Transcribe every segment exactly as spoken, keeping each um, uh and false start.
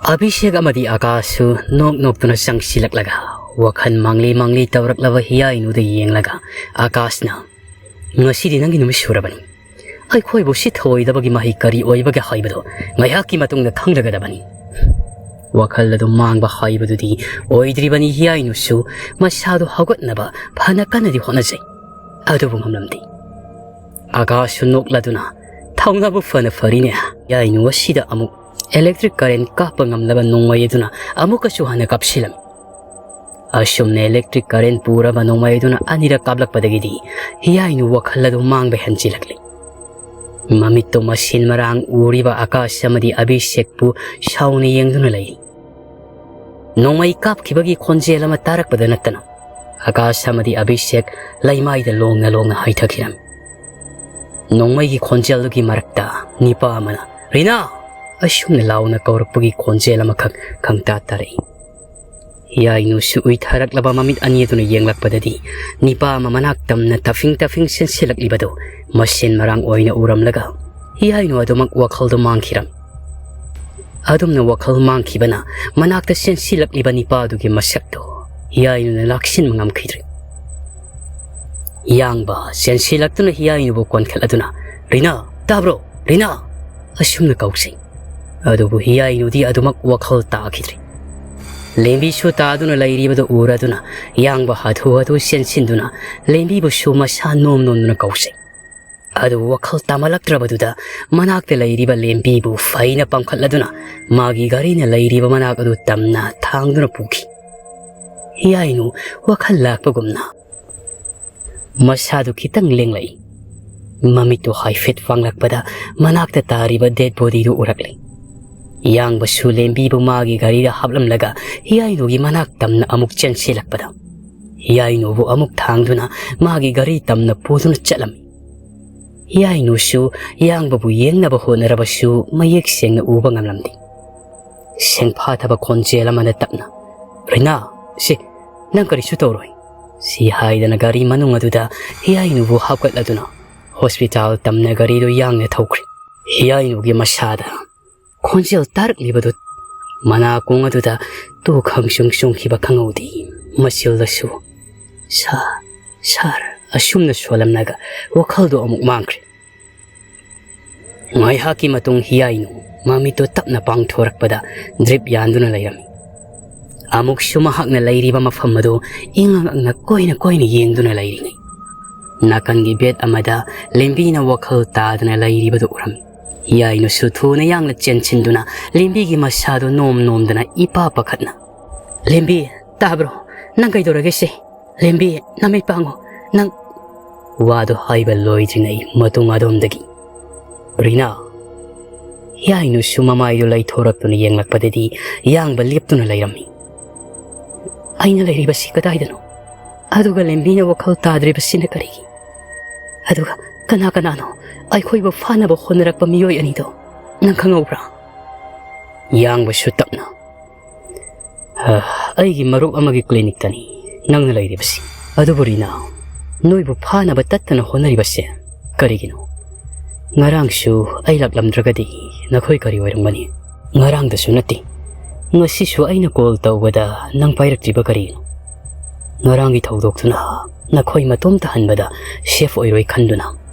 ꯑꯚꯤꯁꯦꯛ ꯑꯃꯗꯤ ꯑꯀꯥꯁꯁꯨ ꯅꯣꯛ ꯅꯣꯛꯇꯨꯅ ꯆꯪꯁꯤꯜꯂꯛꯂꯒ ꯋꯥꯈꯜ ꯃꯥꯡꯂꯤ ꯃꯥꯡꯂꯤ ꯇꯧꯔꯛꯂꯕ ꯍꯤꯌꯥꯏꯅꯨꯗ ꯌꯦꯡꯂꯒ ꯑꯀꯥꯁꯅ, "ꯉꯁꯤꯗꯤ ꯅꯪꯒꯤ ꯅꯨꯃꯤꯠ ꯁꯨꯔꯕꯅꯤ꯫ ꯑꯩꯈꯣꯏꯕꯨ ꯁꯤꯊꯑꯣꯏꯗꯕꯒꯤ ꯃꯍꯩ ꯀꯔꯤ ꯑꯣꯏꯕꯒꯦ ꯍꯥꯏꯕꯗꯨ ꯉꯥꯏꯍꯥꯛꯀꯤ ꯃꯇꯨꯡꯗ ꯈꯪꯂꯒꯗꯕꯅꯤ꯫" ꯋꯥꯈꯜ ꯑꯗꯨ ꯃꯥꯡꯕ ꯍꯥꯏꯕꯗꯨꯗꯤ ꯑꯣꯏꯗ꯭ꯔꯤꯕꯅꯤ꯫ ꯍꯤꯌꯥꯏꯅꯨꯁꯨ ꯃꯁꯥꯗꯨ ꯍꯧꯒꯠꯅꯕ ꯐꯅ ꯀꯟꯅꯗꯤ ꯍꯣꯠꯅꯖꯩ, ꯑꯗꯨꯕꯨ ꯉꯝꯂꯝꯗꯦ꯫ ꯑꯀꯥꯁꯁꯨ ꯅꯣꯛꯂꯗꯨꯅ, "ꯊꯧꯅꯥꯕꯨ ꯐꯅ ꯐꯔꯤꯅꯦ꯫ ꯍꯤꯌꯥꯏꯅꯨ ꯑꯁꯤꯗ ꯑꯃꯨꯛ electric current ꯀꯥꯞꯄ ꯉꯝꯂꯕ ꯅꯣꯡꯃꯩ ꯑꯗꯨꯅ ꯑꯃꯨꯛꯀꯁꯨ ꯍꯟꯅ ꯀꯥꯞꯁꯤꯜꯂꯝꯃꯤ꯫" ꯑꯁꯨꯝꯅ electric current ꯄꯨꯔꯕ ꯅꯣꯡꯃꯩ ꯑꯗꯨꯅ ꯑꯅꯤꯔꯛ ꯀꯥꯞꯂꯛꯄꯗꯒꯤꯗꯤ ꯍꯤꯌꯥꯏꯅꯨ ꯋꯥꯈꯜ ꯑꯗꯨ ꯃꯥꯡꯕ ꯍꯦꯟꯖꯤꯜꯂꯛꯂꯤ꯫ ꯃꯃꯤꯠꯇꯨ ꯃꯁꯤꯟ ꯃꯔꯥꯡ ꯎꯔꯤꯕ ꯑꯀꯥꯁ ꯑꯃꯗꯤ ꯑꯚꯤꯁꯦꯛꯄꯨ ꯁꯥꯎꯅ ꯌꯦꯡꯗꯨꯅ ꯂꯩꯔꯤ꯫ ꯅꯣꯡꯃꯩ ꯀꯥꯞꯈꯤꯕꯒꯤ ꯈꯣꯟꯖꯦꯜ ꯑꯃ ꯇꯥꯔꯛꯄꯗ ꯅꯠꯇꯅ ꯑꯀꯥꯁ ꯑꯃꯗꯤ ꯑꯚꯤꯁꯦꯛ ꯂꯩꯃꯥꯏꯗ ꯂꯣꯡꯅ ꯂꯣꯡꯅ ꯍꯥꯏꯊꯈꯤꯔꯝꯃꯤ꯫ ꯅꯣꯡꯃꯩꯒꯤ ꯈꯣꯟꯖꯦꯜꯗꯨꯒꯤ ꯃꯔꯛꯇ ꯅꯤꯄꯥ ꯑꯃꯅ, "ꯔꯤꯅꯥ!" ꯑꯁꯨꯝꯅ ꯂꯥꯎꯅ ꯀꯧꯔꯛꯄꯒꯤ ꯈꯣꯟꯖꯦꯜ ꯑꯃꯈꯛ ꯈꯪꯇꯥ ꯇꯥꯔꯛꯏ꯫ ꯍꯤꯌꯥꯏꯅꯨꯁꯨ ꯎꯏꯊꯔꯛꯂꯕ ꯃꯃꯤꯠ ꯑꯅꯤ ꯑꯗꯨꯅ ꯌꯦꯡꯂꯛꯄꯗꯗꯤ ꯅꯤꯄꯥ ꯑꯃ ꯃꯅꯥꯛ ꯇꯝꯅ ꯇꯐꯤꯡ ꯇꯐꯤꯡ ꯆꯦꯟꯁꯤꯜꯂꯛꯂꯤꯕꯗꯨ ꯃꯁꯦꯟ ꯃꯔꯥꯡ ꯑꯣꯏꯅ ꯎꯔꯝꯂꯒ ꯍꯤꯌꯥꯏꯅꯨ ꯑꯗꯨꯃꯛ ꯋꯥꯈꯜꯗ ꯃꯥꯡꯈꯤꯔꯝꯃꯤ꯫ ꯑꯗꯨꯝꯅ ꯋꯥꯈꯜ ꯃꯥꯡꯈꯤꯕꯅ ꯃꯅꯥꯛꯇ ꯆꯦꯟꯁꯤꯜꯂꯛꯂꯤꯕ ꯅꯤꯄꯥ ꯑꯗꯨꯒꯤ ꯃꯁꯛꯇꯨ ꯍꯤꯌꯥꯏꯅꯨꯅ ꯂꯥꯛꯁꯤꯟꯕ ꯉꯝꯈꯤꯗ꯭ꯔꯦ꯫ ꯌꯥꯡꯕ ꯆꯦꯟꯁꯤꯜꯂꯛꯇꯨꯅ ꯍꯤꯌꯥꯏꯅꯨꯕꯨ ꯀꯣꯟꯈꯠꯂꯗꯨꯅ, "ꯔꯤꯅꯥ, ꯇꯥꯕ꯭ꯔꯣ? ꯔꯤꯅꯥ!" ꯑꯁꯨꯝꯅ ꯀꯧꯖꯩ꯫ ꯑꯗꯨꯕꯨ ꯍꯤꯌꯥꯏꯅꯨꯗꯤ ꯑꯗꯨꯃꯛ ꯋꯥꯈꯜ ꯇꯥꯈꯤꯗ꯭ꯔꯦ꯫ ꯂꯦꯝꯕꯤꯁꯨ ꯇꯥꯗꯨꯅ ꯂꯩꯔꯤꯕꯗꯨ ꯎꯔꯗꯨꯅ ꯌꯥꯡꯕ ꯍꯥꯊꯨ ꯍꯥꯊꯨ ꯆꯦꯟꯁꯤꯟꯗꯨꯅ ꯂꯦꯝꯕꯤꯕꯨꯁꯨ ꯃꯁꯥ ꯅꯣꯝ ꯅꯣꯝꯗꯨꯅ ꯀꯧꯖꯩ꯫ ꯑꯗꯨꯕꯨ ꯋꯥꯈꯜ ꯇꯥꯃꯜꯂꯛꯇ꯭ꯔꯕꯗꯨꯗ ꯃꯅꯥꯛꯇ ꯂꯩꯔꯤꯕ ꯂꯦꯝꯕꯤꯕꯨ ꯐꯩꯅ ꯄꯝꯈꯠꯂꯗꯨꯅ ꯃꯥꯒꯤ ꯒꯥꯔꯤꯅ ꯂꯩꯔꯤꯕ ꯃꯅꯥꯛ ꯑꯗꯨ ꯇꯝꯅ ꯊꯥꯡꯗꯨꯅ ꯄꯨꯈꯤ꯫ ꯍꯤꯌꯥꯏꯅꯨ ꯋꯥꯈꯜ ꯂꯥꯛꯄꯒꯨꯝꯅ ꯃꯁꯥꯗꯨ ꯈꯤꯇꯪ ꯂꯦꯡꯂꯛꯏ꯫ ꯃꯃꯤꯠꯇꯨ ꯍꯥꯏꯐꯦꯠ ꯄꯥꯡꯂꯛꯄꯗ ꯃꯅꯥꯛꯇ ꯇꯥꯔꯤꯕ dead bodyꯗꯨ ꯎꯔꯛꯂꯦ꯫ ꯌꯥꯡꯕꯁꯨ ꯂꯦꯝꯕꯤꯕꯨ ꯃꯥꯒꯤ ꯒꯥꯔꯤꯗ ꯍꯥꯞꯂꯝꯂꯒ ꯍꯤꯌꯥꯏꯅꯨꯒꯤ ꯃꯅꯥꯛ ꯇꯝꯅ ꯑꯃꯨꯛ ꯆꯦꯟꯁꯤꯜꯂꯛꯄꯗ ꯍꯤꯌꯥꯏꯅꯨꯕꯨ ꯑꯃꯨꯛ ꯊꯥꯡꯗꯨꯅ ꯃꯥꯒꯤ ꯒꯥꯔꯤ ꯇꯝꯅ ꯄꯨꯗꯨꯅ ꯆꯠꯂꯝꯃꯤ꯫ ꯍꯤꯌꯥꯏꯅꯨꯁꯨ ꯌꯥꯡꯕꯕꯨ ꯌꯦꯡꯅꯕ ꯍꯣꯠꯅꯔꯕꯁꯨ ꯃꯌꯦꯛ ꯁꯦꯡꯅ ꯎꯕ ꯉꯝꯂꯝꯗꯦ꯫ ꯁꯦꯡꯐꯥꯊꯕ ꯈꯣꯟꯖꯦꯜ ꯑꯃꯅ ꯇꯞꯅ, "ꯔꯤꯅꯥ, ꯁꯤ, ꯅꯪ ꯀꯔꯤꯁꯨ ꯇꯧꯔꯣꯏ," ꯁꯤ ꯍꯥꯏꯗꯅ ꯒꯥꯔꯤ ꯃꯅꯨꯡ ꯑꯗꯨꯗ ꯍꯤꯌꯥꯏꯅꯨꯕꯨ ꯍꯥꯞꯀꯠꯂꯗꯨꯅ ꯍꯣꯁꯄꯤꯇꯥꯜ ꯇꯝꯅ ꯒꯥꯔꯤꯗꯨ ꯌꯥꯡꯅ ꯊꯧꯈ꯭ꯔꯦ꯫ ꯍꯤꯌꯥꯏꯅꯨꯒꯤ ꯃꯁꯥꯗ ꯈꯣꯟꯖꯦꯜ ꯇꯥꯔꯛꯂꯤꯕꯗꯨ ꯃꯅꯥꯀꯣꯡ ꯑꯗꯨꯗ ꯇꯨ ꯈꯪꯁꯨꯡ ꯆꯣꯡꯈꯤꯕ ꯈꯪꯍꯧꯗꯦ꯫ ꯃꯆꯤꯜꯗꯁꯨ "ꯁꯥꯔ, ꯁꯥꯔ" ꯑꯁꯨꯝꯅ ꯁꯣꯜꯂꯝꯂꯒ ꯋꯥꯈꯜꯗꯣ ꯑꯃꯨꯛ ꯃꯥꯡꯈ꯭ꯔꯦ꯫ ꯉꯥꯏꯍꯥꯛꯀꯤ ꯃꯇꯨꯡ ꯍꯤꯌꯥꯏꯅꯨ ꯃꯃꯤꯠꯇꯨ ꯇꯞꯅ ꯄꯥꯡꯊꯣꯔꯛꯄꯗ ꯗ꯭ꯔꯤꯞ ꯌꯥꯟꯗꯨꯅ ꯂꯩꯔꯝꯃꯤ꯫ ꯑꯃꯨꯛꯁꯨ ꯃꯍꯥꯛꯅ ꯂꯩꯔꯤꯕ ꯃꯐꯝ ꯑꯗꯨ ꯏꯉꯛ ꯉꯛꯅ ꯀꯣꯏꯅ ꯀꯣꯏꯅ ꯌꯦꯡꯗꯨꯅ ꯂꯩꯔꯤꯉꯩ, ꯅꯥꯀꯟꯒꯤ ꯕꯦꯠ ꯑꯃꯗ ꯂꯦꯝꯕꯤꯅ ꯋꯥꯈꯜ ꯇꯥꯗꯅ ꯂꯩꯔꯤꯕꯗꯨ ꯎꯔꯝꯃꯤ꯫ ꯍꯤꯌꯥꯏꯅꯨꯁꯨ ꯊꯨꯅ ꯌꯥꯡꯅ ꯆꯦꯟꯁꯤꯟꯗꯨꯅ ꯂꯦꯝꯕꯤꯒꯤ ꯃꯁꯥꯗꯨ ꯅꯣꯝ ꯅꯣꯝꯗꯅ ꯏꯄꯥ ꯄꯥꯈꯠꯅ, "ꯂꯦꯝꯕꯤ, ꯇꯥꯕ꯭ꯔꯣ? ꯅꯪ ꯀꯩꯗꯧꯔꯒꯦ ꯁꯦ? ꯂꯦꯝꯕꯤ, ꯅꯃꯤꯠ ꯄꯥꯡꯉꯣ, ꯅꯪ"꯫ ꯋꯥꯗꯨ ꯍꯥꯏꯕ ꯂꯣꯏꯗ꯭ꯔꯤꯉꯩ ꯃꯇꯨꯡ ꯑꯗꯣꯝꯗꯒꯤ, "ꯔꯤꯅꯥ!" ꯍꯤꯌꯥꯏꯅꯨꯁꯨ ꯃꯃꯥꯏꯗꯨ ꯂꯩꯊꯣꯔꯛꯇꯨꯅ ꯌꯦꯡꯂꯛꯄꯗꯗꯤ ꯌꯥꯡꯕ ꯂꯦꯞꯇꯨꯅ ꯂꯩꯔꯝꯃꯤ꯫ "ꯑꯩꯅ ꯂꯩꯔꯤꯕꯁꯤ ꯀꯗꯥꯏꯗꯅꯣ? ꯑꯗꯨꯒ ꯂꯦꯝꯕꯤꯅ ꯋꯥꯈꯜ ꯇꯥꯗ꯭ꯔꯤꯕꯁꯤꯅ ꯀꯔꯤꯒꯤ? ꯑꯗꯨꯒ ꯀꯅꯥ ꯀꯅꯥꯅꯣ ꯑꯩꯈꯣꯏꯕꯨ ꯐꯥꯅꯕ ꯍꯣꯠꯅꯔꯛꯄ ꯃꯤꯑꯣꯏ ꯑꯅꯤꯗꯣ? ꯅꯪ ꯈꯪꯍꯧꯕ꯭ꯔꯥ?" ꯌꯥꯡꯕꯁꯨ ꯇꯞꯅ, "ꯑ, ꯑꯩꯒꯤ ꯃꯔꯨꯞ ꯑꯃꯒꯤ ꯀ꯭ꯂꯤꯅꯤꯛꯇꯅꯤ ꯅꯪꯅ ꯂꯩꯔꯤꯕꯁꯤ꯫ ꯑꯗꯨꯕꯨ ꯔꯤꯅꯥ, ꯅꯣꯏꯕꯨ ꯐꯥꯅꯕ ꯇꯠꯇꯅ ꯍꯣꯠꯅꯔꯤꯕꯁꯦ ꯀꯔꯤꯒꯤꯅꯣ? ꯉꯔꯥꯡꯁꯨ ꯑꯩ ꯂꯥꯛꯂꯝꯗ꯭ꯔꯒꯗꯤ ꯅꯈꯣꯏ ꯀꯔꯤ ꯑꯣꯏꯔꯝꯒꯅꯤ? ꯉꯔꯥꯡꯗꯁꯨ ꯅꯠꯇꯦ, ꯉꯁꯤꯁꯨ ꯑꯩꯅ ꯀꯣꯜ ꯇꯧꯕꯗ ꯅꯪ ꯄꯥꯏꯔꯛꯇ꯭ꯔꯤꯕ ꯀꯔꯤꯒꯤꯅꯣ? ꯉꯔꯥꯡꯒꯤ ꯊꯧꯗꯣꯛꯇꯨꯅ ꯅꯈꯣꯏ ꯃꯇꯣꯝꯇ ꯍꯟꯕꯗ ꯁꯦꯐ ꯑꯣꯏꯔꯣꯏ ꯈꯟꯗꯨꯅ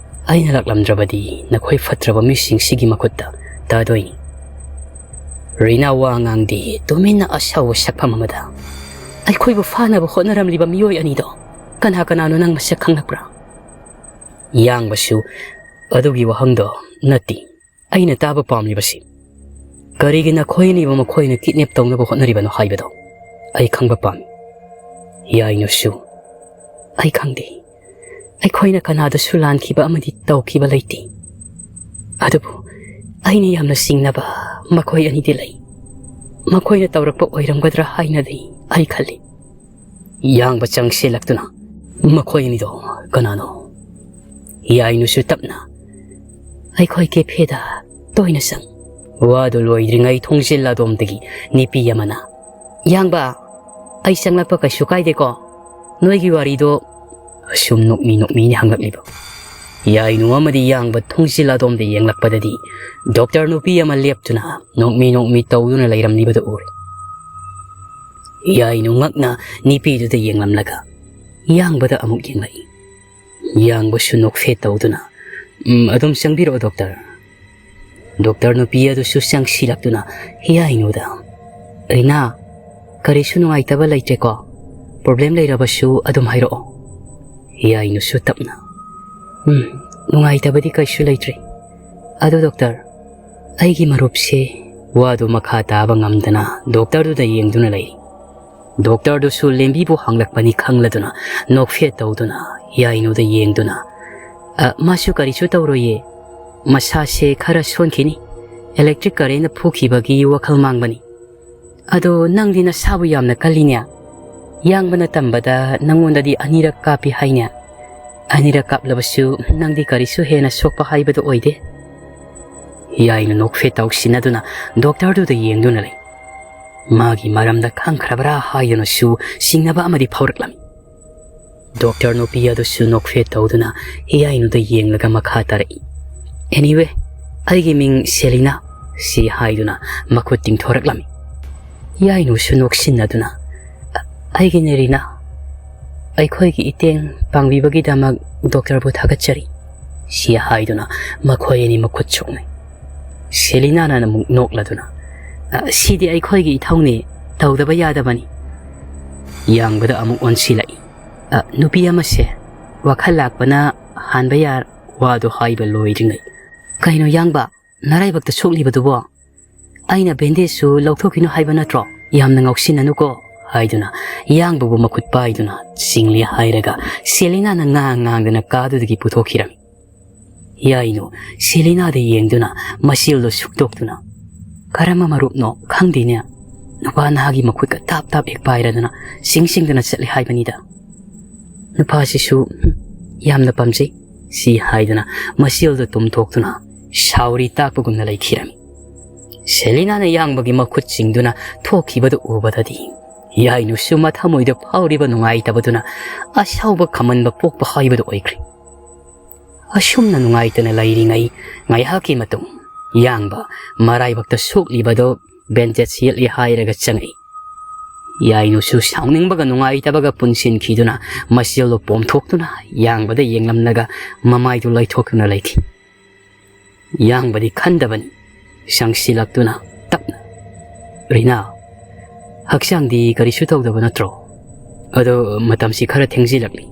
ꯑꯩꯅ ꯂꯥꯛꯂꯝꯗ꯭ꯔꯕꯗꯤ ꯅꯈꯣꯏ ꯐꯠꯇ꯭ꯔꯕ ꯃꯤꯁꯤꯡꯁꯤꯒꯤ ꯃꯈꯨꯠꯇ ꯇꯥꯗꯣꯏꯅꯤ꯫" ꯔꯤꯅꯥ ꯋꯥ ꯉꯥꯡꯗꯦ, ꯇꯨꯃꯤꯟꯅ ꯑꯁꯥꯎꯕ ꯁꯛꯐꯝ ꯑꯃꯗ, "ꯑꯩꯈꯣꯏꯕꯨ ꯐꯥꯅꯕ ꯍꯣꯠꯅꯔꯝꯂꯤꯕ ꯃꯤꯑꯣꯏ ꯑꯅꯤꯗꯣ ꯀꯅꯥ ꯀꯅꯥꯅꯣ ꯅꯪ ꯃꯁꯛ ꯈꯪꯂꯛꯄ꯭ꯔꯥ?" ꯌꯥꯡꯕꯁꯨ ꯑꯗꯨꯒꯤ ꯋꯥꯍꯪꯗꯣ ꯅꯠꯇꯦ ꯑꯩꯅ ꯇꯥꯕ ꯄꯥꯝꯂꯤꯕꯁꯤ꯫ ꯀꯔꯤꯒꯤ ꯅꯈꯣꯏ ꯑꯅꯤꯕꯨ ꯃꯈꯣꯏꯅ ꯀꯤꯗꯅꯦꯞ ꯇꯧꯅꯕ ꯍꯣꯠꯅꯔꯤꯕꯅꯣ ꯍꯥꯏꯕꯗꯣ ꯑꯩ ꯈꯪꯕ ꯄꯥꯝꯃꯤ꯫ ꯌꯥꯏꯅꯨꯁꯨ, "ꯑꯩ ꯈꯪꯗꯦ꯫ ꯑꯩꯈꯣꯏꯅ ꯀꯅꯥꯗꯁꯨ ꯂꯥꯟꯈꯤꯕ ꯑꯃꯗꯤ ꯇꯧꯈꯤꯕ ꯂꯩꯇꯦ꯫ ꯑꯗꯨꯕꯨ ꯑꯩꯅ ꯌꯥꯝꯅ ꯆꯤꯡꯅꯕ ꯃꯈꯣꯏ ꯑꯅꯤꯗꯤ ꯂꯩ꯫ ꯃꯈꯣꯏꯅ ꯇꯧꯔꯛꯄ ꯑꯣꯏꯔꯝꯒꯗ꯭ꯔꯥ ꯍꯥꯏꯅꯗꯤ ꯑꯩ ꯈꯜꯂꯤ꯫" ꯌꯥꯡꯕ ꯆꯪꯁꯤꯜꯂꯛꯇꯨꯅ, "ꯃꯈꯣꯏ ꯑꯅꯤꯗꯣ ꯀꯅꯥꯅꯣ?" ꯌꯥꯏꯅꯨꯁꯨ ꯇꯞꯅ, "ꯑꯩꯈꯣꯏ ꯀꯦꯐꯦꯗ ꯇꯣꯏꯅ ꯆꯪ꯫" ꯋꯥꯗꯨ ꯂꯣꯏꯗ꯭ꯔꯤꯉꯩ ꯊꯣꯡꯖꯤꯜ ꯑꯗꯣꯝꯗꯒꯤ ꯅꯨꯄꯤ ꯑꯃꯅ, "ꯌꯥꯡꯕ, ꯑꯩ ꯆꯪꯂꯛꯄ ꯀꯩꯁꯨ ꯀꯥꯏꯗꯦꯀꯣ? ꯅꯣꯏꯒꯤ ꯋꯥꯔꯤꯗꯣ ꯑꯁꯨꯝ ꯅꯣꯛꯃꯤ ꯅꯣꯛꯃꯤꯅ ꯍꯪꯂꯛꯂꯤꯕ?" ꯌꯥꯏꯅꯨ ꯑꯃꯗꯤ ꯌꯥꯡꯕ ꯊꯣꯡꯖꯤꯜ ꯑꯗꯣꯝꯗ ꯌꯦꯡꯂꯛꯄꯗꯗꯤ ꯗꯣꯛꯇꯔ ꯅꯨꯄꯤ ꯑꯃ ꯂꯦꯞꯇꯨꯅ ꯅꯣꯛꯃꯤ ꯅꯣꯛꯃꯤ ꯇꯧꯗꯨꯅ ꯂꯩꯔꯝꯂꯤꯕꯗꯨ ꯎꯔꯦ꯫ ꯌꯥꯏꯅꯨ ꯉꯛꯅ ꯅꯨꯄꯤꯗꯨꯗ ꯌꯦꯡꯂꯝꯂꯒ ꯌꯥꯡꯕꯗ ꯑꯃꯨꯛ ꯌꯦꯡꯂꯛꯏ꯫ ꯌꯥꯡꯕꯁꯨ ꯅꯣꯛꯐꯦꯠ ꯇꯧꯗꯨꯅ, "ꯎꯝ, ꯑꯗꯨꯝ ꯆꯪꯕꯤꯔꯛꯑꯣ, ꯗꯣꯛꯇꯔ꯫" ꯗꯣꯛꯇꯔ ꯅꯨꯄꯤ ꯑꯗꯨꯁꯨ ꯆꯪꯁꯤꯜꯂꯛꯇꯨꯅ ꯌꯥꯏꯅꯨꯗ, "ꯔꯤꯅꯥ, ꯀꯔꯤꯁꯨ ꯅꯨꯡꯉꯥꯏꯇꯕ ꯂꯩꯇ꯭ꯔꯦꯀꯣ? ꯄ꯭ꯔꯣꯕ꯭ꯂꯦꯝ ꯂꯩꯔꯕꯁꯨ ꯑꯗꯨꯝ ꯍꯥꯏꯔꯛꯑꯣ꯫" ꯌꯥꯏꯅꯨꯁꯨ ꯇꯞꯅ, "ꯎꯝ, ꯅꯨꯡꯉꯥꯏꯇꯕꯗꯤ ꯀꯩꯁꯨ ꯂꯩꯇ꯭ꯔꯦ꯫ ꯑꯗꯣ ꯗꯣꯛꯇꯔ, ꯑꯩꯒꯤ ꯃꯔꯨꯞꯁꯦ?" ꯋꯥꯗꯨ ꯃꯈꯥ ꯇꯥꯕ ꯉꯝꯗꯅ ꯗꯣꯛꯇꯔꯗꯨꯗ ꯌꯦꯡꯗꯨꯅ ꯂꯩꯔꯤ꯫ ꯗꯣꯛꯇꯔꯗꯨꯁꯨ ꯂꯦꯝꯕꯤꯕꯨ ꯍꯪꯂꯛꯄꯅꯤ ꯈꯪꯂꯗꯨꯅ ꯅꯣꯛꯐꯦꯠ ꯇꯧꯗꯨꯅ ꯌꯥꯏꯅꯨꯗ ꯌꯦꯡꯗꯨꯅ, "ꯑ, ꯃꯥꯁꯨ ꯀꯔꯤꯁꯨ ꯇꯧꯔꯣꯏꯌꯦ꯫ ꯃꯁꯥꯁꯦ ꯈꯔ ꯁꯣꯟꯈꯤꯅꯤ꯫ ꯏꯂꯦꯛꯇ꯭ꯔꯤꯛ ꯀꯔꯦꯟꯅ ꯐꯨꯈꯤꯕꯒꯤ ꯋꯥꯈꯜ ꯃꯥꯡꯕꯅꯤ꯫ ꯑꯗꯣ ꯅꯪꯗꯤ ꯅꯁꯥꯕꯨ ꯌꯥꯝꯅ ꯀꯜꯂꯤꯅꯦ꯫ ꯌꯥꯡꯕꯅ ꯇꯝꯕꯗ ꯅꯪꯉꯣꯟꯗꯗꯤ ꯑꯅꯤꯔꯛ ꯀꯥꯞꯄꯤ ꯍꯥꯏꯅꯦ꯫ ꯑꯅꯤꯔꯛ ꯀꯥꯞꯂꯕꯁꯨ ꯅꯪꯗꯤ ꯀꯔꯤꯁꯨ ꯍꯦꯟꯅ ꯁꯣꯛꯄ ꯍꯥꯏꯕꯗꯨ ꯑꯣꯏꯗꯦ꯫" ꯌꯥꯏꯅꯨ ꯅꯣꯛꯐꯦꯠ ꯇꯧꯁꯤꯟꯅꯗꯨꯅ ꯗꯣꯛꯇꯔꯗꯨꯗ ꯌꯦꯡꯗꯨꯅ ꯂꯩ꯫ ꯃꯥꯒꯤ ꯃꯔꯝꯗ ꯈꯪꯈ꯭ꯔꯕ꯭ꯔꯥ ꯍꯥꯏꯗꯨꯅꯁꯨ ꯆꯤꯡꯅꯕ ꯑꯃꯗꯤ ꯐꯥꯎꯔꯛꯂꯝꯃꯤ꯫ ꯗꯣꯛꯇꯔ ꯅꯨꯄꯤ ꯑꯗꯨꯁꯨ ꯅꯣꯛꯐꯦꯠ ꯇꯧꯗꯨꯅ ꯌꯥꯏꯅꯨꯗ ꯌꯦꯡꯂꯒ ꯃꯈꯥ ꯇꯥꯔꯛꯏ, "Anyway, ꯑꯩꯒꯤ ꯃꯤꯡ ꯁꯦꯂꯤꯅꯥ," ꯁꯤ ꯍꯥꯏꯗꯨꯅ ꯃꯈꯨꯠ ꯇꯤꯡꯊꯣꯔꯛꯂꯝꯃꯤ꯫ ꯌꯥꯏꯅꯨꯁꯨ ꯅꯣꯛꯁꯤꯟꯅꯗꯨꯅ, "ꯑꯩꯒꯤꯅꯦ ꯔꯤꯅꯥ꯫ ꯑꯩꯈꯣꯏꯒꯤ ꯏꯇꯦꯡ ꯄꯥꯡꯕꯤꯕꯒꯤꯗꯃꯛ ꯗꯣꯛꯇꯔꯕꯨ ꯊꯥꯒꯠꯆꯔꯤ," ꯁꯤ ꯍꯥꯏꯗꯨꯅ ꯃꯈꯣꯏ ꯑꯅꯤ ꯃꯈꯨꯠ ꯁꯣꯛꯅꯩ꯫ ꯁꯦꯂꯤꯅꯥꯅ ꯑꯃꯨꯛ ꯅꯣꯛꯂꯗꯨꯅ, "ꯑ, ꯁꯤꯗꯤ ꯑꯩꯈꯣꯏꯒꯤ ꯏꯊꯧꯅꯤ, ꯇꯧꯗꯕ ꯌꯥꯗꯕꯅꯤ꯫" ꯌꯥꯡꯕꯗ ꯑꯃꯨꯛ ꯑꯣꯟꯁꯤꯜꯂꯛꯏ꯫ "ꯑ, ꯅꯨꯄꯤ ꯑꯃꯁꯦ ꯋꯥꯈꯜ ꯂꯥꯛꯄꯅ ꯍꯥꯟꯕ ꯌꯥꯔ꯫" ꯋꯥꯗꯨ ꯍꯥꯏꯕ ꯂꯣꯏꯗ꯭ꯔꯤꯉꯩ, "ꯀꯩꯅꯣ ꯌꯥꯡꯕ, ꯅꯔꯥꯏꯕꯛꯇ ꯁꯣꯛꯂꯤꯕꯗꯨꯕꯣ? ꯑꯩꯅ ꯕꯦꯟꯗꯦꯖꯁꯨ ꯂꯧꯊꯣꯛꯈꯤꯅꯨ ꯍꯥꯏꯕ ꯅꯠꯇ꯭ꯔꯣ? ꯌꯥꯝꯅ ꯉꯥꯎꯁꯤꯟꯅꯅꯨꯀꯣ," ꯍꯥꯏꯗꯨꯅ ꯌꯥꯡꯕꯕꯨ ꯃꯈꯨꯠ ꯄꯥꯏꯗꯨꯅ ꯆꯤꯡꯂꯤ ꯍꯥꯏꯔꯒ ꯁꯦꯂꯤꯅꯥꯅ ꯉꯥꯡ ꯉꯥꯡꯗꯨꯅ ꯀꯥꯗꯨꯗꯒꯤ ꯄꯨꯊꯣꯛꯈꯤꯔꯝꯃꯤ꯫ ꯌꯥꯏꯅꯨ ꯁꯦꯂꯤꯅꯥꯗ ꯌꯦꯡꯗꯨꯅ ꯃꯆꯤꯜꯗꯨ ꯁꯨꯛꯇꯣꯛꯇꯨꯅ, "ꯀꯔꯝꯕ ꯃꯔꯨꯞꯅꯣ ꯈꯪꯗꯦꯅꯦ꯫ ꯅꯨꯄꯥ ꯅꯍꯥꯒꯤ ꯃꯈꯨꯠꯀ ꯇꯥꯞ ꯇꯥꯞ ꯍꯦꯛ ꯄꯥꯏꯔꯗꯅ ꯆꯤꯡ ꯆꯤꯡꯗꯅ ꯆꯠꯂꯦ ꯍꯥꯏꯕꯅꯤꯗ꯫ ꯅꯨꯄꯥꯁꯤꯁꯨ, ꯍꯨꯝ, ꯌꯥꯝꯅ ꯄꯥꯝꯖꯩ," ꯁꯤ ꯍꯥꯏꯗꯨꯅ ꯃꯆꯤꯜꯗꯨ ꯇꯨꯝꯊꯣꯛꯇꯨꯅ ꯁꯥꯎꯔꯤ ꯇꯥꯛꯄꯒꯨꯝꯅ ꯂꯩꯈꯤꯔꯝꯃꯤ꯫ ꯁꯦꯂꯤꯅꯥꯅ ꯌꯥꯡꯕꯒꯤ ꯃꯈꯨꯠ ꯆꯤꯡꯗꯨꯅ ꯊꯣꯛꯈꯤꯕꯗꯨ ꯎꯕꯗꯗꯤ ꯌꯥꯏꯅꯨꯁꯨ ꯃꯊꯃꯣꯏꯗ ꯐꯥꯎꯔꯤꯕ ꯅꯨꯡꯉꯥꯏꯇꯕꯗꯨꯅ ꯑꯁꯥꯎꯕ ꯈꯝꯍꯟꯕ ꯄꯣꯛꯄ ꯍꯥꯏꯕꯗꯨ ꯑꯣꯏꯈ꯭ꯔꯦ꯫ ꯑꯁꯨꯝꯅ ꯅꯨꯡꯉꯥꯏꯇꯅ ꯂꯩꯔꯤꯉꯩ ꯉꯥꯏꯍꯥꯛꯀꯤ ꯃꯇꯨꯡ ꯌꯥꯡꯕ ꯃꯔꯥꯏꯕꯛꯇ ꯁꯣꯛꯂꯤꯕꯗꯣ ꯕꯦꯟꯗꯦꯖ ꯌꯦꯠꯂꯤ ꯍꯥꯏꯔꯒ ꯆꯪꯉꯛꯏ꯫ ꯌꯥꯏꯅꯨꯁꯨ ꯁꯥꯎꯅꯤꯡꯕꯒ ꯅꯨꯡꯉꯥꯏꯇꯕꯒ ꯄꯨꯟꯁꯤꯟꯈꯤꯗꯨꯅ ꯃꯆꯦꯜꯗꯣ ꯄꯣꯝꯊꯣꯛꯇꯨꯅ ꯌꯥꯡꯕꯗ ꯌꯦꯡꯂꯝꯂꯒ ꯃꯃꯥꯏꯗꯨ ꯂꯩꯊꯣꯛꯇꯨꯅ ꯂꯩꯈꯤ꯫ ꯌꯥꯡꯕꯗꯤ ꯈꯟꯗꯕꯅꯤ꯫ ꯆꯪꯁꯤꯜꯂꯛꯇꯨꯅ ꯇꯞꯅ, "ꯔꯤꯅꯥ, ꯍꯛꯆꯥꯡꯗꯤ ꯀꯔꯤꯁꯨ ꯇꯧꯗꯕ ꯅꯠꯇ꯭ꯔꯣ? ꯑꯗꯣ ꯃꯇꯝꯁꯤ ꯈꯔ ꯊꯦꯡꯖꯤꯜꯂꯛꯂꯤ꯫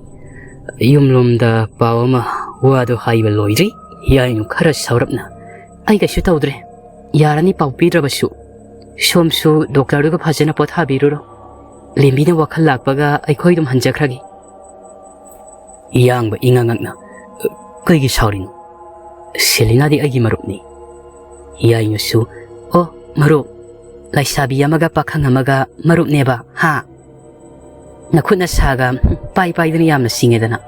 ꯌꯨꯝꯂꯣꯝꯗ ꯄꯥꯎ ꯑꯃ, ꯋꯥꯗꯣ ꯍꯥꯏꯕ ꯂꯣꯏꯗ꯭ꯔꯤ, ꯌꯥꯏꯅꯨ ꯈꯔ ꯁꯥꯎꯔꯞꯅ, 'ꯑꯩ ꯀꯩꯁꯨ ꯇꯧꯗ꯭ꯔꯦ꯫ ꯌꯥꯔꯅꯤ ꯄꯥꯎ ꯄꯤꯗ꯭ꯔꯕꯁꯨ꯫ ꯁꯣꯝꯁꯨ ꯗꯣꯛꯇꯔꯗꯨꯒ ꯐꯖꯅ ꯄꯣꯊꯥꯕꯤꯔꯨꯔꯣ꯫ ꯂꯦꯝꯕꯤꯅ ꯋꯥꯈꯜ ꯂꯥꯛꯄꯒ ꯑꯩꯈꯣꯏ ꯑꯗꯨꯝ ꯍꯟꯖꯈ꯭ꯔꯒꯦ.' ꯌꯥꯡꯕ ꯏꯉꯛ ꯉꯛꯅ, "ꯀꯩꯒꯤ ꯁꯥꯎꯔꯤꯅꯣ? ꯁꯦꯂꯤꯅꯥꯗꯤ ꯑꯩꯒꯤ ꯃꯔꯨꯞꯅꯤ꯫" ꯌꯥꯏꯅꯨꯁꯨ, "ꯑꯣ, ꯃꯔꯨꯞ? ꯂꯩꯁꯥꯕꯤ ꯑꯃꯒ ꯄꯥꯈꯪ ꯑꯃꯒ ꯃꯔꯨꯞꯅꯦꯕ, ꯍꯥ? ꯅꯈꯨꯠ ꯅꯁꯥꯒ ꯄꯥꯏ ꯄꯥꯏꯗꯅ ꯌꯥꯝꯅ ꯁꯤꯡꯉꯦꯗꯅ꯫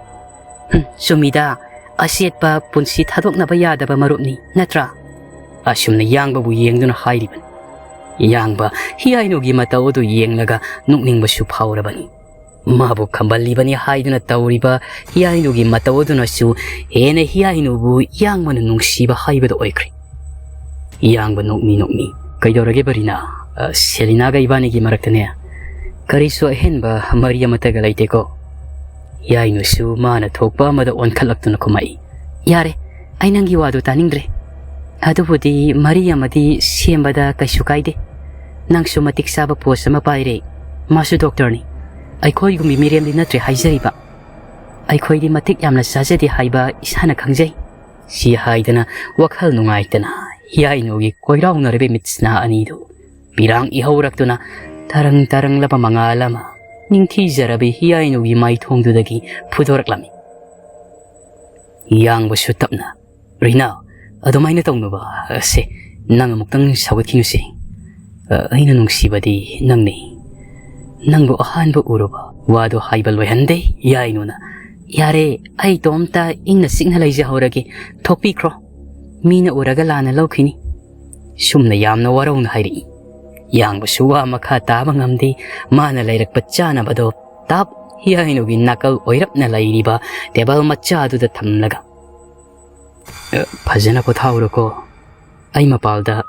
ꯍꯨꯝ, ꯆꯨꯝꯃꯤꯗ, ꯑꯆꯦꯠꯄ ꯄꯨꯟꯁꯤ ꯊꯥꯗꯣꯛꯅꯕ ꯌꯥꯗꯕ ꯃꯔꯨꯞꯅꯤ, ꯅꯠꯇ꯭ꯔꯥ?" ꯑꯁꯨꯝꯅ ꯌꯥꯡꯕꯕꯨ ꯌꯦꯡꯗꯨꯅ ꯍꯥꯏꯔꯤꯕꯅꯤ꯫ ꯌꯥꯡꯕ ꯍꯤꯌꯥꯏꯅꯨꯒꯤ ꯃꯇꯧ ꯑꯗꯨ ꯌꯦꯡꯂꯒ ꯅꯣꯛꯅꯤꯡꯕꯁꯨ ꯐꯥꯎꯔꯕꯅꯤ꯫ ꯃꯥꯕꯨ ꯈꯝꯕꯜꯂꯤꯕꯅꯤ ꯍꯥꯏꯗꯨꯅ ꯇꯧꯔꯤꯕ ꯍꯤꯌꯥꯏꯅꯨꯒꯤ ꯃꯇꯧ ꯑꯗꯨꯅꯁꯨ ꯍꯦꯟꯅ ꯍꯤꯌꯥꯏꯅꯨꯕꯨ ꯌꯥꯡꯕꯅ ꯅꯨꯡꯁꯤꯕ ꯍꯥꯏꯕꯗꯨ ꯑꯣꯏꯈ꯭ꯔꯦ꯫ ꯌꯥꯡꯕ ꯅꯣꯛꯃꯤ ꯅꯣꯛꯃꯤ꯫ "ꯀꯩꯗꯧꯔꯒꯦ ꯕꯔꯤꯅꯥ? ꯑ, ꯁꯦꯂꯤꯅꯥꯒ ꯏꯕꯥꯅꯤꯒꯤ ꯃꯔꯛꯇꯅꯦ ꯀꯔꯤꯁꯨ ꯑꯍꯦꯟꯕ ꯃꯔꯤ ꯑꯃꯠꯇꯒ ꯂꯩꯇꯦꯀꯣ?" ꯍꯤꯌꯥꯏꯅꯨꯁꯨ ꯃꯥꯅ ꯊꯣꯛꯄ ꯑꯃꯗ ꯑꯣꯟꯈꯠꯂꯛꯇꯨꯅ ꯈꯨꯝꯃꯛꯏ꯫ "ꯌꯥꯔꯦ, ꯑꯩ ꯅꯪꯒꯤ ꯋꯥꯗꯨ ꯇꯥꯅꯤꯡꯗ꯭ꯔꯦ꯫ ꯑꯗꯨꯕꯨꯗꯤ ꯃꯔꯤ ꯑꯃꯗꯤ ꯁꯦꯝꯕꯗ ꯀꯩꯁꯨ ꯀꯥꯏꯗꯦ꯫ ꯅꯪꯁꯨ ꯃꯇꯤꯛ ꯆꯥꯕ ꯄꯣꯁ ꯑꯃ ꯄꯥꯏꯔꯦ, ꯃꯥꯁꯨ ꯗꯣꯛꯇꯔꯅꯤ꯫ ꯑꯩꯈꯣꯏꯒꯨꯝꯕꯤ ꯃꯤꯔꯦꯝꯗꯤ ꯅꯠꯇ꯭ꯔꯦ ꯍꯥꯏꯖꯔꯤꯕ꯫ ꯑꯩꯈꯣꯏꯗꯤ ꯃꯇꯤꯛ ꯌꯥꯝꯅ ꯆꯥꯖꯗꯦ ꯍꯥꯏꯕ ꯏꯁꯥꯅ ꯈꯪꯖꯩ꯫" ꯁꯤ ꯍꯥꯏꯗꯅ ꯋꯥꯈꯜ ꯅꯨꯡꯉꯥꯏꯇꯅ ꯍꯤꯌꯥꯏꯅꯨꯒꯤ ꯀꯣꯏꯔꯥꯎꯅꯔꯤꯕ ꯃꯤꯠꯁꯅꯥ ꯑꯅꯤꯗꯨ ꯄꯤꯔꯥꯡ ꯏꯍꯧꯔꯛꯇꯨꯅ ꯇꯔꯪ ꯇꯔꯪꯂꯕ ꯃꯉꯥꯜ ꯑꯃ ꯅꯤꯡꯊꯤꯖꯔꯕꯤ ꯍꯤꯌꯥꯏꯅꯨꯒꯤ ꯃꯥꯏꯊꯣꯡꯗꯨꯗꯒꯤ ꯐꯨꯗꯣꯔꯛꯂꯝꯃꯤ꯫ ꯌꯥꯡꯕꯁꯨ ꯇꯞꯅ, "ꯔꯤꯅꯥ, ꯑꯗꯨꯃꯥꯏꯅ ꯇꯧꯅꯨꯕ꯫ ꯑꯁꯦ, ꯅꯪ ꯑꯃꯨꯛꯇꯪ ꯁꯧꯒꯠꯈꯤꯅꯨꯁꯦ꯫ ꯑ, ꯑꯩꯅ ꯅꯨꯡꯁꯤꯕꯗꯤ ꯅꯪꯅꯤ꯫ ꯅꯪꯕꯨ ꯑꯍꯥꯟꯕ ꯎꯔꯨꯕ ꯋꯥꯗꯣ ꯍꯥꯏꯕ ꯂꯣꯏꯍꯟꯗꯦ ꯌꯥꯏꯅꯨꯅ꯫ ꯌꯥꯔꯦ, ꯑꯩ ꯏꯇꯣꯝꯇ ꯏꯪꯅ ꯆꯤꯛꯅ ꯂꯩꯖꯍꯧꯔꯒꯦ꯫ ꯊꯣꯛꯄꯤꯈ꯭ꯔꯣ꯫ ꯃꯤꯅ ꯎꯔꯒ ꯂꯥꯟꯅ ꯂꯧꯈꯤꯅꯤ꯫" ꯁꯨꯝꯅ ꯌꯥꯝꯅ ꯋꯥꯔꯧꯅ ꯍꯥꯏꯔꯛꯏ꯫ ꯌꯥꯡꯕꯁꯨ ꯋꯥ ꯃꯈꯥ ꯇꯥꯕ ꯉꯝꯗꯦ꯫ ꯃꯥꯅ ꯂꯩꯔꯛꯄ ꯆꯥꯅꯕꯗꯣ ꯇꯥꯞ ꯍꯤꯌꯥꯏꯅꯨꯒꯤ ꯅꯥꯀꯜ ꯑꯣꯏꯔꯞꯅ ꯂꯩꯔꯤꯕ ꯇꯦꯕꯜ ꯃꯆꯥ ꯑꯗꯨꯗ ꯊꯝꯂꯒ, "ꯑ, ꯐꯖꯅ ꯄꯣꯊꯥꯍꯧꯔꯣꯀꯣ꯫ ꯑꯩ ꯃꯄꯥꯜꯗ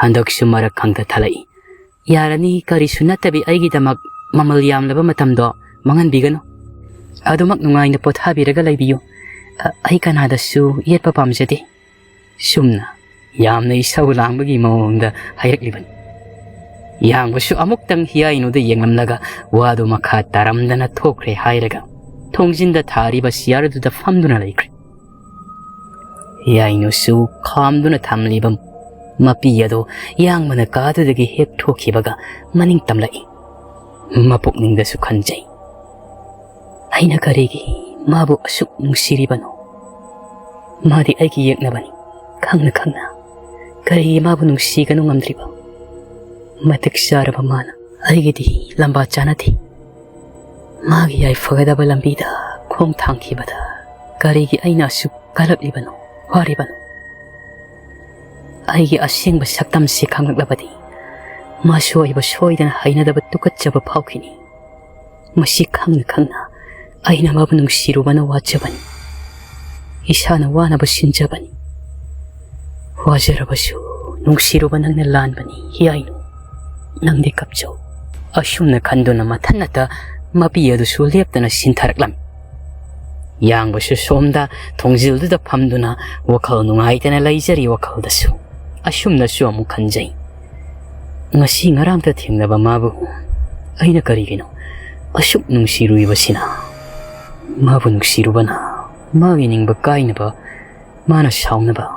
ꯍꯟꯗꯛꯁꯨ ꯃꯔꯛ ꯈꯪꯗ ꯊꯠꯂꯛꯏ꯫ ꯌꯥꯔꯅꯤ, ꯀꯔꯤꯁꯨ ꯅꯠꯇꯕꯤ ꯑꯩꯒꯤꯗꯃꯛ ꯃꯃꯜ ꯌꯥꯝꯂꯕ ꯃꯇꯝꯗꯣ ꯃꯥꯡꯍꯟꯕꯤꯒꯅꯨ꯫ ꯑꯗꯨꯃꯛ ꯅꯨꯡꯉꯥꯏꯅ ꯄꯣꯊꯥꯕꯤꯔꯒ ꯂꯩꯕꯤꯌꯨ꯫ ꯑ, ꯑꯩ ꯀꯅꯥꯗꯁꯨ ꯌꯦꯠꯄ ꯄꯥꯝꯖꯗꯦ"꯫ ꯁꯨꯝꯅ ꯌꯥꯝꯅ ꯏꯁꯧ ꯂꯥꯡꯕꯒꯤ ꯃꯑꯣꯡꯗ ꯍꯥꯏꯔꯛꯂꯤꯕꯅꯤ꯫ ꯌꯥꯡꯕꯁꯨ ꯑꯃꯨꯛꯇꯪ ꯍꯤꯌꯥꯏꯅꯨꯗ ꯌꯦꯡꯂꯝꯂꯒ ꯋꯥꯗꯨ ꯃꯈꯥ ꯇꯥꯔꯝꯗꯅ ꯊꯣꯛꯈ꯭ꯔꯦ ꯍꯥꯏꯔꯒ ꯊꯣꯡꯖꯤꯟꯗ ꯊꯥꯔꯤꯕ ꯆꯤꯌꯥꯔ ꯑꯗꯨꯗ ꯐꯝꯗꯨꯅ ꯂꯩꯈ꯭ꯔꯦ꯫ ꯍꯤꯌꯥꯏꯅꯨꯁꯨ ꯈꯥꯝꯗꯨꯅ ꯊꯝꯂꯤꯕ ꯃꯄꯤ ꯑꯗꯨ ꯌꯥꯡꯕꯅ ꯀꯥꯗꯨꯗꯒꯤ ꯍꯦꯛ ꯊꯣꯛꯈꯤꯕꯒ ꯃꯅꯤꯡ ꯇꯝꯂꯛꯏ꯫ ꯃꯄꯨꯛꯅꯤꯡꯗꯁꯨ ꯈꯟꯖꯩ, "ꯑꯩꯅ ꯀꯔꯤꯒꯤ ꯃꯥꯕꯨ ꯑꯁꯨꯛ ꯅꯨꯡꯁꯤꯔꯤꯕꯅꯣ? ꯃꯥꯗꯤ ꯑꯩꯒꯤ ꯌꯦꯛꯅꯕꯅꯤ꯫ ꯈꯪꯅ ꯈꯪꯅ ꯀꯔꯤꯒꯤ ꯃꯥꯕꯨ ꯅꯨꯡꯁꯤꯒꯅꯨ ꯉꯝꯗ꯭ꯔꯤꯕ? ꯃꯇꯤꯛ ꯆꯥꯔꯕ ꯃꯥꯅ ꯑꯩꯒꯤꯗꯤ ꯂꯝꯕꯥ ꯆꯥꯅꯗꯦ꯫ ꯃꯥꯒꯤ ꯌꯥꯏꯐꯒꯗꯕ ꯂꯝꯕꯤꯗ ꯈꯣꯡ ꯊꯥꯡꯈꯤꯕꯗ ꯀꯔꯤꯒꯤ ꯑꯩꯅ ꯑꯁꯨꯛ ꯀꯜꯂꯛꯂꯤꯕꯅꯣ, ꯋꯥꯔꯤꯕꯅꯣ? ꯑꯩꯒꯤ ꯑꯁꯦꯡꯕ ꯁꯛꯇꯝꯁꯤ ꯈꯪꯂꯛꯂꯕꯗꯤ ꯃꯥꯁꯨ ꯑꯩꯕꯨ ꯁꯣꯏꯗꯅ ꯍꯩꯅꯗꯕ, ꯇꯨꯀꯠꯆꯕ ꯐꯥꯎꯈꯤꯅꯤ꯫ ꯃꯁꯤ ꯈꯪꯅ ꯈꯪꯅ ꯑꯩꯅ ꯃꯥꯕꯨ ꯅꯨꯡꯁꯤꯔꯨꯕꯅ ꯋꯥꯖꯕꯅꯤ꯫ ꯏꯁꯥꯅ ꯋꯥꯅꯕ ꯁꯤꯟꯖꯕꯅꯤ꯫ ꯋꯥꯖꯔꯕꯁꯨ ꯅꯨꯡꯁꯤꯔꯨꯕ ꯅꯪꯅ ꯂꯥꯟꯕꯅꯤ, ꯍꯤꯌꯥꯏꯅꯨ꯫ ꯅꯪꯗꯤ ꯀꯞꯆꯧ"꯫ ꯑꯁꯨꯝꯅ ꯈꯟꯗꯨꯅ ꯃꯊꯟꯅꯇ ꯃꯄꯤ ꯑꯗꯨꯁꯨ ꯂꯦꯞꯇꯅ ꯁꯤꯟꯊꯔꯛꯂꯝꯃꯤ꯫ ꯌꯥꯡꯕꯁꯨ ꯁꯣꯝꯗ ꯊꯣꯡꯖꯤꯜꯗꯨꯗ ꯐꯝꯗꯨꯅ ꯋꯥꯈꯜ ꯅꯨꯡꯉꯥꯏꯇꯅ ꯂꯩꯖꯔꯤ꯫ ꯋꯥꯈꯜꯗꯁꯨ ꯑꯁꯨꯝꯅꯁꯨ ꯑꯃꯨꯛ ꯈꯟꯖꯩ, "ꯉꯁꯤ ꯉꯔꯥꯡꯇ ꯊꯦꯡꯅꯕ ꯃꯥꯕꯨ ꯑꯩꯅ ꯀꯔꯤꯒꯤꯅꯣ ꯑꯁꯨꯛ ꯅꯨꯡꯁꯤꯔꯨꯏꯕꯁꯤꯅ? ꯃꯥꯕꯨ ꯅꯨꯡꯁꯤꯔꯨꯕꯅ ꯃꯥꯒꯤ ꯅꯤꯡꯕ ꯀꯥꯏꯅꯕ, ꯃꯥꯅ ꯁꯥꯎꯅꯕ,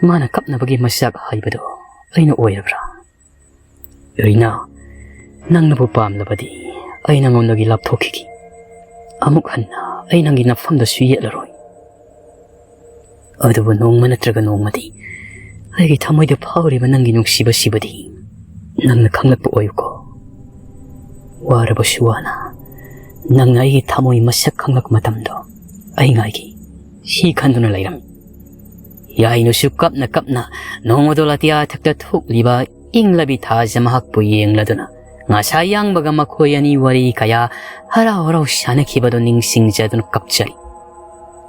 ꯃꯥꯅ ꯀꯞꯅꯕꯒꯤ ꯃꯆꯥꯛ ꯍꯥꯏꯕꯗꯣ ꯑꯩꯅ ꯑꯣꯏꯔꯕ꯭ꯔꯥ? ꯔꯤꯅꯥ, ꯅꯪꯅꯕꯨ ꯄꯥꯝꯂꯕꯗꯤ ꯑꯩ ꯅꯉꯣꯟꯗꯒꯤ ꯂꯥꯞꯊꯣꯛꯈꯤꯒꯦ꯫ ꯑꯃꯨꯛ ꯍꯟꯅ ꯑꯩ ꯅꯪꯒꯤ ꯅꯐꯝꯗꯁꯨ ꯌꯦꯠꯂꯔꯣꯏ꯫ ꯑꯗꯨꯕꯨ ꯅꯣꯡꯃ ꯅꯠꯇ꯭ꯔꯒ ꯅꯣꯡꯃꯗꯤ ꯑꯩꯒꯤ ꯊꯃꯣꯏꯗ ꯐꯥꯎꯔꯤꯕ ꯅꯪꯒꯤ ꯅꯨꯡꯁꯤꯕꯁꯤꯕꯨꯗꯤ ꯅꯪꯅ ꯈꯪꯂꯛꯄ ꯑꯣꯏꯌꯨꯀꯣ꯫ ꯋꯥꯔꯕꯁꯨ ꯋꯥꯅ ꯅꯪꯅ ꯑꯩꯒꯤ ꯊꯃꯣꯏ ꯃꯁꯛ ꯈꯪꯂꯛꯄ ꯃꯇꯝꯗꯣ ꯑꯩ ꯉꯥꯏꯒꯦ"꯫ ꯁꯤ ꯈꯟꯗꯨꯅ ꯂꯩꯔꯝꯃꯤ꯫ ꯌꯥꯏꯅꯨꯁꯨ ꯀꯞꯅ ꯀꯞꯅ ꯅꯣꯡꯃꯗꯣ ꯑꯇꯤꯌꯥ ꯊꯛꯇ ꯊꯣꯛꯂꯤꯕ ꯏꯪꯂꯕꯤ ꯊꯥꯁꯦ ꯃꯍꯥꯛꯄꯨ ꯌꯦꯡꯂꯗꯨꯅ ꯉꯁꯥꯏ ꯌꯥꯡꯕꯒ ꯃꯈꯣꯏ ꯑꯅꯤ ꯋꯥꯔꯤ ꯀꯌꯥ ꯍꯔꯥꯎ ꯍꯔꯥꯎ ꯁꯥꯟꯅꯈꯤꯕꯗꯨ ꯅꯤꯡꯁꯤꯡꯖꯗꯨꯅ ꯀꯞꯆꯔꯤ꯫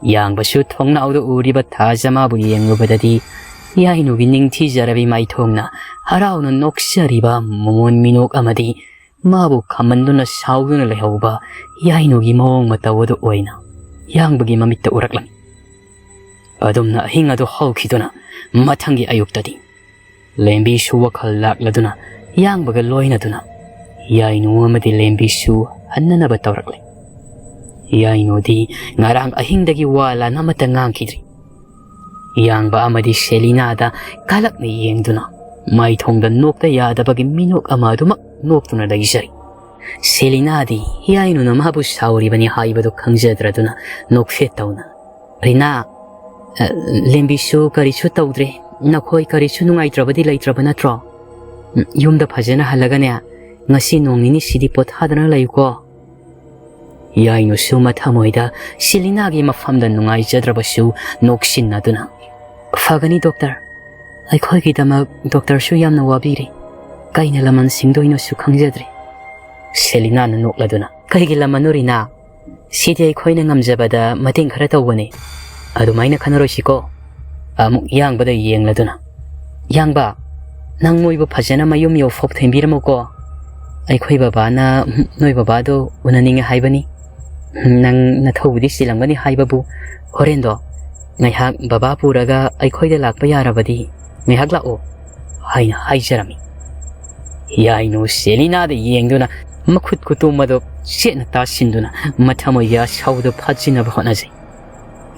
ꯌꯥꯡꯕꯁꯨ ꯊꯣꯡꯅꯥꯎꯗ ꯎꯔꯤꯕ ꯊꯥꯖ ꯃꯥꯕꯨ ꯌꯦꯡꯂꯨꯕꯗꯗꯤ, ꯌꯥꯏꯅꯨꯒꯤ ꯅꯤꯡꯊꯤꯖꯔꯕꯤ ꯃꯥꯏꯊꯣꯡꯅ ꯍꯔꯥꯎꯅ ꯅꯣꯛꯆꯔꯤꯕ ꯃꯃꯣꯟ ꯃꯤꯅꯣꯛ ꯑꯃꯗꯤ ꯃꯥꯕꯨ ꯈꯝꯃꯟꯗꯨꯅ ꯁꯥꯎꯗꯨꯅ ꯂꯩꯍꯧꯕ ꯌꯥꯏꯅꯨꯒꯤ ꯃꯑꯣꯡ ꯃꯇꯧ ꯑꯗꯨ ꯑꯣꯏꯅ ꯌꯥꯡꯕꯒꯤ ꯃꯃꯤꯠꯇ ꯎꯔꯛꯂꯝꯃꯤ꯫ ꯑꯗꯨꯝꯅ ꯑꯍꯤꯡ ꯑꯗꯨ ꯍꯧꯈꯤꯗꯨꯅ ꯃꯊꯪꯒꯤ ꯑꯌꯨꯛꯇꯗꯤ ꯂꯦꯝꯕꯤꯁꯨ ꯋꯥꯈꯜ ꯂꯥꯛꯂꯗꯨꯅ ꯌꯥꯡꯕꯒ ꯂꯣꯏꯅꯗꯨꯅ ꯌꯥꯏꯅꯨ ꯑꯃꯗꯤ ꯂꯦꯝꯕꯤꯁꯨ ꯍꯟꯅꯅꯕ ꯇꯧꯔꯛꯂꯦ꯫ ꯌꯥꯏꯅꯨꯗꯤ ꯉꯔꯥꯡ ꯑꯍꯤꯡꯗꯒꯤ ꯋꯥ ꯂꯥꯟ ꯑꯃꯠꯇ ꯉꯥꯡꯈꯤꯗ꯭ꯔꯤ꯫ ꯌꯥꯡꯕ ꯑꯃꯗꯤ ꯁꯦꯂꯤꯅꯥꯗ ꯀꯂꯛꯅ ꯌꯦꯡꯗꯨꯅ ꯃꯥꯏꯊꯣꯡꯗ ꯅꯣꯛꯇ ꯌꯥꯗꯕꯒꯤ ꯃꯤꯅꯣꯛ ꯑꯃ ꯑꯗꯨꯃꯛ ꯅꯣꯛꯇꯨꯅ ꯂꯩꯖꯔꯤ꯫ ꯁꯦꯂꯤꯅꯥꯗꯤ ꯌꯥꯏꯅꯨꯅ ꯃꯥꯕꯨ ꯁꯥꯎꯔꯤꯕꯅꯤ ꯍꯥꯏꯕꯗꯨ ꯈꯪꯖꯗ꯭ꯔꯗꯨꯅ ꯅꯣꯛꯐꯦꯠ ꯇꯧꯅ, "ꯔꯤꯅꯥ, ꯑ, ꯂꯦꯝꯕꯤꯁꯨ ꯀꯔꯤꯁꯨ ꯇꯧꯗ꯭ꯔꯦ꯫ ꯅꯈꯣꯏ ꯀꯔꯤꯁꯨ ꯅꯨꯡꯉꯥꯏꯇ꯭ꯔꯕꯗꯤ ꯂꯩꯇ꯭ꯔꯕ ꯅꯠꯇ꯭ꯔꯣ? ꯎꯝ, ꯌꯨꯝꯗ ꯐꯖꯅ ꯍꯜꯂꯒꯅꯦ, ꯉꯁꯤ ꯅꯣꯡ ꯅꯤꯅꯤꯁꯤꯗꯤ ꯄꯣꯊꯥꯗꯅ ꯂꯩꯌꯨꯀꯣ꯫" ꯌꯥꯏꯅꯨꯁꯨ ꯃꯊꯃꯣꯏꯗ ꯁꯦꯂꯤꯅꯥꯒꯤ ꯃꯐꯝꯗ ꯅꯨꯡꯉꯥꯏꯖꯗ꯭ꯔꯕꯁꯨ ꯅꯣꯛꯁꯤꯟꯅꯗꯨꯅ, "ꯐꯒꯅꯤ ꯗꯣꯛꯇꯔ꯫ ꯑꯩꯈꯣꯏꯒꯤꯗꯃꯛ ꯗꯣꯛꯇꯔꯁꯨ ꯌꯥꯝꯅ ꯋꯥꯕꯤꯔꯤ꯫ ꯀꯩꯅ ꯂꯃꯟ ꯁꯤꯡꯗꯣꯏꯅꯣꯁꯨ ꯈꯪꯖꯗ꯭ꯔꯦ꯫" ꯁꯦꯂꯤꯅꯥꯅ ꯅꯣꯛꯂꯗꯨꯅ, "ꯀꯩꯒꯤ ꯂꯃꯟꯅꯣ ꯔꯤꯅꯥ? ꯁꯤꯗꯤ ꯑꯩꯈꯣꯏꯅ ꯉꯝꯖꯕꯗ ꯃꯇꯦꯡ ꯈꯔ ꯇꯧꯕꯅꯤ꯫ ꯑꯗꯨꯃꯥꯏꯅ ꯈꯟꯅꯔꯣꯏꯁꯤꯀꯣ?" ꯑꯃꯨꯛ ꯌꯥꯡꯕꯗ ꯌꯦꯡꯂꯗꯨꯅ, "ꯌꯥꯡꯕ, ꯅꯪ ꯃꯣꯏꯕꯨ ꯐꯖꯅ ꯃꯌꯨꯝ ꯌꯧꯐꯥꯎ ꯊꯦꯡꯕꯤꯔꯝꯃꯨꯀꯣ꯫ ꯑꯩꯈꯣꯏ ꯕꯕꯥꯅ ꯅꯣꯏ ꯕꯕꯥꯗꯣ ꯎꯅꯅꯤꯡꯉꯦ ꯍꯥꯏꯕꯅꯤ꯫ ꯅꯪ ꯅꯊꯧꯕꯨꯗꯤ ꯆꯤꯜꯂꯝꯒꯅꯤ ꯍꯥꯏꯕꯕꯨ, ꯍꯣꯔꯦꯟꯗꯣ ꯉꯥꯏꯍꯥꯛ ꯕꯕꯥ ꯄꯨꯔꯒ ꯑꯩꯈꯣꯏꯗ ꯂꯥꯛꯄ ꯌꯥꯔꯕꯗꯤ ꯉꯥꯏꯍꯥꯛ ꯂꯥꯛꯑꯣ," ꯍꯥꯏꯅ ꯍꯥꯏꯖꯔꯝꯃꯤ꯫ ꯌꯥꯏꯅꯨ ꯁꯦꯂꯤꯅꯥꯗ ꯌꯦꯡꯗꯨꯅ ꯃꯈꯨꯠ ꯈꯨꯇꯨꯝ ꯑꯗꯨ ꯆꯦꯠꯅ ꯇꯥꯁꯤꯟꯗꯨꯅ ꯃꯊꯃꯣꯏꯒꯤ ꯑꯁꯥꯎꯕꯗꯨ ꯐꯥꯖꯤꯟꯅꯕ ꯍꯣꯠꯅꯖꯩ꯫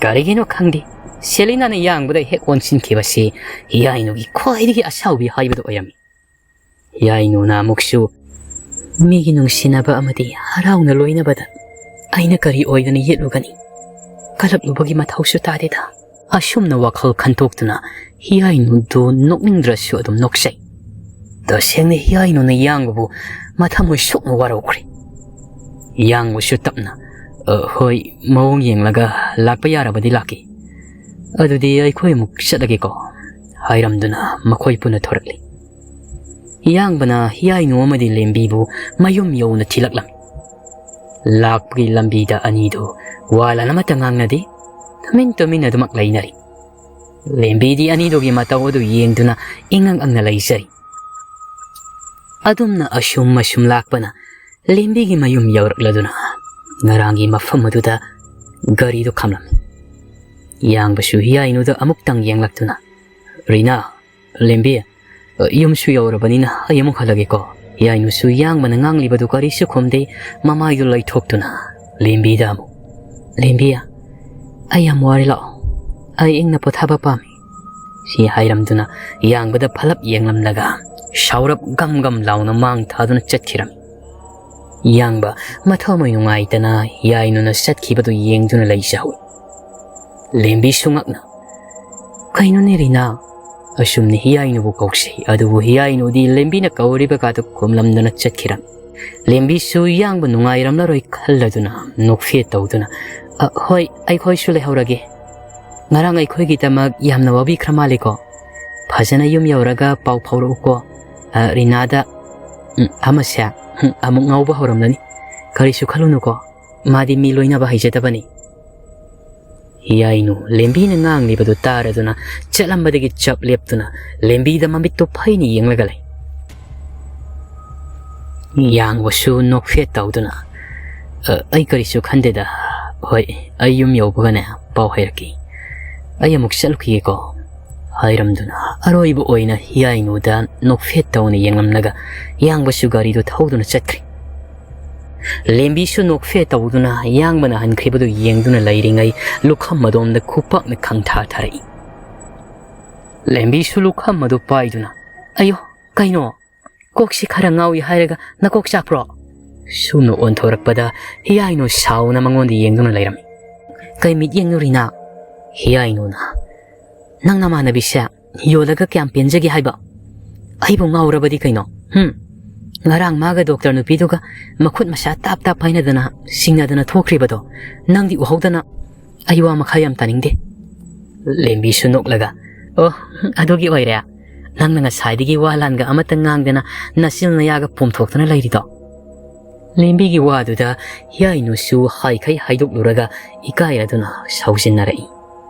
ꯀꯔꯤꯒꯤꯅꯣ ꯈꯪꯗꯦ, ꯁꯦꯂꯤꯅꯥꯅ ꯌꯥꯡꯕꯗ ꯍꯦꯛ ꯑꯣꯟꯁꯤꯟꯈꯤꯕꯁꯤ ꯌꯥꯏꯅꯨꯒꯤ ꯈ꯭ꯋꯥꯏꯗꯒꯤ ꯑꯁꯥꯎꯕꯤ ꯍꯥꯏꯕꯗꯨ ꯑꯣꯏꯔꯝꯃꯤ꯫ ꯌꯥꯏꯅꯨꯅ ꯑꯃꯨꯛꯁꯨ, "ꯃꯤꯒꯤ ꯅꯨꯡꯁꯤꯅꯕ ꯑꯃꯗꯤ ꯍꯔꯥꯎꯅ ꯂꯣꯏꯅꯕꯗ ꯑꯩꯅ ꯀꯔꯤ ꯑꯣꯏꯗꯅ ꯌꯦꯠꯂꯨꯒꯅꯤ? ꯀꯂꯛꯂꯨꯕꯒꯤ ꯃꯊꯧꯁꯨ ꯇꯥꯗꯦꯗ꯫" ꯑꯁꯨꯝꯅ ꯋꯥꯈꯜ ꯈꯟꯇꯣꯛꯇꯨꯅ ꯍꯤꯌꯥꯏꯅꯨꯗꯨ ꯅꯣꯛꯅꯤꯡꯗ꯭ꯔꯁꯨ ꯑꯗꯨꯝ ꯅꯣꯛꯆꯩ꯫ ꯇꯁꯦꯡꯅ ꯍꯤꯌꯥꯏꯅꯨꯅ ꯌꯥꯡꯕꯕꯨ ꯃꯊꯃꯣꯏ ꯁꯣꯛꯅ ꯋꯥꯔꯧꯈ꯭ꯔꯦ꯫ ꯌꯥꯡꯕꯁꯨ ꯇꯞꯅ, "ꯑ, ꯍꯣꯏ, ꯃꯑꯣꯡ ꯌꯦꯡꯂꯒ ꯂꯥꯛꯄ ꯌꯥꯔꯕꯗꯤ ꯂꯥꯛꯀꯦ꯫ ꯑꯗꯨꯗꯤ ꯑꯩꯈꯣꯏ ꯑꯃꯨꯛ ꯆꯠꯂꯒꯦꯀꯣ," ꯍꯥꯏꯔꯝꯗꯨꯅ ꯃꯈꯣꯏ ꯄꯨꯟꯅ ꯊꯣꯔꯛꯂꯤ꯫ ꯌꯥꯡꯕꯅ ꯍꯤꯌꯥꯏꯅꯨ ꯑꯃꯗꯤ ꯂꯦꯝꯕꯤꯕꯨ ꯃꯌꯨꯝ ꯌꯧꯅ ꯊꯤꯜꯂꯛꯂꯝꯃꯤ꯫ ꯂꯥꯛꯄꯒꯤ ꯂꯝꯕꯤꯗ ꯑꯅꯤꯗꯨ ꯋꯥ ꯂꯥꯟ ꯑꯃꯠꯇ ꯉꯥꯡꯅꯗꯦ꯫ ꯇꯨꯃꯤꯟ ꯇꯨꯃꯤꯟ ꯑꯗꯨꯃꯛ ꯂꯩꯅꯔꯤ꯫ ꯂꯦꯝꯕꯤꯗꯤ ꯑꯅꯤꯗꯨꯒꯤ ꯃꯇꯧ ꯑꯗꯨ ꯌꯦꯡꯗꯨꯅ ꯏꯉꯛ ꯉꯛꯅ ꯂꯩꯖꯔꯤ꯫ ꯑꯗꯨꯝꯅ ꯑꯁꯨꯝ ꯑꯁꯨꯝ ꯂꯥꯛꯄꯅ ꯂꯦꯝꯕꯤꯒꯤ ꯃꯌꯨꯝ ꯌꯧꯔꯛꯂꯗꯨꯅ ꯉꯔꯥꯡꯒꯤ ꯃꯐꯝ ꯑꯗꯨꯗ ꯒꯥꯔꯤꯗꯨ ꯈꯥꯝꯂꯝꯃꯤ꯫ ꯌꯥꯡꯕꯁꯨ ꯍꯤꯌꯥꯏꯅꯨꯗ ꯑꯃꯨꯛꯇꯪ ꯌꯦꯡꯂꯛꯇꯨꯅ, "ꯔꯤꯅꯥ, ꯂꯦꯝꯕꯤ, ꯌꯨꯝꯁꯨ ꯌꯧꯔꯕꯅꯤꯅ ꯑꯩ ꯑꯃꯨꯛ ꯍꯜꯂꯒꯦꯀꯣ?" ꯍꯤꯌꯥꯏꯅꯨꯁꯨ ꯌꯥꯡꯕꯅ ꯉꯥꯡꯂꯤꯕꯗꯨ ꯀꯔꯤꯁꯨ ꯈꯨꯝꯗꯦ꯫ ꯃꯃꯥꯏꯗꯨ ꯂꯩꯊꯣꯛꯇꯨꯅ ꯂꯦꯝꯕꯤꯗ ꯑꯃꯨꯛ, "ꯂꯦꯝꯕꯤ, ꯑꯩ ꯌꯥꯝ ꯋꯥꯔꯦ, ꯂꯥꯛꯑꯣ, ꯑꯩ ꯏꯪꯅ ꯄꯣꯊꯥꯕ ꯄꯥꯝꯃꯤ," ꯁꯤ ꯍꯥꯏꯔꯝꯗꯨꯅ ꯌꯥꯡꯕꯗ ꯐꯂꯞ ꯌꯦꯡꯂꯝꯂꯒ ꯁꯥꯎꯔꯞ ꯒꯝ ꯒꯝ ꯂꯥꯎꯅ ꯃꯥꯡ ꯊꯥꯗꯨꯅ ꯆꯠꯈꯤꯔꯝꯃꯤ꯫ ꯌꯥꯡꯕ ꯃꯊꯃꯣꯏ ꯅꯨꯡꯉꯥꯏꯇꯅ ꯍꯤꯌꯥꯏꯅꯨꯅ ꯆꯠꯈꯤꯕꯗꯨ ꯌꯦꯡꯗꯨꯅ ꯂꯩꯖꯍꯧꯏ꯫ ꯂꯦꯝꯕꯤꯁꯨ ꯉꯛꯅ, "ꯀꯩꯅꯣꯅꯦ ꯔꯤꯅꯥ?" ꯑꯁꯨꯝꯅ ꯍꯤꯌꯥꯏꯅꯨꯕꯨ ꯀꯧꯁꯤ, ꯑꯗꯨꯕꯨ ꯍꯤꯌꯥꯏꯅꯨꯗꯤ ꯂꯦꯝꯕꯤꯅ ꯀꯧꯔꯤꯕꯒꯗꯨ ꯈꯨꯝꯂꯝꯗꯅ ꯆꯠꯈꯤꯔꯝꯃꯤ꯫ ꯂꯦꯝꯕꯤꯁꯨ ꯌꯥꯡꯕ ꯅꯨꯡꯉꯥꯏꯔꯝꯂꯔꯣꯏ ꯈꯜꯂꯗꯨꯅ ꯅꯣꯛꯐꯦꯠ ꯇꯧꯗꯨꯅ, "ꯑ, ꯍꯣꯏ, ꯑꯩꯈꯣꯏꯁꯨ ꯂꯩꯍꯧꯔꯒꯦ꯫ ꯉꯔꯥꯡ ꯑꯩꯈꯣꯏꯒꯤꯗꯃꯛ ꯌꯥꯝꯅ ꯋꯥꯕꯤꯈ꯭ꯔ ꯃꯥꯜꯂꯦꯀꯣ꯫ ꯐꯖꯅ ꯌꯨꯝ ꯌꯧꯔꯒ ꯄꯥꯎ ꯐꯥꯎꯔꯛꯎꯀꯣ, ꯑ, ꯔꯤꯅꯥꯗ꯫ ꯎꯝ, ꯑꯃꯁꯦ, ꯎꯝ, ꯑꯃꯨꯛ ꯉꯥꯎꯕ ꯍꯧꯔꯝꯂꯅꯤ꯫ ꯀꯔꯤꯁꯨ ꯈꯜꯂꯨꯅꯨꯀꯣ, ꯃꯥꯗꯤ ꯃꯤ ꯂꯣꯏꯅꯕ ꯍꯩꯖꯗꯕꯅꯤ꯫" ꯍꯤꯌꯥꯏꯅꯨ ꯂꯦꯝꯕꯤꯅ ꯉꯥꯡꯂꯤꯕꯗꯨ ꯇꯥꯔꯗꯨꯅ ꯆꯠꯂꯝꯕꯗꯒꯤ ꯆꯞ ꯂꯦꯞꯇꯨꯅ ꯂꯦꯝꯕꯤꯗ ꯃꯃꯤꯠꯇꯨ ꯐꯩꯅ ꯌꯦꯡꯂꯒ ꯂꯩ꯫ ꯌꯥꯡꯕꯁꯨ ꯅꯣꯛꯐꯦꯠ ꯇꯧꯗꯨꯅ, "ꯑ, ꯑꯩ ꯀꯔꯤꯁꯨ ꯈꯟꯗꯦꯗ꯫ ꯍꯣꯏ, ꯑꯩ ꯌꯨꯝ ꯌꯧꯕꯒꯅꯦ ꯄꯥꯎ ꯍꯥꯏꯔꯛꯀꯦ꯫ ꯑꯩ ꯑꯃꯨꯛ ꯆꯠꯂꯨꯈꯤꯒꯦꯀꯣ," ꯍꯥꯏꯔꯝꯗꯨꯅ ꯑꯔꯣꯏꯕ ꯑꯣꯏꯅ ꯍꯤꯌꯥꯏꯅꯨꯗ ꯅꯣꯛꯐꯦꯠ ꯇꯧꯅ ꯌꯦꯡꯂꯝꯂꯒ ꯌꯥꯡꯕꯁꯨ ꯒꯥꯔꯤꯗꯨ ꯊꯧꯗꯨꯅ ꯆꯠꯈ꯭ꯔꯦ꯫ ꯂꯦꯝꯕꯤꯁꯨ ꯅꯣꯛꯐꯦꯠ ꯇꯧꯗꯨꯅ ꯌꯥꯡꯕꯅ ꯍꯟꯈ꯭ꯔꯤꯕꯗꯨ ꯌꯦꯡꯗꯨꯅ ꯂꯩꯔꯤꯉꯩ ꯂꯨꯈꯝ ꯑꯗꯣꯝꯗ ꯈꯨꯄꯥꯛꯅ ꯈꯪꯊꯥ ꯊꯥꯔꯛꯏ꯫ ꯂꯦꯝꯕꯤꯁꯨ ꯂꯨꯈꯝ ꯑꯗꯨ ꯄꯥꯏꯗꯨꯅ, "ꯑꯌꯣ, ꯀꯩꯅꯣ? ꯀꯣꯛꯁꯤ ꯈꯔ ꯉꯥꯎꯏ ꯍꯥꯏꯔꯒ ꯅꯀꯣꯛ ꯆꯥꯛꯄ꯭ꯔꯣ?" ꯁꯨꯝꯅ ꯑꯣꯟꯊꯣꯔꯛꯄꯗ ꯍꯤꯌꯥꯏꯅꯨ ꯁꯥꯎꯅ ꯃꯉꯣꯟꯗ ꯌꯦꯡꯗꯨꯅ ꯂꯩꯔꯝꯃꯤ꯫ "ꯀꯩ ꯃꯤꯠꯌꯦꯡꯅꯣ ꯔꯤꯅꯥ?" ꯍꯤꯌꯥꯏꯅꯨꯅ, "ꯅꯪ ꯅꯃꯥꯟꯅꯕꯤꯁꯦ ꯌꯣꯜꯂꯒ ꯀꯌꯥꯝ ꯄꯦꯟꯖꯒꯦ ꯍꯥꯏꯕ? ꯑꯩꯕꯨ ꯉꯥꯎꯔꯕꯗꯤ ꯀꯩꯅꯣ? ꯍꯨꯝ? ꯉꯔꯥꯡ ꯃꯥꯒ ꯗꯣꯛꯇꯔ ꯅꯨꯄꯤꯗꯨꯒ ꯃꯈꯨꯠ ꯃꯁꯥ ꯇꯥꯞ ꯇꯥꯞ ꯄꯥꯏꯅꯗꯅ ꯁꯤꯡꯅꯗꯅ ꯊꯣꯛꯈ꯭ꯔꯤꯕꯗꯣ ꯅꯪꯗꯤ ꯎꯍꯧꯗꯅ꯫ ꯑꯩ ꯋꯥ ꯃꯈꯥ ꯌꯥꯝ ꯇꯥꯅꯤꯡꯗꯦ꯫" ꯂꯦꯝꯕꯤꯁꯨ ꯅꯣꯛꯂꯒ, "ꯑꯣ, ꯑꯗꯨꯒꯤ ꯑꯣꯏꯔꯦ꯫ ꯅꯪꯅ ꯉꯁꯥꯏꯗꯒꯤ ꯋꯥ ꯂꯥꯟꯒ ꯑꯃꯠꯇ ꯉꯥꯡꯗꯅ ꯅꯆꯤꯜ ꯅꯌꯥꯒ ꯄꯣꯝꯊꯣꯛꯇꯨꯅ ꯂꯩꯔꯤꯗꯣ?" ꯂꯦꯝꯕꯤꯒꯤ ꯋꯥꯗꯨꯗ ꯍꯤꯌꯥꯏꯅꯨꯁꯨ ꯍꯥꯏꯈꯩ ꯍꯥꯏꯗꯣꯛꯂꯨꯔꯒ ꯏꯀꯥꯏꯔꯗꯨꯅ ꯁꯥꯎꯖꯤꯟꯅꯔꯛꯏ꯫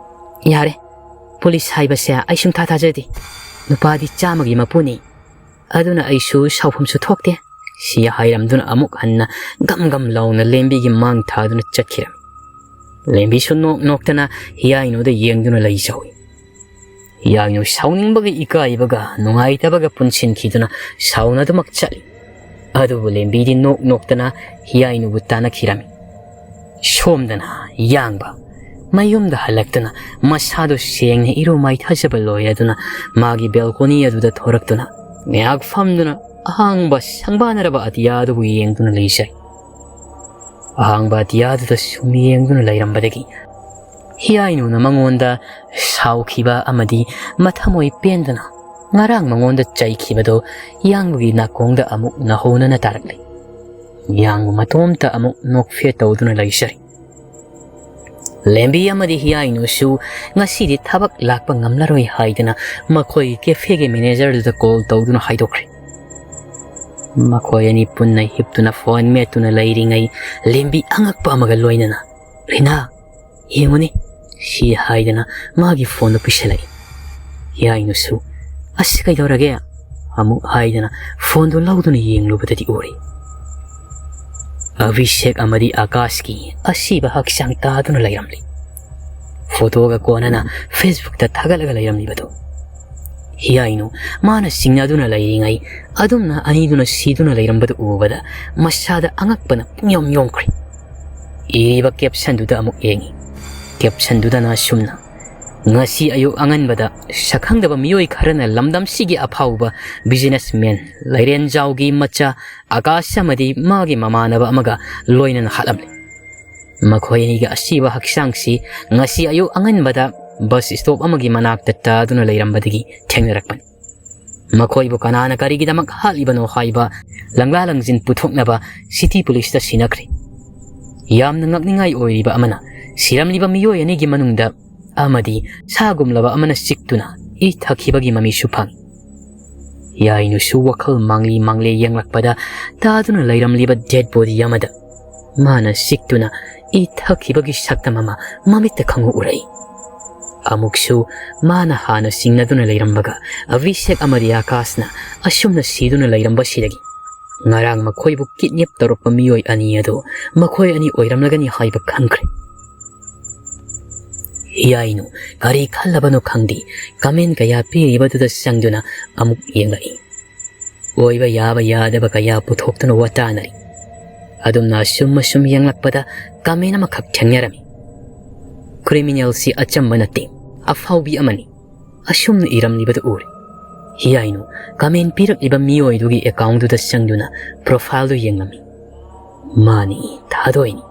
"ꯌꯥꯔꯦ, ꯄꯨꯂꯤꯁ ꯍꯥꯏꯕꯁꯦ ꯑꯩ ꯁꯨꯡꯊꯥ ꯊꯥꯖꯗꯦ꯫ ꯅꯨꯄꯥꯗꯤ ꯆꯥꯝꯃꯒꯤ ꯃꯄꯨꯅꯤ꯫ ꯑꯗꯨꯅ ꯑꯩꯁꯨ ꯁꯥꯎꯐꯝꯁꯨ ꯊꯣꯛꯇꯦ", ꯁꯤ ꯍꯥꯏꯔꯝꯗꯨꯅ ꯑꯃꯨꯛ ꯍꯟꯅ ꯒꯝ ꯒꯝ ꯂꯥꯎꯅ ꯂꯦꯝꯕꯤꯒꯤ ꯃꯥꯡ ꯊꯥꯗꯨꯅ ꯆꯠꯈꯤꯔꯝꯃꯤ꯫ ꯂꯦꯝꯕꯤꯁꯨ ꯅꯣꯛ ꯅꯣꯛꯇꯅ ꯍꯤꯌꯥꯏꯅꯨꯗ ꯌꯦꯡꯗꯨꯅ ꯂꯩꯖꯍꯧꯏ꯫ ꯍꯤꯌꯥꯏꯅꯨ ꯁꯥꯎꯅꯤꯡꯕꯒ ꯏꯀꯥꯏꯕꯒ ꯅꯨꯡꯉꯥꯏꯇꯕꯒ ꯄꯨꯟꯁꯤꯟꯈꯤꯗꯨꯅ ꯁꯥꯎꯅꯗꯨꯃꯛ ꯆꯠꯂꯤ꯫ ꯑꯗꯨꯕꯨ ꯂꯦꯝꯕꯤꯗꯤ ꯅꯣꯛ ꯅꯣꯛꯇꯅ ꯍꯤꯌꯥꯏꯅꯨꯕꯨ ꯇꯥꯟꯅꯈꯤꯔꯝꯃꯤ꯫ ꯁꯣꯝꯗꯅ ꯌꯥꯡꯕ ꯃꯌꯨꯝꯗ ꯍꯜꯂꯛꯇꯨꯅ ꯃꯁꯥꯗꯨ ꯁꯦꯡꯅ ꯏꯔꯨ ꯃꯥꯏꯊꯖꯕ ꯂꯣꯏꯔꯗꯨꯅ ꯃꯥꯒꯤ ꯕꯦꯜꯀꯣꯅꯤ ꯑꯗꯨꯗ ꯊꯣꯔꯛꯇꯨꯅ ꯉꯥꯏꯍꯥꯛ ꯐꯝꯗꯨꯅ ꯑꯍꯥꯡꯕ ꯁꯪꯕꯥꯅꯔꯕ ꯑꯇꯤꯌꯥꯗꯨꯕꯨ ꯌꯦꯡꯗꯨꯅ ꯂꯩꯖꯩ꯫ ꯑꯍꯥꯡꯕ ꯑꯇꯤꯌꯥꯗꯨꯗ ꯁꯨꯝ ꯌꯦꯡꯗꯨꯅ ꯂꯩꯔꯝꯕꯗꯒꯤ ꯍꯤꯌꯥꯏꯅꯨꯅ ꯃꯉꯣꯟꯗ ꯁꯥꯎꯈꯤꯕ ꯑꯃꯗꯤ ꯃꯊꯃꯣꯏ ꯄꯦꯟꯗꯅ ꯉꯔꯥꯡ ꯃꯉꯣꯟꯗ ꯆꯩꯈꯤꯕꯗꯨ ꯌꯥꯡꯕꯒꯤ ꯅꯥꯀꯣꯡꯗ ꯑꯃꯨꯛ ꯅꯧꯍꯧꯅꯅ ꯇꯥꯔꯛꯂꯤ꯫ ꯌꯥꯡꯕ ꯃꯇꯣꯝꯇ ꯑꯃꯨꯛ ꯅꯣꯛꯐꯦꯠ ꯇꯧꯗꯨꯅ ꯂꯩꯖꯔꯤ꯫ ꯂꯦꯝꯕꯤ ꯑꯃꯗꯤ ꯍꯤꯌꯥꯏꯅꯨꯁꯨ ꯉꯁꯤꯗꯤ ꯊꯕꯛ ꯂꯥꯛꯄ ꯉꯝꯂꯔꯣꯏ ꯍꯥꯏꯗꯨꯅ ꯃꯈꯣꯏ ꯀꯦꯐꯦꯒꯤ ꯃꯦꯅꯦꯖꯔꯗꯨꯗ ꯀꯣꯜ ꯇꯧꯗꯨꯅ ꯍꯥꯏꯗꯣꯛꯈ꯭ꯔꯦ꯫ ꯃꯈꯣꯏ ꯑꯅꯤ ꯄꯨꯟꯅ ꯍꯤꯞꯇꯨꯅ ꯐꯣꯟ ꯃꯦꯠꯇꯨꯅ ꯂꯩꯔꯤꯉꯩ ꯂꯦꯝꯕꯤ ꯑꯉꯛꯄ ꯑꯃꯒ ꯂꯣꯏꯅꯅ, "ꯔꯤꯅꯥ, ꯌꯦꯡꯉꯨꯅꯦ," ꯁꯤ ꯍꯥꯏꯗꯅ ꯃꯥꯒꯤ ꯐꯣꯟꯗꯨ ꯄꯤꯁꯜꯂꯛꯏ꯫ ꯍꯤꯌꯥꯏꯅꯨꯁꯨ, "ꯑꯁ, ꯀꯩꯗꯧꯔꯒꯦ?" ꯑꯃꯨꯛ ꯍꯥꯏꯗꯅ ꯐꯣꯟꯗꯨ ꯂꯧꯗꯨꯅ ꯌꯦꯡꯂꯨꯕꯗꯗꯤ ꯎꯔꯦ ꯑꯚꯤꯁꯦꯛ ꯑꯃꯗꯤ ꯑꯀꯥꯁꯀꯤ ꯑꯁꯤꯕ ꯍꯛꯆꯥꯡ ꯇꯥꯗꯨꯅ ꯂꯩꯔꯝꯂꯤ꯫ ꯐꯣꯇꯣꯒ ꯀꯣꯟꯅꯅ ꯐꯦꯁꯕꯨꯛꯇ ꯊꯥꯒꯠꯂꯒ ꯂꯩꯔꯝꯂꯤꯕꯗꯨ꯫ ꯍꯤꯌꯥꯏꯅꯨ ꯃꯥꯅ ꯆꯤꯡꯅꯗꯨꯅ ꯂꯩꯔꯤꯉꯩ ꯑꯗꯨꯝꯅ ꯑꯅꯤꯗꯨꯅ ꯁꯤꯗꯨꯅ ꯂꯩꯔꯝꯕꯗꯨ ꯎꯕꯗ ꯃꯁꯥꯗ ꯑꯉꯛꯄꯅ ꯄꯨꯡꯌꯣꯝ ꯌꯣꯝꯈ꯭ꯔꯦ꯫ ꯏꯔꯤꯕ ꯀꯦꯞꯁꯟꯗꯨꯗ ꯑꯃꯨꯛ ꯌꯦꯡꯉꯤ꯫ ꯀꯦꯞꯁꯟꯗꯨꯗꯅ ꯑꯁꯨꯝꯅ, "ꯉꯁꯤ ꯑꯌꯨꯛ ꯑꯉꯟꯕꯗ ꯁꯛꯈꯪꯗꯕ ꯃꯤꯑꯣꯏ ꯈꯔꯅ ꯂꯝꯗꯝꯁꯤꯒꯤ ꯑꯐꯥꯎꯕ ꯕꯤꯖꯤꯅꯦꯁꯃꯦꯟ ꯂꯩꯔꯦꯟꯖꯥꯎꯒꯤ ꯃꯆꯥ ꯑꯀꯥꯁ ꯑꯃꯗꯤ ꯃꯥꯒꯤ ꯃꯃꯥꯟꯅꯕ ꯑꯃꯒ ꯂꯣꯏꯅꯅ ꯍꯥꯠꯂꯝꯂꯦ꯫ ꯃꯈꯣꯏ ꯑꯅꯤꯒꯤ ꯑꯁꯤꯕ ꯍꯛꯆꯥꯡꯁꯤ ꯉꯁꯤ ꯑꯌꯨꯛ ꯑꯉꯟꯕꯗ ꯕꯁ ꯁ꯭ꯇꯣꯞ ꯑꯃꯒꯤ ꯃꯅꯥꯛꯇ ꯇꯥꯗꯨꯅ ꯂꯩꯔꯝꯕꯗꯒꯤ ꯊꯦꯡꯅꯔꯛꯄꯅꯤ꯫ ꯃꯈꯣꯏꯕꯨ ꯀꯅꯥꯅ ꯀꯔꯤꯒꯤꯗꯃꯛ ꯍꯥꯠꯂꯤꯕꯅꯣ ꯍꯥꯏꯕ ꯂꯪꯂꯥ ꯂꯪꯖꯤꯟ ꯄꯨꯊꯣꯛꯅꯕ ꯁꯤꯇꯤ ꯄꯨꯂꯤꯁꯇ ꯁꯤꯟꯅꯈ꯭ꯔꯦ꯫ ꯌꯥꯝꯅ ꯉꯛꯅꯤꯡꯉꯥꯏ ꯑꯣꯏꯔꯤꯕ ꯑꯃꯅ, ꯁꯤꯔꯝꯂꯤꯕ ꯃꯤꯑꯣꯏ ꯑꯅꯤꯒꯤ ꯃꯅꯨꯡꯗ ꯑꯃꯗꯤ ꯁꯥꯒꯨꯝꯂꯕ ꯑꯃꯅ ꯆꯤꯛꯇꯨꯅ ꯏ ꯊꯛꯈꯤꯕꯒꯤ ꯃꯃꯤꯁꯨ ꯐꯪꯏ꯫ ꯌꯥꯏꯅꯨꯁꯨ ꯋꯥꯈꯜ ꯃꯥꯡꯂꯤ ꯃꯥꯡꯂꯤ ꯌꯦꯡꯂꯛꯄꯗ ꯇꯥꯗꯨꯅ ꯂꯩꯔꯝꯂꯤꯕ dead body ꯑꯃꯗ ꯃꯥꯅ ꯆꯤꯛꯇꯨꯅ ꯏ ꯊꯛꯈꯤꯕꯒꯤ ꯁꯛꯇꯝ ꯑꯃ ꯃꯃꯤꯠꯇ ꯈꯪꯍꯧ ꯎꯔꯛꯏ꯫ ꯑꯃꯨꯛꯁꯨ ꯃꯥꯅ ꯍꯥꯟꯅ ꯆꯤꯡꯅꯗꯨꯅ ꯂꯩꯔꯝꯕꯒ ꯑꯚꯤꯁꯦꯛ ꯑꯃꯗꯤ ꯑꯀꯥꯁꯅ ꯑꯁꯨꯝꯅ ꯁꯤꯗꯨꯅ ꯂꯩꯔꯝꯕꯁꯤꯗꯒꯤ ꯉꯔꯥꯡ ꯃꯈꯣꯏꯕꯨ kidnap ꯇꯧꯔꯛꯄ ꯃꯤꯑꯣꯏ ꯑꯅꯤ ꯑꯗꯨ ꯃꯈꯣꯏ ꯑꯅꯤ ꯑꯣꯏꯔꯝꯂꯒꯅꯤ ꯍꯥꯏꯕ ꯈꯪꯈ꯭ꯔꯦ꯫ ꯍꯤꯌꯥꯏꯅꯨ ꯀꯔꯤ ꯈꯜꯂꯕꯅꯣ ꯈꯪꯗꯦ, comment ꯀꯌꯥ ꯄꯤꯔꯤꯕꯗꯨꯗ ꯆꯪꯗꯨꯅ ꯑꯃꯨꯛ ꯌꯦꯡꯂꯛꯏ꯫ ꯑꯣꯏꯕ ꯌꯥꯕ ꯌꯥꯗꯕ ꯀꯌꯥ ꯄꯨꯊꯣꯛꯇꯨꯅ ꯋꯥꯇꯥꯅꯔꯤ꯫ ꯑꯗꯨꯝꯅ ꯑꯁꯨꯝ ꯑꯁꯨꯝ ꯌꯦꯡꯂꯛꯄꯗ comment ꯑꯃꯈꯛ ꯊꯦꯡꯅꯔꯝꯃꯤ꯫ "Criminalꯁꯤ ꯑꯆꯝꯕ ꯅꯠꯇꯦ, ꯑꯐꯥꯎꯕꯤ ꯑꯃꯅꯤ" ꯑꯁꯨꯝꯅ ꯏꯔꯝꯂꯤꯕꯗꯨ ꯎꯔꯦ꯫ ꯍꯤꯌꯥꯏꯅꯨ comment ꯄꯤꯔꯛꯂꯤꯕ ꯃꯤꯑꯣꯏꯗꯨꯒꯤ accountꯗꯨꯗ ꯆꯪꯗꯨꯅ profileꯗꯨ ꯌꯦꯡꯂꯝꯃꯤ꯫ ꯃꯥꯅꯤ, ꯊꯥꯗꯣꯏꯅꯤ꯫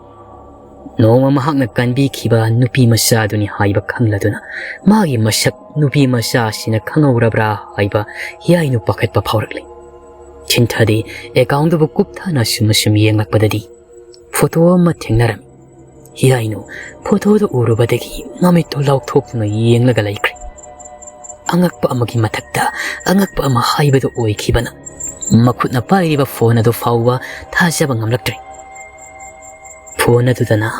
ꯅꯣꯡꯃ ꯃꯍꯥꯛꯅ ꯀꯟꯕꯤꯈꯤꯕ ꯅꯨꯄꯤ ꯃꯆꯥꯗꯨꯅꯤ ꯍꯥꯏꯕ ꯈꯪꯂꯗꯨꯅ ꯃꯥꯒꯤ ꯃꯁꯛ ꯅꯨꯄꯤ ꯃꯆꯥꯁꯤꯅ ꯈꯪꯍꯧꯔꯕ꯭ꯔꯥ ꯍꯥꯏꯕ ꯍꯤꯌꯥꯏꯅꯨ ꯄꯥꯈꯠꯄ ꯐꯥꯎꯔꯛꯂꯦ꯫ ꯆꯤꯟꯊꯗꯦ, accountꯗꯨꯕꯨ ꯀꯨꯞꯊꯅ ꯁꯨꯝ ꯁꯨꯝ ꯌꯦꯡꯂꯛꯄꯗꯗꯤ photo ꯑꯃ ꯊꯦꯡꯅꯔꯝꯃꯤ꯫ ꯍꯤꯌꯥꯏꯅꯨ photoꯗꯨ ꯎꯔꯨꯕꯗꯒꯤ ꯃꯃꯤꯠꯇꯨ ꯂꯥꯎꯊꯣꯛꯇꯨꯅ ꯌꯦꯡꯂꯒ ꯂꯩꯈ꯭ꯔꯦ꯫ ꯑꯉꯛꯄ ꯑꯃꯒꯤ ꯃꯊꯛꯇ ꯑꯉꯛꯄ ꯑꯃ ꯍꯥꯏꯕꯗꯨ ꯑꯣꯏꯈꯤꯕꯅ ꯃꯈꯨꯠꯅ ꯄꯥꯏꯔꯤꯕ phone ꯑꯗꯨ ꯐꯥꯎꯕ ꯊꯥꯖꯕ ꯉꯝꯂꯛꯇ꯭ꯔꯦ꯫ Phone ꯑꯗꯨꯗꯅ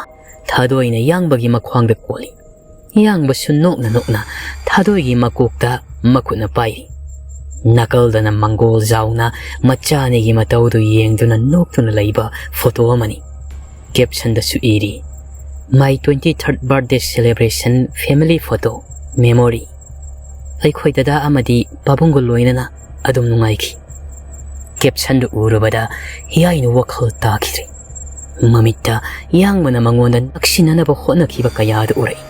ꯊꯥꯗꯣꯏꯅ ꯌꯥꯡꯕꯒꯤ ꯃꯈ꯭ꯋꯥꯡꯗ ꯀꯣꯜꯂꯤ꯫ ꯌꯥꯡꯕꯁꯨ ꯅꯣꯛꯅ ꯅꯣꯛꯅ ꯊꯥꯗꯣꯏꯒꯤ ꯃꯀꯣꯛꯇ ꯃꯈꯨꯠꯅ ꯄꯥꯏꯔꯤ꯫ ꯅꯥꯀꯜꯗꯅ ꯃꯪꯒꯣꯜ ꯖꯥꯎꯅ ꯃꯆꯥ ꯑꯅꯤꯒꯤ ꯃꯇꯧꯗꯨ ꯌꯦꯡꯗꯨꯅ ꯅꯣꯛꯇꯨꯅ ꯂꯩꯕ photo ꯑꯃꯅꯤ꯫ Captionꯗꯁꯨ ꯏꯔꯤ, "My twenty third birthday celebration family photo memory꯫ ꯑꯩꯈꯣꯏ ꯗꯗꯥ ꯑꯃꯗꯤ ꯄꯥꯕꯨꯡꯒ ꯂꯣꯏꯅꯅ ꯑꯗꯨꯝ ꯅꯨꯡꯉꯥꯏꯈꯤ"꯫ Captionꯗꯨ ꯎꯔꯨꯕꯗ ꯍꯤꯌꯥꯏꯅꯨ ꯋꯥꯈꯜ ꯇꯥꯈꯤꯗ꯭ꯔꯦ꯫ ꯃꯃꯤꯠꯇ ꯌꯥꯡꯕꯅ ꯃꯉꯣꯟꯗ ꯅꯛꯁꯤꯟꯅꯅꯕ ꯍꯣꯠꯅꯈꯤꯕ ꯀꯌꯥꯗꯨ ꯎꯔꯛꯏ꯫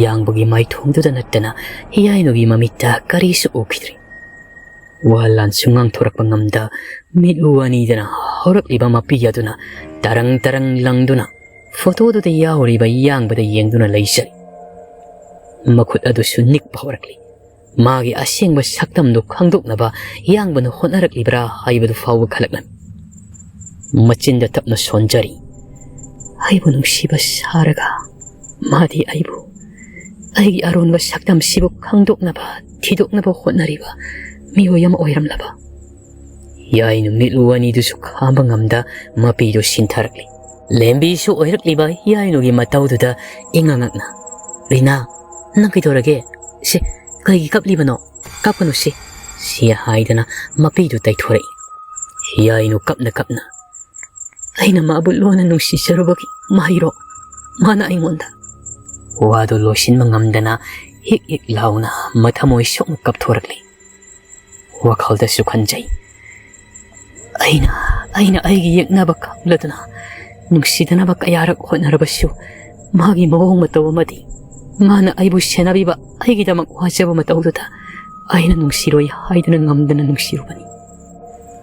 ꯌꯥꯡꯕꯒꯤ ꯃꯥꯏꯊꯣꯡꯗꯨꯗ ꯅꯠꯇꯅ ꯍꯤꯌꯥꯏꯅꯨꯒꯤ ꯃꯃꯤꯠꯇ ꯀꯔꯤꯁꯨ ꯎꯈꯤꯗ꯭ꯔꯦ꯫ ꯋꯥ ꯂꯥꯟꯁꯨ ꯉꯥꯡꯊꯣꯔꯛꯄ ꯉꯝꯗ ꯃꯤꯠꯂꯨ ꯑꯅꯤꯗꯅ ꯍꯧꯔꯛꯂꯤꯕ ꯃꯄꯤ ꯑꯗꯨꯅ ꯇꯔꯪ ꯇꯔꯪ ꯂꯪꯗꯨꯅ photoꯗꯨꯗ ꯌꯥꯎꯔꯤꯕ ꯌꯥꯡꯕꯗ ꯌꯦꯡꯗꯨꯅ ꯂꯩꯖꯔꯤ꯫ ꯃꯈꯨꯠ ꯑꯗꯨꯁꯨ ꯅꯤꯛꯄ ꯍꯧꯔꯛꯂꯤ꯫ ꯃꯥꯒꯤ ꯑꯁꯦꯡꯕ ꯁꯛꯇꯝꯗꯨ ꯈꯪꯗꯣꯛꯅꯕ ꯌꯥꯡꯕꯅ ꯍꯣꯠꯅꯔꯛꯂꯤꯕ꯭ꯔꯥ ꯍꯥꯏꯕꯗꯨ ꯐꯥꯎꯕ ꯈꯜꯂꯛꯂꯝꯃꯤ꯫ ꯃꯆꯤꯟꯗ ꯇꯞꯅ ꯁꯣꯟꯖꯔꯤ, "ꯑꯩꯕꯨ ꯅꯨꯡꯁꯤꯕ ꯁꯥꯔꯒ ꯃꯥꯗꯤ ꯑꯩꯕꯨ, ꯑꯩꯒꯤ ꯑꯔꯣꯟꯕ ꯁꯛꯇꯝꯁꯤꯕꯨ ꯈꯪꯗꯣꯛꯅꯕ, ꯊꯤꯗꯣꯛꯅꯕ ꯍꯣꯠꯅꯔꯤꯕ ꯃꯤꯑꯣꯏ ꯑꯃ ꯑꯣꯏꯔꯝꯂꯕ? ꯌꯥꯏꯅꯨ ꯃꯤꯠꯂꯨ ꯑꯅꯤꯗꯨꯁꯨ ꯈꯥꯡꯕ ꯉꯝꯗ ꯃꯄꯤꯗꯨ ꯁꯤꯟꯊꯔꯛꯂꯤ꯫ ꯂꯦꯝꯕꯤꯁꯨ ꯑꯣꯏꯔꯛꯂꯤꯕ ꯌꯥꯏꯅꯨꯒꯤ ꯃꯇꯧꯗꯨꯗ ꯏꯉꯛꯉꯛꯅ, "ꯔꯤꯅꯥ, ꯅꯪ ꯀꯩꯗꯧꯔꯒꯦ? ꯁꯦ, ꯀꯩꯒꯤ ꯀꯞꯂꯤꯕꯅꯣ? ꯀꯞꯀꯅꯨ ꯁꯦ," ꯁꯤ ꯍꯥꯏꯗꯅ ꯃꯄꯤꯗꯨ ꯇꯩꯊꯣꯔꯛꯏ꯫ ꯌꯥꯏꯅꯨ ꯀꯞꯅ ꯀꯞꯅ, "ꯑꯩꯅ ꯃꯥꯕꯨ ꯂꯣꯟꯅ ꯅꯨꯡꯁꯤꯖꯔꯨꯕꯒꯤ ꯃꯍꯩꯔꯣ ꯃꯥꯅ ꯑꯩꯉꯣꯟꯗ?" ꯋꯥꯗꯨ ꯂꯣꯏꯁꯤꯟꯕ ꯉꯝꯗꯅ ꯍꯤꯛ ꯍꯤꯛ ꯂꯥꯎꯅ ꯃꯊꯃꯣꯏ ꯁꯣꯛꯅ ꯀꯞꯊꯣꯔꯛꯂꯤ꯫ ꯋꯥꯈꯜꯗꯁꯨ ꯈꯟꯖꯩ, "ꯑꯩꯅ, ꯑꯩꯅ ꯑꯩꯒꯤ ꯌꯦꯛꯅꯕ ꯈꯪꯂꯗꯨꯅ ꯅꯨꯡꯁꯤꯗꯅꯕ ꯀꯌꯥꯔꯛ ꯍꯣꯠꯅꯔꯕꯁꯨ, ꯃꯥꯒꯤ ꯃꯑꯣꯡ ꯃꯇꯧ ꯑꯃꯗꯤ ꯃꯥꯅ ꯑꯩꯕꯨ ꯁꯦꯟꯅꯕꯤꯕ, ꯑꯩꯒꯤꯗꯃꯛ ꯋꯥꯖꯕ ꯃꯇꯧꯗꯨꯗ ꯑꯩꯅ ꯅꯨꯡꯁꯤꯔꯣꯏ ꯍꯥꯏꯗꯨꯅ ꯉꯝꯗꯅ ꯅꯨꯡꯁꯤꯔꯨꯕꯅꯤ꯫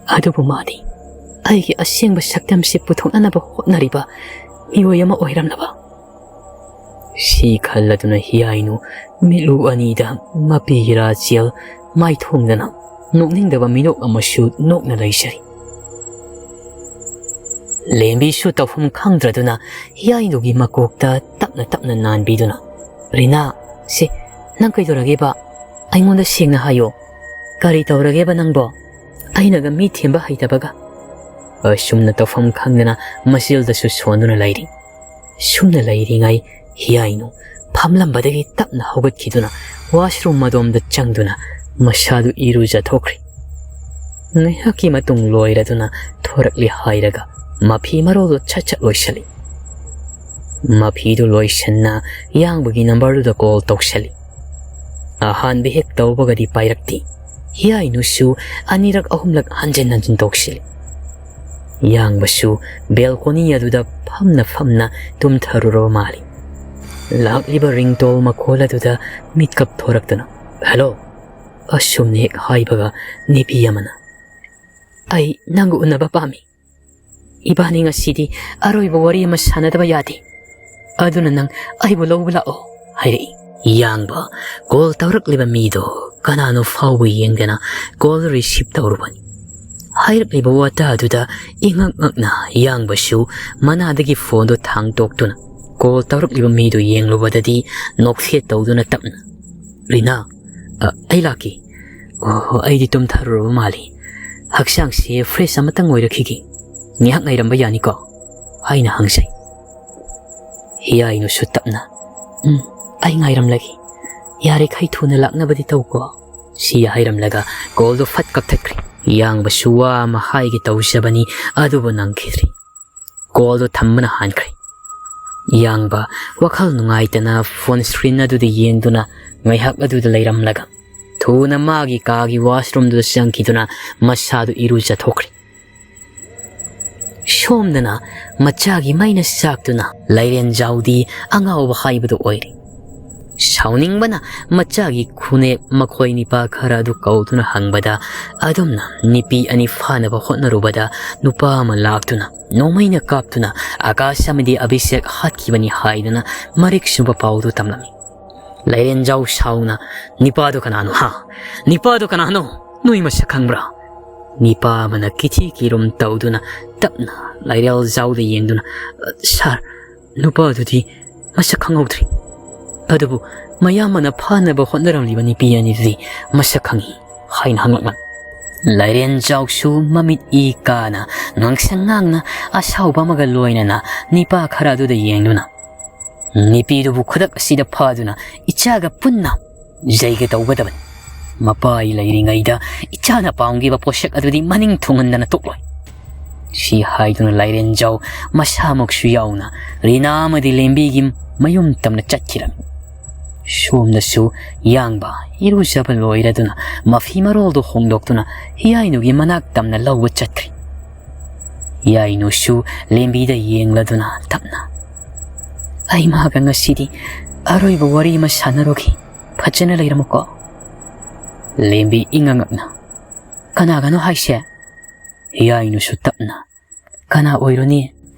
ꯑꯗꯨꯕꯨ ꯃꯥꯗꯤ ꯑꯩꯒꯤ ꯑꯁꯦꯡꯕ ꯁꯛꯇꯝꯁꯤ ꯄꯨꯊꯣꯛꯅꯅꯕ ꯍꯣꯠꯅꯔꯤꯕ ꯃꯤꯑꯣꯏ ꯑꯃ ꯑꯣꯏꯔꯝꯂꯕ?" ꯁꯤ ꯈꯜꯂꯗꯨꯅ ꯍꯤꯌꯥꯏꯅꯨ ꯃꯤꯠꯂꯨ ꯑꯅꯤꯗ ꯃꯄꯤꯒꯤ ꯔꯥꯖ꯭ꯌꯦꯜ ꯃꯥꯏꯊꯣꯡꯗꯅ ꯅꯣꯛꯅꯤꯡꯗꯕ ꯃꯤꯅꯣꯛ ꯑꯃꯁꯨ ꯅꯣꯛꯅ ꯂꯩꯖꯔꯤ꯫ ꯂꯦꯝꯕꯤꯁꯨ ꯇꯧꯐꯝ ꯈꯪꯗ꯭ꯔꯗꯨꯅ ꯍꯤꯌꯥꯏꯅꯨꯒꯤ ꯃꯀꯣꯛꯇ ꯇꯞꯅ ꯇꯞꯅ ꯅꯥꯟꯕꯤꯗꯨꯅ, "ꯔꯤꯅꯥ, ꯁꯦ, ꯅꯪ ꯀꯩꯗꯧꯔꯒꯦꯕ? ꯑꯩꯉꯣꯟꯗ ꯁꯦꯡꯅ ꯍꯥꯏꯌꯣ꯫ ꯀꯔꯤ ꯇꯧꯔꯒꯦꯕ ꯅꯪꯕꯣ? ꯑꯩꯅꯒ ꯃꯤ ꯊꯦꯝꯕ ꯍꯩꯇꯕꯒ?" ꯑꯁꯨꯝꯅ ꯇꯧꯐꯝ ꯈꯪꯗꯅ ꯃꯆꯤꯜꯗꯁꯨ ꯁꯣꯟꯗꯨꯅ ꯂꯩꯔꯤ꯫ ꯁꯨꯝꯅ ꯂꯩꯔꯤꯉꯩ ꯍꯤꯌꯥꯏꯅꯨ ꯐꯝꯂꯝꯕꯗꯒꯤ ꯇꯞꯅ ꯍꯧꯒꯠꯈꯤꯗꯨꯅ ꯋꯥꯁꯔꯨꯝ ꯑꯗꯣꯝꯗ ꯆꯪꯗꯨꯅ ꯃꯁꯥꯗꯨ ꯏꯔꯨꯖꯊꯣꯛꯈ꯭ꯔꯦ꯫ ꯉꯥꯏꯍꯥꯛꯀꯤ ꯃꯇꯨꯡ ꯂꯣꯏꯔꯗꯨꯅ ꯊꯣꯔꯛꯂꯦ ꯍꯥꯏꯔꯒ ꯃꯐꯤ ꯃꯔꯣꯜꯗꯨ ꯁꯠ ꯁꯠ ꯂꯣꯏꯁꯤꯜꯂꯤ꯫ ꯃꯐꯤꯗꯨ ꯂꯣꯏꯁꯟꯅ ꯌꯥꯡꯕꯒꯤ ꯅꯝꯕꯔꯗꯨꯗ ꯀꯣꯜ ꯇꯧꯁꯜꯂꯤ꯫ ꯑꯍꯥꯟꯕ ꯍꯦꯛ ꯇꯧꯕꯒꯗꯤ ꯄꯥꯏꯔꯛꯇꯦ꯫ ꯍꯤꯌꯥꯏꯅꯨꯁꯨ ꯑꯅꯤꯔꯛ ꯑꯍꯨꯝꯂꯛ ꯍꯟꯖꯤꯟ ꯍꯟꯖꯤꯟ ꯇꯧꯁꯤꯜꯂꯤ꯫ ꯌꯥꯡꯕꯁꯨ ꯕꯦꯜꯀꯣꯅꯤ ꯑꯗꯨꯗ ꯐꯝꯅ ꯐꯝꯅ ꯇꯨꯝꯊꯔꯨꯔꯕ ꯃꯥꯜꯂꯤ꯫ ꯂꯥꯛꯂꯤꯕ ꯔꯤꯡꯇꯣꯜ ꯃꯈꯣꯜ ꯑꯗꯨꯗ ꯃꯤꯠꯀꯞ ꯊꯣꯔꯛꯇꯨꯅ, "ꯍꯦꯜꯂꯣ!" ꯑꯁꯨꯝꯅ ꯍꯦꯛ ꯍꯥꯏꯕꯒ ꯅꯨꯄꯤ ꯑꯃꯅ, "ꯑꯩ ꯅꯪꯒ ꯎꯅꯕ ꯄꯥꯝꯃꯤ꯫ ꯏꯕꯥꯅꯤ ꯉꯁꯤꯗꯤ ꯑꯔꯣꯏꯕ ꯋꯥꯔꯤ ꯑꯃ ꯁꯥꯟꯅꯗꯕ ꯌꯥꯗꯦ꯫ ꯑꯗꯨꯅ ꯅꯪ ꯑꯩꯕꯨ ꯂꯧꯕ ꯂꯥꯛꯑꯣ," ꯍꯥꯏꯔꯛꯏ꯫ ꯌꯥꯡꯕ ꯀꯣꯜ ꯇꯧꯔꯛꯂꯤꯕ ꯃꯤꯗꯣ ꯀꯅꯥꯅꯣ ꯐꯥꯎꯕ ꯌꯦꯡꯗꯅ ꯀꯣꯜ ꯔꯤꯁꯤꯞ ꯇꯧꯔꯨꯕꯅꯤ꯫ ꯍꯥꯏꯔꯛꯂꯤꯕ ꯋꯥꯇꯥꯗꯨꯗ ꯏꯉꯛ ꯉꯛꯅ ꯌꯥꯡꯕꯁꯨ ꯃꯅꯥꯗꯒꯤ ꯐꯣꯟꯗꯣ ꯊꯥꯡꯇꯣꯛꯇꯨꯅ ꯀꯣꯜ ꯇꯧꯔꯛꯂꯤꯕ ꯃꯤꯗꯨ ꯌꯦꯡꯂꯨꯕꯗꯗꯤ ꯅꯣꯛꯐꯦꯠ ꯇꯧꯗꯨꯅ ꯇꯞꯅ, "ꯔꯤꯅꯥ, ꯑ, ꯑꯩ ꯂꯥꯛꯀꯦ꯫ "ꯑꯣ, ꯑꯩꯗꯤ ꯇꯨꯝꯊꯔꯨꯔꯕ ꯃꯥꯜꯂꯤ꯫ ꯍꯛꯆꯥꯡꯁꯦ fresh ꯑꯃꯇꯪ ꯑꯣꯏꯔꯛꯈꯤꯒꯦ꯫ ꯉꯥꯏꯍꯥꯛ ꯉꯥꯏꯔꯝꯕ ꯌꯥꯅꯤꯀꯣ?" ꯍꯥꯏꯅ ꯍꯪꯖꯩ꯫ ꯍꯤꯌꯥꯏꯅꯨꯁꯨ ꯇꯞꯅ, "ꯎꯝ, ꯑꯩ ꯉꯥꯏꯔꯝꯂꯒꯦ꯫ ꯌꯥꯔꯤꯈꯩ ꯊꯨꯅ ꯂꯥꯛꯅꯕꯗꯤ ꯇꯧꯀꯣ"꯫ ꯁꯤ ꯍꯥꯏꯔꯝꯂꯒ callꯗꯨ ꯐꯠ ꯀꯛꯊꯠꯈ꯭ꯔꯦ꯫ ꯌꯥꯡꯕꯁꯨ ꯋꯥ ꯑꯃ ꯍꯥꯏꯒꯦ ꯇꯧꯖꯕꯅꯤ, ꯑꯗꯨꯕꯨ ꯅꯪꯈꯤꯗ꯭ꯔꯦ꯫ Callꯗꯨ ꯊꯝꯕꯅ ꯍꯥꯟꯈ꯭ꯔꯦ꯫ ꯌꯥꯡꯕ ꯋꯥꯈꯜ ꯅꯨꯡꯉꯥꯏꯇꯅ phone screen ꯑꯗꯨꯗ ꯌꯦꯡꯗꯨꯅ ꯉꯥꯏꯍꯥꯛ ꯑꯗꯨꯗ ꯂꯩꯔꯝꯂꯒ ꯊꯨꯅ ꯃꯥꯒꯤ ꯀꯥꯒꯤ washroomꯗꯨꯗ ꯆꯪꯈꯤꯗꯨꯅ ꯃꯁꯥꯗꯨ ꯏꯔꯨꯖꯊꯣꯛꯈ꯭ꯔꯦ꯫ ꯁꯣꯝꯗꯅ ꯃꯆꯥꯒꯤ ꯃꯩꯅ ꯆꯥꯛꯇꯨꯅ ꯂꯥꯏꯔꯦꯟꯖꯥꯎꯗꯤ ꯑꯉꯥꯎꯕ ꯍꯥꯏꯕꯗꯨ ꯑꯣꯏꯔꯦ꯫ ꯁꯥꯎꯅꯤꯡꯕꯅ ꯃꯆꯥꯒꯤ ꯈꯨꯅꯦꯛ ꯃꯈꯣꯏ ꯅꯤꯄꯥ ꯈꯔ ꯑꯗꯨ ꯀꯧꯗꯨꯅ ꯍꯪꯕꯗ, ꯑꯗꯨꯝꯅ ꯅꯨꯄꯤ ꯑꯅꯤ ꯐꯥꯅꯕ ꯍꯣꯠꯅꯔꯨꯕꯗ ꯅꯨꯄꯥ ꯑꯃ ꯂꯥꯛꯇꯨꯅ ꯅꯣꯡꯃꯩꯅ ꯀꯥꯞꯇꯨꯅ ꯑꯀꯥꯁ ꯑꯃꯗꯤ ꯑꯚꯤꯁꯦꯛ ꯍꯥꯠꯈꯤꯕꯅꯤ ꯍꯥꯏꯗꯨꯅ ꯃꯔꯤꯛ ꯆꯨꯝꯕ ꯄꯥꯎꯗꯨ ꯇꯝꯂꯝꯃꯤ꯫ ꯂꯥꯏꯔꯦꯟꯖꯥꯎ ꯁꯥꯎꯅ, "ꯅꯤꯄꯥꯗꯨ ꯀꯅꯥꯅꯣ, ꯍꯥ? ꯅꯤꯄꯥꯗꯨ ꯀꯅꯥꯅꯣ? ꯅꯣꯏ ꯃꯁꯛ ꯈꯪꯕ꯭ꯔꯥ?" ꯅꯤꯄꯥ ꯑꯃꯅ ꯀꯤꯊꯤ ꯀꯤꯔꯨꯝ ꯇꯧꯗꯨꯅ ꯇꯞꯅ ꯂꯥꯏꯔꯦꯟꯖꯥꯎꯗ ꯌꯦꯡꯗꯨꯅ, "ꯁꯥꯔ, ꯅꯨꯄꯥꯗꯨꯗꯤ ꯃꯁꯛ ꯈꯪꯍꯧꯗ꯭ꯔꯤ꯫ ꯑꯗꯨꯕꯨ ꯃꯌꯥꯝꯕꯅ ꯐꯥꯅꯕ ꯍꯣꯠꯅꯔꯝꯂꯤꯕ ꯅꯨꯄꯤ ꯑꯅꯤꯗꯨꯗꯤ ꯃꯁꯛ ꯈꯪꯏ" ꯍꯥꯏꯅ ꯍꯪꯂꯛꯂꯝꯃꯤ꯫ ꯂꯥꯏꯔꯦꯟꯖꯥꯎꯁꯨ ꯃꯃꯤꯠ ꯏ ꯀꯥꯅ ꯉꯥꯡꯁꯪ ꯉꯥꯡꯅ ꯑꯁꯥꯎꯕ ꯑꯃꯒ ꯂꯣꯏꯅꯅ ꯅꯤꯄꯥ ꯈꯔ ꯑꯗꯨꯗ ꯌꯦꯡꯗꯨꯅ, "ꯅꯨꯄꯤꯗꯨꯕꯨ ꯈꯨꯗꯛ ꯑꯁꯤꯗ ꯐꯥꯗꯨꯅ ꯏꯆꯥꯒ ꯄꯨꯟꯅ ꯌꯩꯒꯦ ꯇꯧꯒꯗꯕꯅꯤ꯫ ꯃꯄꯥ ꯑꯩ ꯂꯩꯔꯤꯉꯩꯗ ꯏꯆꯥꯅ ꯄꯥꯝꯈꯤꯕ ꯄꯣꯠꯁꯛ ꯑꯗꯨꯗꯤ ꯃꯅꯤꯡ ꯊꯨꯡꯍꯟꯗꯅ ꯇꯣꯛꯂꯣꯏ"꯫ ꯁꯤ ꯍꯥꯏꯗꯨꯅ ꯂꯥꯏꯔꯦꯟꯖꯥꯎ ꯃꯁꯥꯃꯛꯁꯨ ꯌꯥꯎꯅ ꯔꯤꯅꯥ ꯑꯃꯗꯤ ꯂꯦꯝꯕꯤꯒꯤ ꯃꯌꯨꯝ ꯇꯝꯅ ꯆꯠꯈꯤꯔꯝꯃꯤ꯫ ꯁꯣꯝꯗꯁꯨ ꯌꯥꯡꯕ ꯏꯔꯨꯖꯕ ꯂꯣꯏꯔꯗꯨꯅ ꯃꯐꯤ ꯃꯔꯣꯜꯗꯨ ꯍꯣꯡꯗꯣꯛꯇꯨꯅ ꯍꯤꯌꯥꯏꯅꯨꯒꯤ ꯃꯅꯥꯛ ꯇꯝꯅ ꯂꯧꯕ ꯆꯠꯈ꯭ꯔꯤ꯫ ꯍꯤꯌꯥꯏꯅꯨꯁꯨ ꯂꯦꯝꯕꯤꯗ ꯌꯦꯡꯂꯗꯨꯅ ꯇꯞꯅ, "ꯑꯩ ꯃꯥꯒ ꯉꯁꯤꯗꯤ ꯑꯔꯣꯏꯕ ꯋꯥꯔꯤ ꯑꯃ ꯁꯥꯟꯅꯔꯨꯈꯤ꯫ ꯐꯖꯅ ꯂꯩꯔꯝꯃꯨꯀꯣ"꯫ ꯂꯦꯝꯕꯤ ꯏꯉꯛꯉꯛꯅ, "ꯀꯅꯥꯒꯅꯣ ꯍꯥꯏꯁꯦ?" ꯍꯤꯌꯥꯏꯅꯨꯁꯨ ꯇꯞꯅ, "ꯀꯅꯥ ꯑꯣꯏꯔꯨꯅꯤ?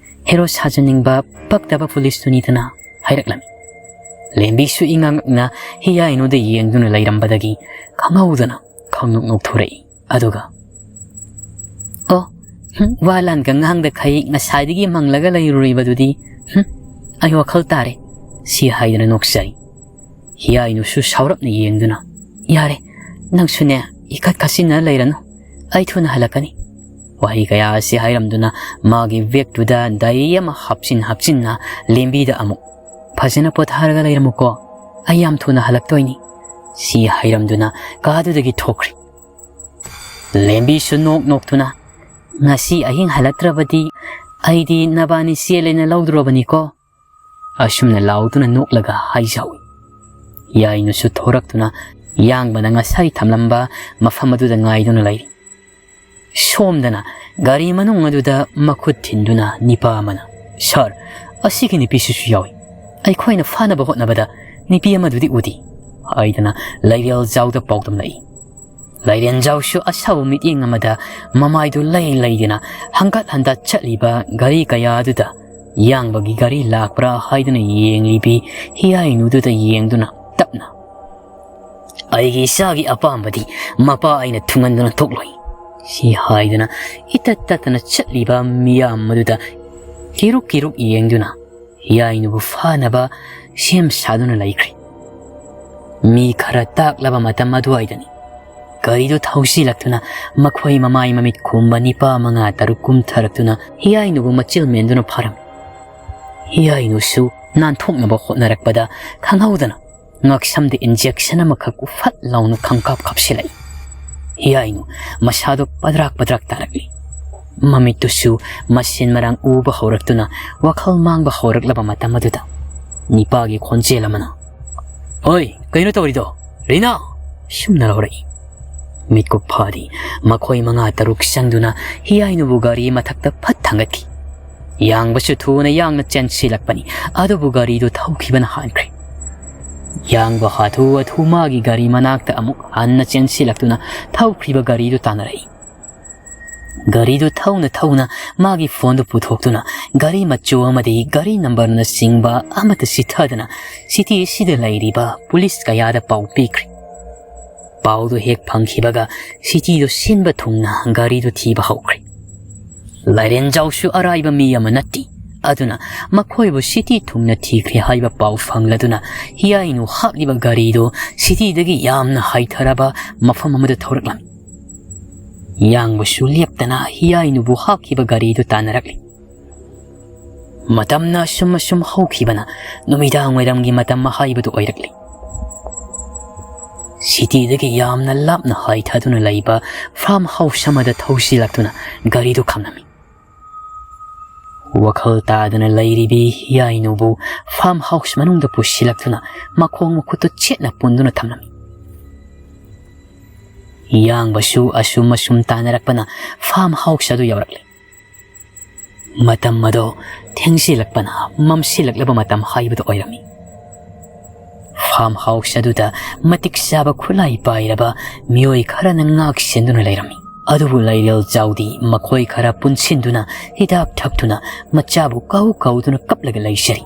ꯍꯦꯔꯣ ꯁꯥꯖꯅꯤꯡꯕ ꯄꯛꯇꯕ ꯄꯨꯂꯤꯁꯇꯨꯅꯤꯗꯅ" ꯍꯥꯏꯔꯛꯂꯝꯃꯤ꯫ ꯂꯦꯝꯕꯤꯁꯨ ꯏꯉꯛꯉꯛꯅ ꯍꯤꯌꯥꯏꯅꯨꯗ ꯌꯦꯡꯗꯨꯅ ꯂꯩꯔꯝꯕꯗꯒꯤ ꯈꯪꯍꯧꯗꯅ ꯈꯪꯅꯣꯛ ꯅꯣꯛꯊꯣꯔꯛꯏ꯫ ꯑꯗꯨꯒ, "ꯑꯣ, ꯍꯨꯝ, ꯋꯥ ꯂꯥꯟꯒ ꯉꯥꯡꯗꯈꯩ ꯉꯁꯥꯏꯗꯒꯤ ꯃꯪꯂꯒ ꯂꯩꯔꯨꯔꯤꯕꯗꯨꯗꯤ, ꯍꯨꯝ, ꯑꯩ ꯋꯥꯈꯜ ꯇꯥꯔꯦ" ꯁꯤ ꯍꯥꯏꯗꯨꯅ ꯅꯣꯛꯆꯔꯤ꯫ ꯍꯤꯌꯥꯏꯅꯨꯁꯨ ꯁꯥꯎꯔꯞꯅ ꯌꯦꯡꯗꯨꯅ, "ꯌꯥꯔꯦ, "ꯅꯪꯁꯨꯅꯦ, ꯏꯈꯠ ꯈꯠꯆꯤꯟꯅ ꯂꯩꯔꯅꯨ꯫ ꯑꯩ ꯊꯨꯅ ꯍꯜꯂꯛꯀꯅꯤ꯫" ꯋꯥꯍꯩ ꯀꯌꯥ ꯑꯁꯤ ꯍꯥꯏꯔꯝꯗꯨꯅ ꯃꯥꯒꯤ ꯕꯦꯒꯇꯨꯗ ꯗꯥꯏꯔꯤ ꯑꯃ ꯍꯥꯞꯆꯤꯟ ꯍꯥꯞꯆꯤꯟꯅ ꯂꯦꯝꯕꯤꯗ ꯑꯃꯨꯛ, "ꯐꯖꯅ ꯄꯣꯊꯥꯔꯒ ꯂꯩꯔꯝꯃꯨꯀꯣ, ꯑꯩ ꯌꯥꯝ ꯊꯨꯅ ꯍꯜꯂꯛꯇꯣꯏꯅꯤ," ꯁꯤ ꯍꯥꯏꯔꯝꯗꯨꯅ ꯀꯥꯗꯨꯗꯒꯤ ꯊꯣꯛꯈ꯭ꯔꯦ꯫ ꯂꯦꯝꯕꯤꯁꯨ ꯅꯣꯛ ꯅꯣꯛꯇꯨꯅ, "ꯉꯁꯤ ꯑꯍꯤꯡ ꯍꯜꯂꯛꯇ꯭ꯔꯕꯗꯤ ꯑꯩꯗꯤ ꯅꯕꯥꯅꯤ ꯆꯦꯜꯂꯦꯅ ꯂꯧꯗ꯭ꯔꯣꯕꯅꯤꯀꯣ?" ꯑꯁꯨꯝꯅ ꯂꯥꯎꯗꯨꯅ ꯅꯣꯛꯂꯒ ꯍꯥꯏꯖꯍꯧꯏ꯫ ꯌꯥꯏꯅꯨꯁꯨ ꯊꯣꯔꯛꯇꯨꯅ ꯌꯥꯡꯕꯅ ꯉꯁꯥꯏ ꯊꯝꯂꯝꯕ ꯃꯐꯝ ꯑꯗꯨꯗ ꯉꯥꯏꯗꯨꯅ ꯂꯩꯔꯤ꯫ ꯁꯣꯝꯗꯅ ꯒꯥꯔꯤ ꯃꯅꯨꯡ ꯑꯗꯨꯗ ꯃꯈꯨꯠ ꯊꯤꯟꯗꯨꯅ ꯅꯤꯄꯥ ꯑꯃꯅ, "ꯁꯥꯔ, ꯑꯁꯤꯒꯤ ꯅꯨꯄꯤꯁꯤꯁꯨ ꯌꯥꯎꯏ꯫ ꯑꯩꯈꯣꯏꯅ ꯐꯥꯅꯕ ꯍꯣꯠꯅꯕꯗ ꯅꯨꯄꯤ ꯑꯃꯗꯨꯗꯤ ꯎꯗꯦ," ꯍꯥꯏꯗꯨꯅ ꯂꯩꯔꯦꯜꯖꯥꯎꯗ ꯄꯥꯎꯗꯝꯂꯛꯏ꯫ ꯂꯩꯔꯦꯟꯖꯥꯎꯁꯨ ꯑꯁꯥꯎꯕ ꯃꯤꯠꯌꯦꯡ ꯑꯃꯗ ꯃꯃꯥꯏꯗꯨ ꯂꯩ ꯂꯩꯗꯅ ꯍꯪꯒꯠ ꯍꯟꯗ ꯆꯠꯂꯤꯕ ꯒꯥꯔꯤ ꯀꯌꯥ ꯑꯗꯨꯗ ꯌꯥꯡꯕꯒꯤ ꯒꯥꯔꯤ ꯂꯥꯛꯄ꯭ꯔꯥ ꯍꯥꯏꯗꯨꯅ ꯌꯦꯡꯂꯤꯕꯤ ꯍꯤꯌꯥꯏꯅꯨꯗꯨꯗ ꯌꯦꯡꯗꯨꯅ ꯇꯞꯅ, "ꯑꯩꯒꯤ ꯏꯆꯥꯒꯤ ꯑꯄꯥꯝꯕꯗꯤ ꯃꯄꯥ ꯑꯩꯅ ꯊꯨꯡꯍꯟꯗꯨꯅ ꯊꯣꯛꯂꯣꯏ," ꯁꯤ ꯍꯥꯏꯗꯨꯅ ꯏꯇꯠ ꯇꯠꯇꯅ ꯆꯠꯂꯤꯕ ꯃꯤꯌꯥꯝ ꯑꯗꯨꯗ ꯀꯤꯔꯨꯛ ꯀꯤꯔꯨꯛ ꯌꯦꯡꯗꯨꯅ ꯍꯤꯌꯥꯏꯅꯨꯕꯨ ꯐꯥꯅꯕ ꯁꯦꯝ ꯁꯥꯗꯨꯅ ꯂꯩꯈ꯭ꯔꯦ꯫ ꯃꯤ ꯈꯔ ꯇꯥꯛꯂꯕ ꯃꯇꯝ ꯑꯗꯨꯋꯥꯏꯗꯅꯤ ꯒꯥꯔꯤꯗꯨ ꯊꯧꯁꯤꯜꯂꯛꯇꯨꯅ ꯃꯈꯣꯏ ꯃꯃꯥꯏ ꯃꯃꯤꯠ ꯈꯨꯝꯕ ꯅꯤꯄꯥ ꯃꯉꯥ ꯇꯔꯨꯛ ꯀꯨꯝꯊꯔꯛꯇꯨꯅ ꯍꯤꯌꯥꯏꯅꯨꯕꯨ ꯃꯆꯤꯜ ꯃꯦꯟꯗꯨꯅ ꯐꯥꯔꯝꯃꯤ꯫ ꯍꯤꯌꯥꯏꯅꯨꯁꯨ ꯅꯥꯟꯊꯣꯛꯅꯕ ꯍꯣꯠꯅꯔꯛꯄꯗ ꯈꯪꯍꯧꯗꯅ ꯉꯛꯁꯝꯗ injection ꯑꯃꯈꯛ ꯐꯠ ꯂꯥꯎꯅ ꯈꯪꯀꯥꯞ ꯀꯥꯞꯁꯤꯜꯂꯛꯏ꯫ ꯍꯤꯌꯥꯏꯅꯨ ꯃꯁꯥꯗꯨ ꯄꯗ꯭ꯔꯥꯛ ꯄꯗ꯭ꯔꯥꯛ ꯇꯥꯔꯛꯂꯤ꯫ ꯃꯃꯤꯠꯇꯨꯁꯨ ꯃꯁꯦꯟ ꯃꯔꯥꯡ ꯎꯕ ꯍꯧꯔꯛꯇꯨꯅ ꯋꯥꯈꯜ ꯃꯥꯡꯕ ꯍꯧꯔꯛꯂꯕ ꯃꯇꯝ ꯑꯗꯨꯗ ꯅꯤꯄꯥꯒꯤ ꯈꯣꯟꯖꯦꯜ ꯑꯃꯅ, "ꯑꯣꯏ, ꯀꯩꯅꯣ ꯇꯧꯔꯤꯗꯣ, ꯔꯤꯅꯥ?" ꯁꯨꯝꯅ ꯂꯧꯔꯛꯏ꯫ ꯃꯤꯠꯀꯨꯞ ꯐꯥꯗꯤ ꯃꯈꯣꯏ ꯃꯉꯥ ꯇꯔꯨꯛ ꯆꯪꯗꯨꯅ ꯍꯤꯌꯥꯏꯅꯨꯕꯨ ꯒꯥꯔꯤ ꯃꯊꯛꯇ ꯐꯠ ꯊꯥꯡꯒꯠꯈꯤ꯫ ꯌꯥꯡꯕꯁꯨ ꯊꯨꯅ ꯌꯥꯡꯅ ꯆꯦꯟꯁꯤꯜꯂꯛꯄꯅꯤ, ꯑꯗꯨꯕꯨ ꯒꯥꯔꯤꯗꯨ ꯊꯧꯈꯤꯕꯅ ꯍꯥꯟꯈ꯭ꯔꯦ꯫ ꯌꯥꯡꯕ ꯍꯥꯊꯨ ꯍꯥꯊꯨ ꯃꯥꯒꯤ ꯒꯥꯔꯤ ꯃꯅꯥꯛꯇ ꯑꯃꯨꯛ ꯍꯟꯅ ꯆꯦꯟꯁꯤꯜꯂꯛꯇꯨꯅ ꯊꯧꯈ꯭ꯔꯤꯕ ꯒꯥꯔꯤꯗꯨ ꯇꯥꯟꯅꯔꯛꯏ꯫ ꯒꯥꯔꯤꯗꯨ ꯊꯧꯅ ꯊꯧꯅ ꯃꯥꯒꯤ ꯐꯣꯟꯗꯨ ꯄꯨꯊꯣꯛꯇꯨꯅ ꯒꯥꯔꯤ ꯃꯆꯨ ꯑꯃꯗꯤ ꯒꯥꯔꯤ ꯅꯝꯕꯔꯅꯆꯤꯡꯕ ꯑꯃꯠꯇ ꯆꯤꯊꯗꯅ ꯁꯤꯇꯤ ꯑꯁꯤꯗ ꯂꯩꯔꯤꯕ ꯄꯨꯂꯤꯁ ꯀꯌꯥꯗ ꯄꯥꯎ ꯄꯤꯈ꯭ꯔꯦ꯫ ꯄꯥꯎꯗꯨ ꯍꯦꯛ ꯐꯪꯈꯤꯕꯒ ꯁꯤꯇꯤꯗꯨ ꯁꯤꯟꯕ ꯊꯨꯡꯅ ꯒꯥꯔꯤꯗꯨ ꯊꯤꯕ ꯍꯧꯈ꯭ꯔꯦ꯫ ꯂꯥꯏꯔꯦꯟꯖꯥꯎꯁꯨ ꯑꯔꯥꯏꯕ ꯃꯤ ꯑꯃ ꯅꯠꯇꯦ꯫ ꯑꯗꯨꯅ ꯃꯈꯣꯏꯕꯨ ꯁꯤꯇꯤ ꯊꯨꯡꯅ ꯊꯤꯈ꯭ꯔꯦ ꯍꯥꯏꯕ ꯄꯥꯎ ꯐꯪꯂꯗꯨꯅ ꯍꯤꯌꯥꯏꯅꯨ ꯍꯥꯞꯂꯤꯕ ꯒꯥꯔꯤꯗꯨ ꯁꯤꯇꯤꯗꯒꯤ ꯌꯥꯝꯅ ꯍꯥꯏꯊꯔꯕ ꯃꯐꯝ ꯑꯃꯗ ꯊꯧꯔꯛꯂꯝꯃꯤ꯫ ꯌꯥꯡꯕꯁꯨ ꯂꯦꯞꯇꯅ ꯍꯤꯌꯥꯏꯅꯨꯕꯨ ꯍꯥꯞꯈꯤꯕ ꯒꯥꯔꯤꯗꯨ ꯇꯥꯟꯅꯔꯛꯂꯤ꯫ ꯃꯇꯝꯅ ꯑꯁꯨꯝ ꯑꯁꯨꯝ ꯍꯧꯈꯤꯕꯅ ꯅꯨꯃꯤꯗꯥꯡ ꯋꯥꯏꯔꯝꯒꯤ ꯃꯇꯝ ꯍꯥꯏꯕꯗꯨ ꯑꯣꯏꯔꯛꯂꯤ꯫ ꯁꯤꯇꯤꯗꯒꯤ ꯌꯥꯝꯅ ꯂꯥꯞꯅ ꯍꯥꯏꯊꯗꯨꯅ ꯂꯩꯕ ꯐꯥꯔꯝ ꯍꯥꯎꯁ ꯑꯃꯗ ꯊꯧꯁꯤꯜꯂꯛꯇꯨꯅ ꯒꯥꯔꯤꯗꯨ ꯈꯥꯝꯂꯝꯃꯤ꯫ ꯋꯥꯈꯜ ꯇꯥꯗꯅ ꯂꯩꯔꯤꯕꯤ ꯍꯤꯌꯥꯏꯅꯨꯕꯨ ꯐꯥꯔꯝ ꯍꯥꯎꯁ ꯃꯅꯨꯡꯗ ꯄꯨꯁꯤꯜꯂꯛꯇꯨꯅ ꯃꯈꯣꯡ ꯃꯈꯨꯠꯇꯨ ꯆꯦꯠꯅ ꯄꯨꯟꯗꯨꯅ ꯊꯝꯂꯝꯃꯤ꯫ ꯌꯥꯡꯕꯁꯨ ꯑꯁꯨꯝ ꯑꯁꯨꯝ ꯇꯥꯟꯅꯔꯛꯄꯅ ꯐꯥꯔꯝ ꯍꯥꯎꯁ ꯑꯗꯨ ꯌꯧꯔꯛꯂꯦ꯫ ꯃꯇꯝ ꯑꯗꯣ ꯊꯦꯡꯖꯤꯜꯂꯛꯄꯅ ꯃꯝꯁꯤꯜꯂꯛꯂꯕ ꯃꯇꯝ ꯍꯥꯏꯕꯗꯨ ꯑꯣꯏꯔꯝꯃꯤ꯫ ꯐꯥꯔꯝ ꯍꯥꯎꯁ ꯑꯗꯨꯗ ꯃꯇꯤꯛ ꯆꯥꯕ ꯈꯨꯠꯂꯥꯏ ꯄꯥꯏꯔꯕ ꯃꯤꯑꯣꯏ ꯈꯔꯅ ꯉꯥꯛ ꯁꯦꯟꯗꯨꯅ ꯂꯩꯔꯝꯃꯤ꯫ ꯑꯗꯨꯕꯨ ꯂꯩꯔꯦꯜ ꯆꯥꯎꯗꯤ ꯃꯈꯣꯏ ꯈꯔ ꯄꯨꯟꯁꯤꯟꯗꯨꯅ ꯍꯤꯗꯥꯛ ꯊꯛꯇꯨꯅ ꯃꯆꯥꯕꯨ ꯀꯧ ꯀꯧꯗꯨꯅ ꯀꯞꯂꯒ ꯂꯩꯖꯔꯤ꯫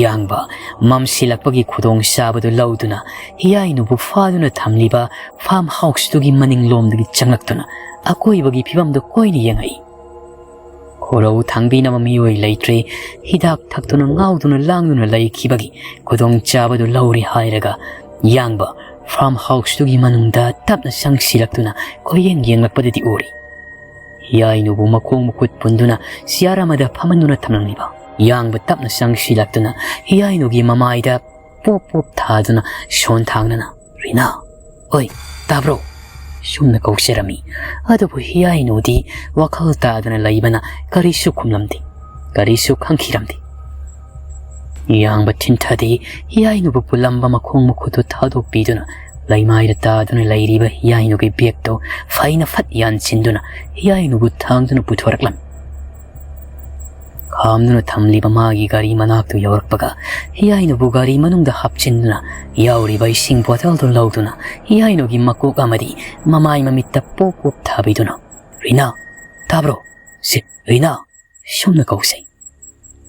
ꯌꯥꯡꯕ ꯃꯝꯁꯤꯜꯂꯛꯄꯒꯤ ꯈꯨꯗꯣꯡ ꯆꯥꯕꯗꯨ ꯂꯧꯗꯨꯅ ꯍꯤꯌꯥꯏꯅꯨꯕꯨ ꯐꯥꯗꯨꯅ ꯊꯝꯂꯤꯕ ꯐꯥꯔꯝ ꯍꯥꯎꯁꯇꯨꯒꯤ ꯃꯅꯤꯡꯂꯣꯝꯗꯒꯤ ꯆꯪꯂꯛꯇꯨꯅ ꯑꯀꯣꯏꯕꯒꯤ ꯐꯤꯕꯝꯗꯨ ꯀꯣꯏꯅ ꯌꯦꯡꯉꯛꯏ꯫ ꯈꯣꯔꯧ ꯊꯥꯡꯕꯤꯅꯕ ꯃꯤꯑꯣꯏ ꯂꯩꯇ꯭ꯔꯦ꯫ ꯍꯤꯗꯥꯛ ꯊꯛꯇꯨꯅ ꯉꯥꯎꯗꯨꯅ ꯂꯥꯡꯗꯨꯅ ꯂꯩꯈꯤꯕꯒꯤ ꯈꯨꯗꯣꯡ ꯆꯥꯕꯗꯨ ꯂꯧꯔꯦ ꯍꯥꯏꯔꯒ ꯌꯥꯡꯕ ꯐꯥꯔꯝ ꯍꯥꯎꯁꯇꯨꯒꯤ ꯃꯅꯨꯡꯗ ꯇꯞꯅ ꯆꯪꯁꯤꯜꯂꯛꯇꯨꯅ ꯀꯣꯏꯌꯦꯡ ꯌꯦꯡꯂꯛꯄꯗꯗꯤ ꯎꯔꯤ꯫ ꯍꯤꯌꯥꯏꯅꯨꯕꯨ ꯃꯈꯣꯡ ꯃꯈꯨꯠ ꯄꯨꯟꯗꯨꯅ ꯆꯤꯌꯥꯔ ꯑꯃꯗ ꯐꯝꯍꯟꯗꯨꯅ ꯊꯝꯂꯝꯂꯤꯕ ꯌꯥꯡꯕ ꯇꯞꯅ ꯆꯪꯁꯤꯜꯂꯛꯇꯨꯅ ꯍꯤꯌꯥꯏꯅꯨꯒꯤ ꯃꯃꯥꯏꯗ ꯄꯣꯞ ꯄꯣꯞ ꯊꯥꯗꯨꯅ ꯁꯣꯟ ꯊꯥꯡꯅꯅ, "ꯔꯤꯅꯥ, ꯑꯣꯏ, ꯇꯥꯕ꯭ꯔꯣ?" ꯁꯨꯝꯅ ꯀꯧꯖꯔꯝꯃꯤ꯫ ꯑꯗꯨꯕꯨ ꯍꯤꯌꯥꯏꯅꯨꯗꯤ ꯋꯥꯈꯜ ꯇꯥꯗꯅ ꯂꯩꯕꯅ ꯀꯔꯤꯁꯨ ꯈꯨꯝꯂꯝꯗꯦ, ꯀꯔꯤꯁꯨ ꯈꯪꯈꯤꯔꯝꯗꯦ꯫ ꯌꯥꯡꯕ ꯊꯤꯟꯊꯗꯦ꯫ ꯍꯤꯌꯥꯏꯅꯨꯕꯨ ꯄꯨꯜꯂꯝꯕ ꯃꯈꯣꯡ ꯃꯈꯨꯠꯇꯨ ꯊꯥꯗꯣꯛꯄꯤꯗꯨꯅ ꯂꯩꯃꯥꯏꯗ ꯇꯥꯗꯨꯅ ꯂꯩꯔꯤꯕ ꯍꯤꯌꯥꯏꯅꯨꯒꯤ ꯕꯦꯒꯇꯨ ꯐꯩꯅ ꯐꯠ ꯌꯥꯟꯁꯤꯟꯗꯨꯅ ꯍꯤꯌꯥꯏꯅꯨꯕꯨ ꯊꯥꯡꯗꯨꯅ ꯄꯨꯊꯣꯔꯛꯂꯝꯃꯤ꯫ ꯈꯥꯝꯗꯨꯅ ꯊꯝꯂꯤꯕ ꯃꯥꯒꯤ ꯒꯥꯔꯤ ꯃꯅꯥꯛꯇꯨ ꯌꯧꯔꯛꯄꯒ ꯍꯤꯌꯥꯏꯅꯨꯕꯨ ꯒꯥꯔꯤ ꯃꯅꯨꯡꯗ ꯍꯥꯞꯆꯤꯟꯗꯨꯅ ꯌꯥꯎꯔꯤꯕ ꯏꯁꯤꯡ ꯕꯣꯇꯜꯗꯨ ꯂꯧꯗꯨꯅ ꯍꯤꯌꯥꯏꯅꯨꯒꯤ ꯃꯀꯣꯛ ꯑꯃꯗꯤ ꯃꯃꯥꯏ ꯃꯃꯤꯠꯇ ꯄꯣꯞ ꯄꯣꯞ ꯊꯥꯕꯤꯗꯨꯅ, "ꯔꯤꯅꯥ, ꯇꯥꯕ꯭ꯔꯣ? ꯁꯤ, ꯔꯤꯅꯥ!" ꯁꯨꯝꯅ ꯀꯧꯖꯩ꯫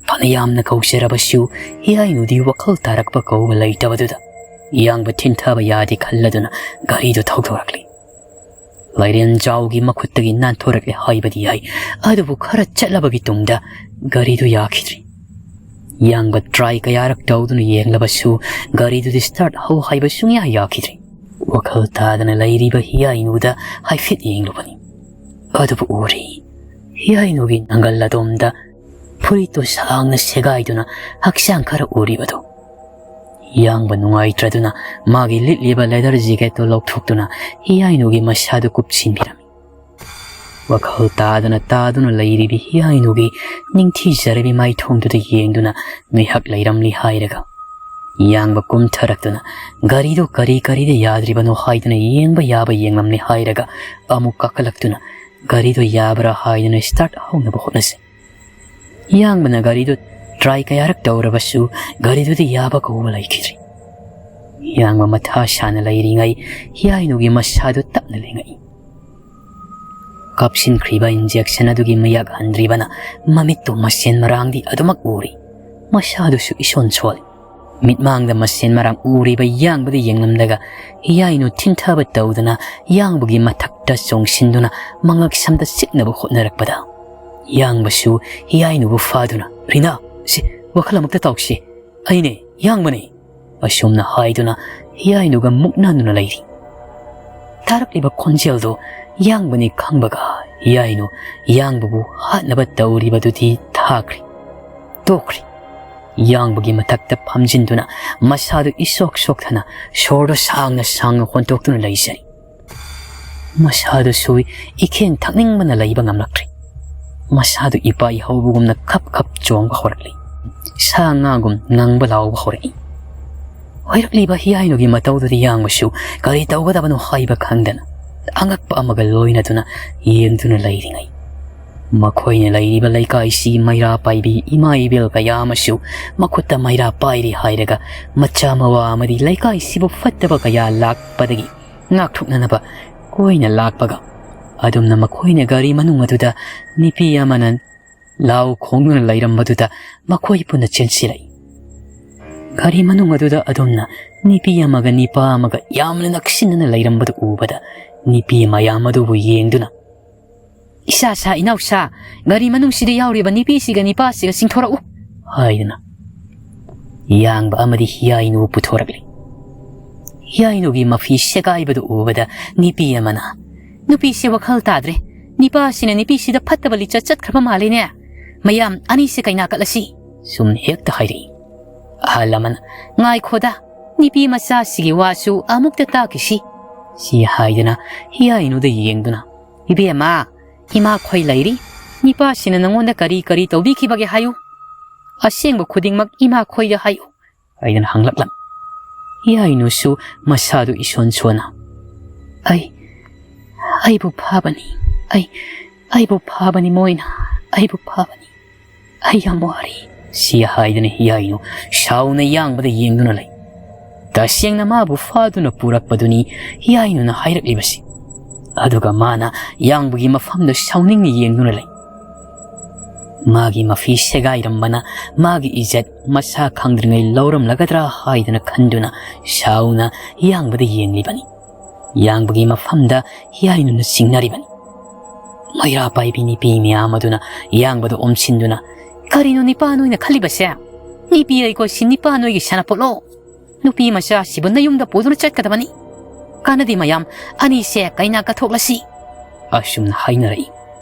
ꯐꯅ ꯌꯥꯝꯅ ꯀꯧꯖꯔꯕꯁꯨ ꯍꯤꯌꯥꯏꯅꯨꯗꯤ ꯋꯥꯈꯜ ꯇꯥꯔꯛꯄ ꯀꯧꯕ ꯂꯩꯇꯕꯗꯨꯗ ꯌꯥꯡꯕ ꯊꯤꯟꯊꯕ ꯌꯥꯗꯦ ꯈꯜꯂꯗꯨꯅ ꯒꯥꯔꯤꯗꯨ ꯊꯧꯗꯣꯔꯛꯂꯤ꯫ ꯂꯥꯏꯔꯦꯟꯖꯥꯎꯒꯤ ꯃꯈꯨꯠꯇꯒꯤ ꯅꯥꯟꯊꯣꯔꯛꯂꯦ ꯍꯥꯏꯕꯗꯤ ꯌꯥꯏ, ꯑꯗꯨꯕꯨ ꯈꯔ ꯆꯠꯂꯕꯒꯤ ꯇꯨꯡꯗ ꯒꯥꯔꯤꯗꯨ ꯌꯥꯈꯤꯗ꯭ꯔꯤ꯫ ꯌꯥꯡꯕ try ꯀꯌꯥꯔꯛ ꯇꯧꯗꯨꯅ ꯌꯦꯡꯂꯕꯁꯨ ꯒꯥꯔꯤꯗꯨꯗꯤ start ꯍꯧ ꯍꯥꯏꯕ ꯁꯨꯡꯌꯥ ꯌꯥꯈꯤꯗ꯭ꯔꯤ꯫ ꯋꯥꯈꯜ ꯇꯥꯗꯅ ꯂꯩꯔꯤꯕ ꯍꯤꯌꯥꯏꯅꯨꯗ ꯍꯥꯏꯐꯦꯠ ꯌꯦꯡꯂꯨꯕꯅꯤ꯫ ꯑꯗꯨꯕꯨ ꯎꯔꯤ, ꯍꯤꯌꯥꯏꯅꯨꯒꯤ ꯅꯪꯒꯜ ꯑꯗꯣꯝꯗ ꯐꯨꯔꯤꯠꯇꯨ ꯁꯥꯡꯅ ꯁꯦꯒꯥꯏꯗꯨꯅ ꯍꯛꯆꯥꯡ ꯈꯔ ꯎꯔꯤꯕꯗꯨ꯫ ꯌꯥꯡꯕ ꯅꯨꯡꯉꯥꯏꯇ꯭ꯔꯗꯨꯅ ꯃꯥꯒꯤ ꯂꯤꯠꯂꯤꯕ leather jacketꯇꯨ ꯂꯧꯊꯣꯛꯇꯨꯅ ꯍꯤꯌꯥꯏꯅꯨꯒꯤ ꯃꯁꯥꯗꯨ ꯀꯨꯞꯁꯤꯟꯕꯤꯔꯝꯃꯤ꯫ ꯋꯥꯈꯜ ꯇꯥꯗꯅ ꯇꯥꯗꯨꯅ ꯂꯩꯔꯤꯕꯤ ꯍꯤꯌꯥꯏꯅꯨꯒꯤ ꯅꯤꯡꯊꯤꯖꯔꯕꯤ ꯃꯥꯏꯊꯣꯡꯗꯨꯗ ꯌꯦꯡꯗꯨꯅ ꯉꯥꯏꯍꯥꯛ ꯂꯩꯔꯝꯂꯤ ꯍꯥꯏꯔꯒ, ꯌꯥꯡꯕ ꯀꯨꯝꯊꯔꯛꯇꯨꯅ ꯒꯥꯔꯤꯗꯨ ꯀꯔꯤ ꯀꯔꯤꯗ ꯌꯥꯗ꯭ꯔꯤꯕꯅꯣ ꯍꯥꯏꯗꯨꯅ ꯌꯦꯡꯕ ꯌꯥꯕ ꯌꯦꯡꯂꯝꯂꯤ ꯍꯥꯏꯔꯒ, ꯑꯃꯨꯛ ꯀꯥꯈꯠꯂꯛꯇꯨꯅ ꯒꯥꯔꯤꯗꯨ ꯌꯥꯕ꯭ꯔꯥ ꯍꯥꯏꯗꯨꯅ start ꯍꯧꯅꯕ ꯍꯣꯠꯅꯖꯩ꯫ ꯌꯥꯡꯕꯅ ꯒꯥꯔꯤꯗꯨ try ꯀꯌꯥꯔꯛ ꯇꯧꯔꯕꯁꯨ ꯒꯥꯔꯤꯗꯨꯗꯤ ꯌꯥꯕ ꯀꯧꯕ ꯂꯩꯈꯤꯗ꯭ꯔꯤ꯫ ꯌꯥꯡꯕ ꯃꯊꯥ ꯁꯥꯅ ꯂꯩꯔꯤꯉꯩ ꯍꯤꯌꯥꯏꯅꯨꯒꯤ ꯃꯁꯥꯗꯨ ꯇꯞꯅ ꯂꯦꯡꯉꯛꯏ꯫ ꯀꯥꯞꯁꯤꯟꯈ꯭ꯔꯤꯕ injection ꯑꯗꯨꯒꯤ ꯃꯌꯥꯛ ꯍꯟꯗ꯭ꯔꯤꯕꯅ ꯃꯃꯤꯠꯇꯨ ꯃꯁꯦꯟ ꯃꯔꯥꯡꯗꯤ ꯑꯗꯨꯃꯛ ꯎꯔꯤ꯫ ꯃꯁꯥꯗꯨꯁꯨ ꯏꯁꯣꯟ ꯁꯣꯜꯂꯤ꯫ ꯃꯤꯠꯃꯥꯡꯗ ꯃꯁꯦꯟ ꯃꯔꯥꯡ ꯎꯔꯤꯕ ꯌꯥꯡꯕꯗ ꯌꯦꯡꯂꯝꯂꯒ ꯍꯤꯌꯥꯏꯅꯨ ꯊꯤꯟꯊꯕ ꯇꯧꯗꯨꯅ ꯌꯥꯡꯕꯒꯤ ꯃꯊꯛꯇ ꯆꯣꯡꯁꯤꯟꯗꯨꯅ ꯃꯉꯛ ꯁꯝꯗ ꯆꯤꯛꯅꯕ ꯍꯣꯠꯅꯔꯛꯄꯗ, ꯌꯥꯡꯕꯁꯨ ꯍꯤꯌꯥꯏꯅꯨꯕꯨ ꯐꯥꯗꯨꯅ, "ꯔꯤꯅꯥ, ꯁꯤ, ꯋꯥꯈꯜ ꯑꯃꯨꯛꯇ ꯇꯥꯎꯁꯤ꯫ ꯑꯩꯅꯦ, ꯌꯥꯡꯕꯅꯦ!" ꯑꯁꯨꯝꯅ ꯍꯥꯏꯗꯨꯅ ꯍꯤꯌꯥꯏꯅꯨꯒ ꯃꯨꯛꯅꯗꯨꯅ ꯂꯩꯔꯤ꯫ ꯇꯥꯔꯛꯂꯤꯕ ꯈꯣꯟꯖꯦꯜꯗꯨ ꯌꯥꯡꯕꯅꯤ ꯈꯪꯕꯒ ꯍꯤꯌꯥꯏꯅꯨ ꯌꯥꯡꯕꯕꯨ ꯍꯥꯠꯅꯕ ꯇꯧꯔꯤꯕꯗꯨꯗꯤ ꯊꯥꯈ꯭ꯔꯤ, ꯇꯣꯛꯈ꯭ꯔꯤ꯫ ꯌꯥꯡꯕꯒꯤ ꯃꯊꯛꯇ ꯐꯝꯖꯤꯟꯗꯨꯅ ꯃꯁꯥꯗꯨ ꯏꯁꯣꯛ ꯁꯣꯛꯊꯅ ꯁꯣꯔꯗꯨ ꯁꯥꯡꯅ ꯁꯥꯡꯅ ꯍꯣꯟꯇꯣꯛꯇꯨꯅ ꯂꯩꯖꯔꯤ꯫ ꯃꯁꯥꯗꯨꯁꯨ ꯏꯈꯦꯡ ꯊꯛꯅꯤꯡꯕꯅ ꯂꯩꯕ ꯉꯝꯂꯛꯇ꯭ꯔꯦ꯫ ꯃꯁꯥꯗꯨ ꯏꯄꯥꯏ ꯍꯧꯕꯒꯨꯝꯅ ꯈꯞ ꯈꯞ ꯆꯣꯡꯕ ꯍꯧꯔꯛꯂꯤ꯫ ꯁꯥ ꯉꯥꯒꯨꯝ ꯉꯪꯕ ꯂꯥꯎꯕ ꯍꯧꯔꯛꯏ꯫ ꯑꯣꯏꯔꯛꯂꯤꯕ ꯍꯤꯌꯥꯏꯅꯨꯒꯤ ꯃꯇꯧꯗꯨꯗ ꯌꯥꯡꯕꯁꯨ ꯀꯔꯤ ꯇꯧꯒꯗꯕꯅꯣ ꯍꯥꯏꯕ ꯈꯪꯗꯅ ꯑꯉꯛꯄ ꯑꯃꯒ ꯂꯣꯏꯅꯗꯨꯅ ꯌꯦꯡꯗꯨꯅ ꯂꯩꯔꯤꯉꯩ, ꯃꯈꯣꯏꯅ ꯂꯩꯔꯤꯕ ꯂꯩꯀꯥꯏꯁꯤ ꯃꯩꯔꯥ ꯄꯥꯏꯕꯤ ꯏꯃꯥ ꯏꯕꯦꯜ ꯀꯌꯥ ꯑꯃꯁꯨ ꯃꯈꯨꯠꯇ ꯃꯩꯔꯥ ꯄꯥꯏꯔꯤ ꯍꯥꯏꯔꯒ ꯃꯆꯥ ꯃꯋꯥ ꯑꯃꯗꯤ ꯂꯩꯀꯥꯏꯁꯤꯕꯨ ꯐꯠꯇꯕ ꯀꯌꯥ ꯂꯥꯛꯄꯗꯒꯤ ꯉꯥꯛꯊꯣꯛꯅꯅꯕ ꯀꯣꯏꯅ ꯂꯥꯛꯄꯒ, ꯑꯗꯨꯝꯅ ꯃꯈꯣꯏꯅ ꯒꯥꯔꯤ ꯃꯅꯨꯡ ꯑꯗꯨꯗ ꯅꯨꯄꯤ ꯑꯃꯅ ꯂꯥꯎ ꯈꯣꯡꯗꯨꯅ ꯂꯩꯔꯝꯕꯗꯨꯗ ꯃꯈꯣꯏ ꯄꯨꯟꯅ ꯆꯦꯟꯁꯤꯜꯂꯛꯏ꯫ ꯒꯥꯔꯤ ꯃꯅꯨꯡ ꯑꯗꯨꯗ ꯑꯗꯨꯝꯅ ꯅꯨꯄꯤ ꯑꯃꯒ ꯅꯤꯄꯥ ꯑꯃꯒ ꯌꯥꯝꯅ ꯅꯛꯁꯤꯟꯅꯅ ꯂꯩꯔꯝꯕꯗꯨ ꯎꯕꯗ ꯅꯨꯄꯤ ꯃꯌꯥꯝ ꯑꯗꯨꯕꯨ ꯌꯦꯡꯗꯨꯅ, "ꯏꯁꯥ ꯁꯥ ꯏꯅꯥꯎꯁꯥ, ꯒꯥꯔꯤ ꯃꯅꯨꯡꯁꯤꯗ ꯌꯥꯎꯔꯤꯕ ꯅꯨꯄꯤꯁꯤꯒ ꯅꯤꯄꯥꯁꯤꯒ ꯆꯤꯡꯊꯣꯔꯛꯎ" ꯍꯥꯏꯗꯨꯅ ꯌꯥꯡꯕ ꯑꯃꯗꯤ ꯍꯤꯌꯥꯏꯅꯨ ꯄꯨꯊꯣꯔꯛꯂꯤ꯫ ꯍꯤꯌꯥꯏꯅꯨꯒꯤ ꯃꯐꯤ ꯁꯦꯒꯥꯏꯕꯗꯨ ꯎꯕꯗ ꯅꯨꯄꯤ ꯑꯃꯅ, "ꯅꯨꯄꯤꯁꯦ ꯋꯥꯈꯜ ꯇꯥꯗ꯭ꯔꯦ, ꯅꯤꯄꯥꯁꯤꯅ ꯅꯨꯄꯤꯁꯤꯗ ꯐꯠꯇꯕ ꯂꯤꯆꯠ ꯆꯠꯈ꯭ꯔꯕ ꯃꯥꯜꯂꯦꯅꯦ, ꯃꯌꯥꯝ ꯑꯅꯤꯁꯦ ꯀꯩꯅꯥ ꯀꯠꯂꯁꯤ" ꯁꯨꯝ ꯍꯦꯛꯇ ꯍꯥꯏꯔꯛꯏ꯫ ꯑꯍꯜ ꯑꯃꯅ, "ꯉꯥꯏꯈꯣꯗ, ꯅꯨꯄꯤ ꯃꯆꯥꯁꯤꯒꯤ ꯋꯥꯁꯨ ꯑꯃꯨꯛꯇ ꯇꯥꯈꯤꯁꯤ" ꯁꯤ ꯍꯥꯏꯗꯅ ꯍꯤꯌꯥꯏꯅꯨꯗ ꯌꯦꯡꯗꯨꯅ, "ꯏꯕꯦꯝꯃ, ꯏꯃꯥꯈꯣꯏ ꯂꯩꯔꯤ, ꯅꯤꯄꯥꯁꯤꯅ ꯅꯉꯣꯟꯗ ꯀꯔꯤ ꯀꯔꯤ ꯇꯧꯕꯤꯈꯤꯕꯒꯦ ꯍꯥꯏꯌꯨ, ꯑꯁꯦꯡꯕ ꯈꯨꯗꯤꯡꯃꯛ ꯏꯃꯥꯈꯣꯏꯗ ꯍꯥꯏꯌꯨ" ꯍꯥꯏꯗꯅ ꯍꯪꯂꯛꯂꯝꯃꯤ꯫ ꯍꯤꯌꯥꯏꯅꯨꯁꯨ ꯃꯁꯥꯗꯨ ꯏꯁꯣꯟ ꯁꯣꯟꯅ, "ꯑꯩ, ꯑꯩꯕꯨ ꯐꯥꯕꯅꯤ, ꯑꯩ, ꯑꯩꯕꯨ ꯐꯥꯕꯅꯤ ꯃꯣꯏꯅ, ꯑꯩꯕꯨ ꯐꯥꯕꯅꯤ, ꯑꯩ ꯌꯥꯝ ꯋꯥꯔꯤ" ꯁꯤ ꯍꯥꯏꯗꯅ ꯍꯤꯌꯥꯏꯅꯨ ꯁꯥꯎꯅ ꯌꯥꯡꯕꯗ ꯌꯦꯡꯗꯨꯅ ꯂꯩ꯫ ꯇꯁꯦꯡꯅ ꯃꯥꯕꯨ ꯐꯥꯗꯨꯅ ꯄꯨꯔꯛꯄꯗꯨꯅꯤ ꯍꯤꯌꯥꯏꯅꯨꯅ ꯍꯥꯏꯔꯛꯂꯤꯕꯁꯤ꯫ ꯑꯗꯨꯒ ꯃꯥꯅ ꯌꯥꯡꯕꯒꯤ ꯃꯐꯝꯗ ꯁꯥꯎꯅꯤꯡꯅ ꯌꯦꯡꯗꯨꯅ ꯂꯩ꯫ ꯃꯥꯒꯤ ꯃꯐꯤ ꯁꯦꯒꯥꯏꯔꯝꯕꯅ ꯃꯥꯒꯤ ꯏꯖꯠ ꯃꯁꯥ ꯈꯪꯗ꯭ꯔꯤꯉꯩ ꯂꯧꯔꯝꯂꯒꯗ꯭ꯔꯥ ꯍꯥꯏꯗꯅ ꯈꯟꯗꯨꯅ ꯁꯥꯎꯅ ꯌꯥꯡꯕꯗ ꯌꯦꯡꯂꯤꯕꯅꯤ꯫ ꯌꯥꯡꯕꯒꯤ ꯃꯐꯝꯗ ꯍꯤꯌꯥꯏꯅꯨꯅ ꯆꯤꯡꯅꯔꯤꯕꯅꯤ꯫ ꯃꯩꯔꯥ ꯄꯥꯏꯕꯤ ꯅꯨꯄꯤ ꯃꯌꯥꯝ ꯑꯗꯨꯅ ꯌꯥꯡꯕꯗ ꯑꯣꯝꯁꯤꯟꯗꯨꯅ, "ꯀꯔꯤꯅꯣ ꯅꯤꯄꯥ ꯅꯣꯏꯅ ꯈꯜꯂꯤꯕꯁꯦ? ꯅꯨꯄꯤ ꯑꯩꯈꯣꯏꯁꯤ ꯅꯤꯄꯥ ꯅꯣꯏꯒꯤ ꯁꯥꯟꯅꯄꯣꯠꯂꯣ? ꯅꯨꯄꯤ ꯃꯆꯥꯁꯤꯕꯨ ꯅꯌꯨꯝꯗ ꯄꯨꯗꯨꯅ ꯆꯠꯀꯗꯕꯅꯤ꯫ ꯀꯥꯟꯅꯗꯦ ꯃꯌꯥꯝ, ꯑꯅꯤꯁꯦ ꯀꯩꯅꯥ ꯀꯠꯊꯣꯛꯂꯁꯤ" ꯑꯁꯨꯝꯅ ꯍꯥꯏꯅꯔꯛꯏ꯫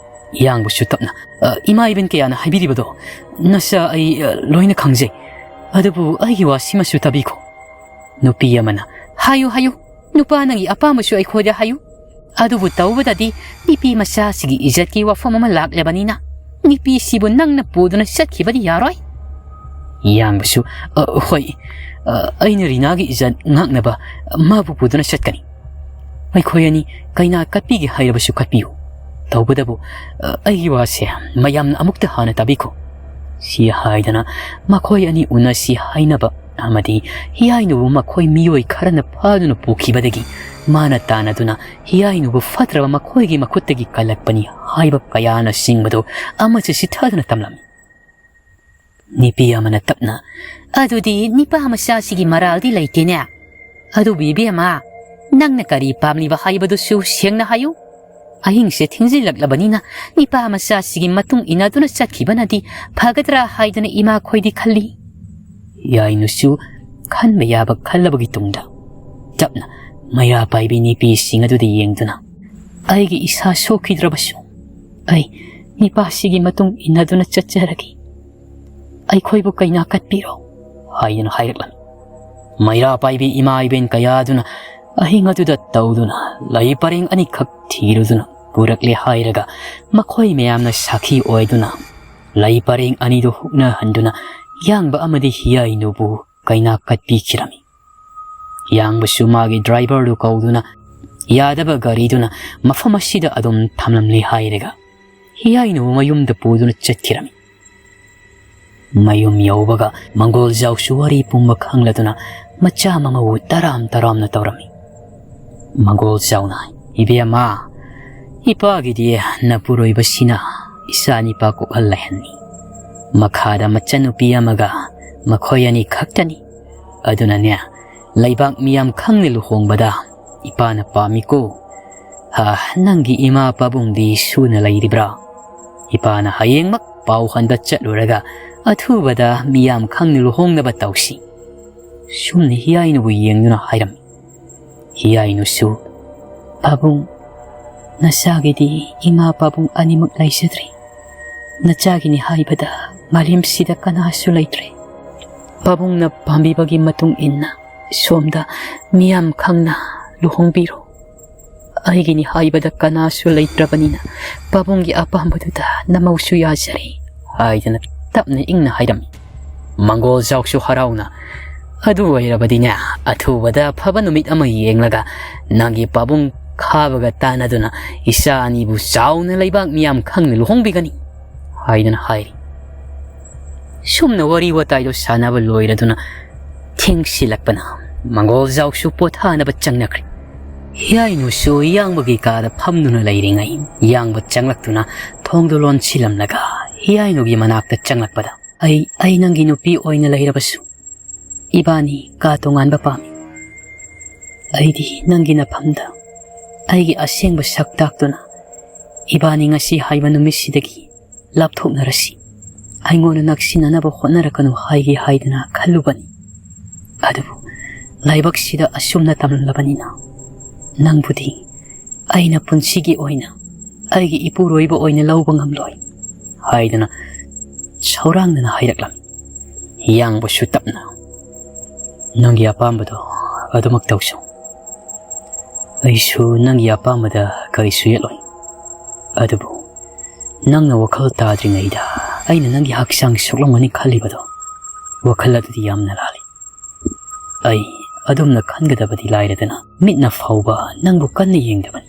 ꯌꯥꯡꯕꯁꯨ ꯇꯞꯅ, "ꯑ, ꯏꯃꯥ ꯏꯕꯦꯟ ꯀꯌꯥꯅ ꯍꯥꯏꯕꯤꯔꯤꯕꯗꯣ ꯅꯁꯥ ꯑꯩ, ꯑ, ꯂꯣꯏꯅ ꯈꯪꯖꯩ꯫ ꯑꯗꯨꯕꯨ ꯑꯩꯒꯤ ꯋꯥꯁꯤꯃꯁꯨ ꯇꯥꯕꯤꯈꯣ"꯫ ꯅꯨꯄꯤ ꯑꯃꯅ, "ꯍꯥꯏꯌꯨ, ꯍꯥꯏꯌꯨ, ꯅꯨꯄꯥ ꯅꯪꯒꯤ ꯑꯄꯥꯝꯕꯁꯨ ꯑꯩꯈꯣꯏꯗ ꯍꯥꯏꯌꯨ꯫ ꯑꯗꯨꯕꯨ ꯇꯧꯕꯗꯗꯤ ꯅꯨꯄꯤ ꯃꯆꯥꯁꯤꯒꯤ ꯏꯖꯠꯀꯤ ꯋꯥꯐꯝ ꯑꯃ ꯂꯥꯛꯂꯕꯅꯤꯅ ꯅꯨꯄꯤꯁꯤꯕꯨ ꯅꯪꯅ ꯄꯨꯗꯨꯅ ꯆꯠꯈꯤꯕꯗꯤ ꯌꯥꯔꯣꯏ"꯫ ꯌꯥꯡꯕꯁꯨ, "ꯑ, ꯍꯣꯏ, ꯑ, ꯑꯩꯅ ꯔꯤꯅꯥꯒꯤ ꯏꯖꯠ ꯉꯥꯛꯅꯕ ꯃꯥꯕꯨ ꯄꯨꯗꯨꯅ ꯆꯠꯀꯅꯤ꯫ ꯑꯩꯈꯣꯏ ꯑꯅꯤ ꯀꯩꯅꯥ ꯀꯠꯄꯤꯒꯦ ꯍꯥꯏꯔꯕꯁꯨ ꯀꯠꯄꯤꯌꯨ꯫ ꯇꯧꯕꯇꯕꯨ, ꯑ, ꯑꯩꯒꯤ ꯋꯥꯁꯦ ꯃꯌꯥꯝꯅ ꯑꯃꯨꯛꯇ ꯍꯥꯟꯅ ꯇꯥꯕꯤꯈꯣ"꯫ ꯁꯤ ꯍꯥꯏꯗꯅ ꯃꯈꯣꯏ ꯑꯅꯤ ꯎꯅꯁꯤ ꯍꯥꯏꯅꯕ ꯑꯃꯗꯤ ꯍꯤꯌꯥꯏꯅꯨꯕꯨ ꯃꯈꯣꯏ ꯃꯤꯑꯣꯏ ꯈꯔꯅ ꯐꯥꯗꯨꯅ ꯄꯨꯈꯤꯕꯗꯒꯤ ꯃꯥꯅ ꯇꯥꯟꯅꯗꯨꯅ ꯍꯤꯌꯥꯏꯅꯨꯕꯨ ꯐꯠꯇ꯭ꯔꯕ ꯃꯈꯣꯏꯒꯤ ꯃꯈꯨꯠꯇꯒꯤ ꯀꯜꯂꯛꯄꯅꯤ ꯍꯥꯏꯕ ꯀꯌꯥꯅꯆꯤꯡꯕꯗꯨ ꯑꯃꯁꯨ ꯆꯤꯊꯗꯨꯅ ꯇꯝꯂꯝꯃꯤ꯫ ꯅꯨꯄꯤ ꯑꯃꯅ ꯇꯞꯅ, "ꯑꯗꯨꯗꯤ ꯅꯤꯄꯥ ꯃꯆꯥꯁꯤꯒꯤ ꯃꯔꯥꯜꯗꯤ ꯂꯩꯇꯦꯅꯦ꯫ ꯑꯗꯨꯕꯨ ꯏꯕꯦꯝꯃ, "ꯅꯪꯅ ꯀꯔꯤ ꯄꯥꯝꯂꯤꯕ ꯍꯥꯏꯕꯗꯨꯁꯨ ꯁꯦꯡꯅ ꯍꯥꯏꯌꯨ꯫ ꯑꯍꯤꯡꯁꯦ ꯊꯦꯡꯖꯤꯜꯂꯛꯂꯕꯅꯤꯅ ꯅꯤꯄꯥ ꯃꯆꯥꯁꯤꯒꯤ ꯃꯇꯨꯡ ꯏꯟꯅꯗꯨꯅ ꯆꯠꯈꯤꯕꯅꯗꯤ ꯐꯒꯗ꯭ꯔꯥ ꯍꯥꯏꯗꯨꯅ ꯏꯃꯥꯈꯣꯏꯗꯤ ꯈꯜꯂꯤ꯫" ꯌꯥꯏꯅꯨꯁꯨ ꯈꯟꯕ ꯌꯥꯕ ꯈꯜꯂꯕꯒꯤ ꯇꯨꯡꯗ ꯇꯞꯅ ꯃꯩꯔꯥ ꯄꯥꯏꯕꯤ ꯅꯨꯄꯤꯁꯤꯡ ꯑꯗꯨꯗ ꯌꯦꯡꯗꯨꯅ, "ꯑꯩꯒꯤ ꯏꯁꯥ ꯁꯣꯛꯈꯤꯗ꯭ꯔꯕꯁꯨ ꯑꯩ ꯅꯤꯄꯥꯁꯤꯒꯤ ꯃꯇꯨꯡ ꯏꯟꯅꯗꯨꯅ ꯆꯠꯆꯔꯒꯦ꯫ ꯑꯩꯈꯣꯏꯕꯨ ꯀꯩꯅꯥ ꯀꯠꯄꯤꯔꯣ" ꯍꯥꯏꯗꯨꯅ ꯍꯥꯏꯔꯛꯂꯝꯃꯤ꯫ ꯃꯩꯔꯥ ꯄꯥꯏꯕꯤ ꯏꯃꯥ ꯏꯕꯦꯟ ꯀꯌꯥꯗꯨꯅ ꯑꯍꯤꯡ ꯑꯗꯨꯗ ꯇꯧꯗꯨꯅ ꯂꯩ ꯄꯔꯦꯡ ꯑꯅꯤꯈꯛ ꯊꯤꯔꯨꯗꯨꯅ ꯄꯨꯔꯛꯂꯦ ꯍꯥꯏꯔꯒ, ꯃꯈꯣꯏ ꯃꯌꯥꯝꯅ ꯁꯥꯈꯤ ꯑꯣꯏꯗꯨꯅ ꯂꯩ ꯄꯔꯦꯡ ꯑꯅꯤꯗꯨ ꯍꯨꯛꯅꯍꯟꯗꯨꯅ ꯌꯥꯡꯕ ꯑꯃꯗꯤ ꯍꯤꯌꯥꯏꯅꯨꯕꯨ ꯀꯩꯅꯥ ꯀꯠꯄꯤꯈꯤꯔꯝꯃꯤ꯫ ꯌꯥꯡꯕꯁꯨ ꯃꯥꯒꯤ ꯗ꯭ꯔꯥꯏꯚꯔꯗꯨ ꯀꯧꯗꯨꯅ ꯌꯥꯗꯕ ꯒꯥꯔꯤꯗꯨꯅ ꯃꯐꯝ ꯑꯁꯤꯗ ꯑꯗꯨꯝ ꯊꯝꯂꯝꯂꯦ ꯍꯥꯏꯔꯒ, ꯍꯤꯌꯥꯏꯅꯨꯕꯨ ꯃꯌꯨꯝꯗ ꯄꯨꯗꯨꯅ ꯆꯠꯈꯤꯔꯝꯃꯤ꯫ ꯃꯌꯨꯝ ꯌꯧꯕꯒ ꯃꯪꯒꯣꯜꯖꯥꯎꯁꯨ ꯋꯥꯔꯤ ꯄꯨꯝꯕ ꯈꯪꯂꯗꯨꯅ ꯃꯆꯥ ꯃꯃꯧꯕꯨ ꯇꯔꯥꯝ ꯇꯔꯥꯝꯅ ꯇꯧꯔꯝꯃꯤ꯫ ꯃꯪꯒꯣꯜꯖꯥꯎꯅ, "ꯏꯕꯦꯝꯃ, ꯏꯄꯥꯒꯤꯗꯤ ꯅꯄꯨꯔꯣꯏꯕꯁꯤꯅ ꯏꯆꯥ ꯅꯤꯄꯥ ꯀꯣꯛꯍꯜ ꯂꯩꯍꯟꯅꯤ꯫ ꯃꯈꯥꯗ ꯃꯆꯟꯅꯨꯄꯤ ꯑꯃꯒ ꯃꯈꯣꯏ ꯑꯅꯤ ꯈꯛꯇꯅꯤ꯫ ꯑꯗꯨꯅꯅꯦ, ꯂꯩꯕꯥꯛ ꯃꯤꯌꯥꯝ ꯈꯪꯅ ꯂꯨꯍꯣꯡꯕꯗ ꯏꯄꯥꯅ ꯄꯥꯝꯃꯤꯀꯣ꯫ ꯍꯥ, ꯅꯪꯒꯤ ꯏꯃꯥ ꯄꯥꯕꯨꯡꯗꯤ ꯁꯨꯅ ꯂꯩꯔꯤꯕ꯭ꯔꯥ? ꯏꯄꯥꯅ ꯍꯌꯦꯡꯃꯛ ꯄꯥꯎ ꯍꯟꯕ ꯆꯠꯂꯨꯔꯒ ꯑꯊꯨꯕꯗ ꯃꯤꯌꯥꯝ ꯈꯪꯅ ꯂꯨꯍꯣꯡꯅꯕ ꯇꯧꯁꯤ꯫" ꯁꯨꯝꯅ ꯍꯤꯌꯥꯏꯅꯨꯕꯨ ꯌꯦꯡꯗꯨꯅ ꯍꯥꯏꯔꯝꯃꯤ꯫ ꯍꯤꯌꯥꯏꯅꯨꯁꯨ, "ꯄꯥꯕꯨꯡ, ꯅꯆꯥꯒꯤꯗꯤ ꯏꯃꯥ ꯄꯥꯕꯨꯡ ꯑꯅꯤꯃꯛ ꯂꯩꯖꯗ꯭ꯔꯦ꯫ ꯅꯆꯥꯒꯤꯅꯤ ꯍꯥꯏꯕꯗ ꯃꯥꯂꯦꯝꯁꯤꯗ ꯀꯅꯥꯁꯨ ꯂꯩꯇ꯭ꯔꯦ꯫ ꯄꯥꯕꯨꯡꯅ ꯄꯥꯝꯕꯤꯕꯒꯤ ꯃꯇꯨꯡ ꯏꯟꯅ ꯁꯣꯝꯗ ꯃꯤꯌꯥꯝ ꯈꯪꯅ ꯂꯨꯍꯣꯡꯕꯤꯔꯣ꯫ ꯑꯩꯒꯤꯅꯤ ꯍꯥꯏꯕꯗ ꯀꯅꯥꯁꯨ ꯂꯩꯇ꯭ꯔꯕꯅꯤꯅ ꯄꯥꯕꯨꯡꯒꯤ ꯑꯄꯥꯝꯕꯗꯨꯗ ꯅꯃꯧꯁꯨ ꯌꯥꯖꯔꯦ" ꯍꯥꯏꯗꯅ ꯇꯞꯅ ꯏꯪꯅ ꯍꯥꯏꯔꯝꯃꯤ꯫ ꯃꯪꯒꯣꯜꯖꯥꯎꯁꯨ ꯍꯔꯥꯎꯅ, "ꯑꯗꯨ ꯑꯣꯏꯔꯕꯗꯤꯅꯦ, ꯑꯊꯨꯕꯗ ꯑꯐꯕ ꯅꯨꯃꯤꯠ ꯑꯃ ꯌꯦꯡꯂꯒ ꯅꯪꯒꯤ ꯄꯥꯕꯨꯡ ꯈꯥꯕꯒ ꯇꯥꯟꯅꯗꯨꯅ ꯏꯆꯥ ꯑꯅꯤꯕꯨ ꯆꯥꯎꯅ ꯂꯩꯕꯥꯛ ꯃꯤꯌꯥꯝ ꯈꯪꯅ ꯂꯨꯍꯣꯡꯕꯤꯒꯅꯤ" ꯍꯥꯏꯗꯨꯅ ꯍꯥꯏꯔꯤ꯫ ꯁꯨꯝꯅ ꯋꯥꯔꯤ ꯋꯥꯇꯥꯏꯗꯨ ꯁꯥꯟꯅꯕ ꯂꯣꯏꯔꯗꯨꯅ ꯊꯦꯡꯁꯤꯜꯂꯛꯄꯅ ꯃꯪꯒꯣꯜꯖꯥꯎꯁꯨ ꯄꯣꯊꯥꯅꯕ ꯆꯪꯅꯈ꯭ꯔꯦ꯫ ꯍꯤꯌꯥꯏꯅꯨꯁꯨ ꯌꯥꯡꯕꯒꯤ ꯀꯥꯗ ꯐꯝꯗꯨꯅ ꯂꯩꯔꯤꯉꯩ ꯌꯥꯡꯕ ꯆꯪꯂꯛꯇꯨꯅ ꯊꯣꯡꯗꯨ ꯂꯣꯟꯁꯤꯜꯂꯝꯂꯒ ꯍꯤꯌꯥꯏꯅꯨꯒꯤ ꯃꯅꯥꯛꯇ ꯆꯪꯂꯛꯄꯗ, "ꯑꯩ, ꯑꯩ ꯅꯪꯒꯤ ꯅꯨꯄꯤ ꯑꯣꯏꯅ ꯂꯩꯔꯕꯁꯨ ꯏꯕꯥꯅꯤ ꯀꯥ ꯇꯣꯉꯥꯟꯕ ꯄꯥꯝꯃꯤ꯫ ꯑꯩꯗꯤ ꯅꯪꯒꯤ ꯅꯐꯝꯗ ꯑꯩꯒꯤ ꯑꯁꯦꯡꯕ ꯁꯛ ꯇꯥꯛꯇꯨꯅ ꯏꯕꯥꯅꯤ ꯉꯁꯤ ꯍꯥꯏꯕ ꯅꯨꯃꯤꯠꯁꯤꯗꯒꯤ ꯂꯥꯞꯊꯣꯛꯅꯔꯁꯤ, ꯑꯩꯉꯣꯟꯗ ꯅꯛꯁꯤꯟꯅꯅꯕ ꯍꯣꯠꯅꯔꯛꯀꯅꯨ ꯍꯥꯏꯒꯦ ꯍꯥꯏꯗꯅ ꯈꯜꯂꯨꯕꯅꯤ꯫ ꯑꯗꯨꯕꯨ ꯂꯥꯏꯕꯛꯁꯤꯗ ꯑꯁꯨꯝꯅ ꯇꯝꯂꯕꯅꯤꯅ ꯅꯪꯕꯨꯗꯤ ꯑꯩꯅ ꯄꯨꯟꯁꯤꯒꯤ ꯑꯣꯏꯅ ꯑꯩꯒꯤ ꯏꯄꯨꯔꯣꯏꯕ ꯑꯣꯏꯅ ꯂꯧꯕ ꯉꯝꯂꯣꯏ ꯍꯥꯏꯗꯅ ꯁꯧꯔꯥꯡꯗꯅ ꯍꯥꯏꯔꯛꯂꯝꯃꯤ꯫ ꯌꯥꯡꯕꯁꯨ ꯇꯞꯅ, "ꯅꯪꯒꯤ ꯑꯄꯥꯝꯕꯗꯣ ꯑꯗꯨꯃꯛ ꯇꯧꯁꯨ꯫ ꯑꯩꯁꯨ ꯅꯪꯒꯤ ꯑꯄꯥꯝꯕꯗ ꯀꯔꯤꯁꯨ ꯌꯦꯠꯂꯣꯏ꯫ ꯑꯗꯨꯕꯨ ꯅꯪꯅ ꯋꯥꯈꯜ ꯇꯥꯗ꯭ꯔꯤꯉꯩꯗ ꯑꯩꯅ ꯅꯪꯒꯤ ꯍꯛꯆꯥꯡ ꯁꯣꯛꯂꯝꯒꯅꯤ ꯈꯜꯂꯤꯕꯗꯣ, ꯋꯥꯈꯜ ꯑꯗꯨꯗꯤ ꯌꯥꯝꯅ ꯂꯥꯜꯂꯤ꯫ ꯑꯩ ꯑꯗꯨꯝꯅ ꯈꯟꯒꯗꯕꯗꯤ ꯂꯥꯏꯔꯗꯅ ꯃꯤꯠꯅ ꯐꯥꯎꯕ ꯅꯪꯕꯨ ꯀꯟꯅ ꯌꯦꯡꯗꯕꯅꯤ꯫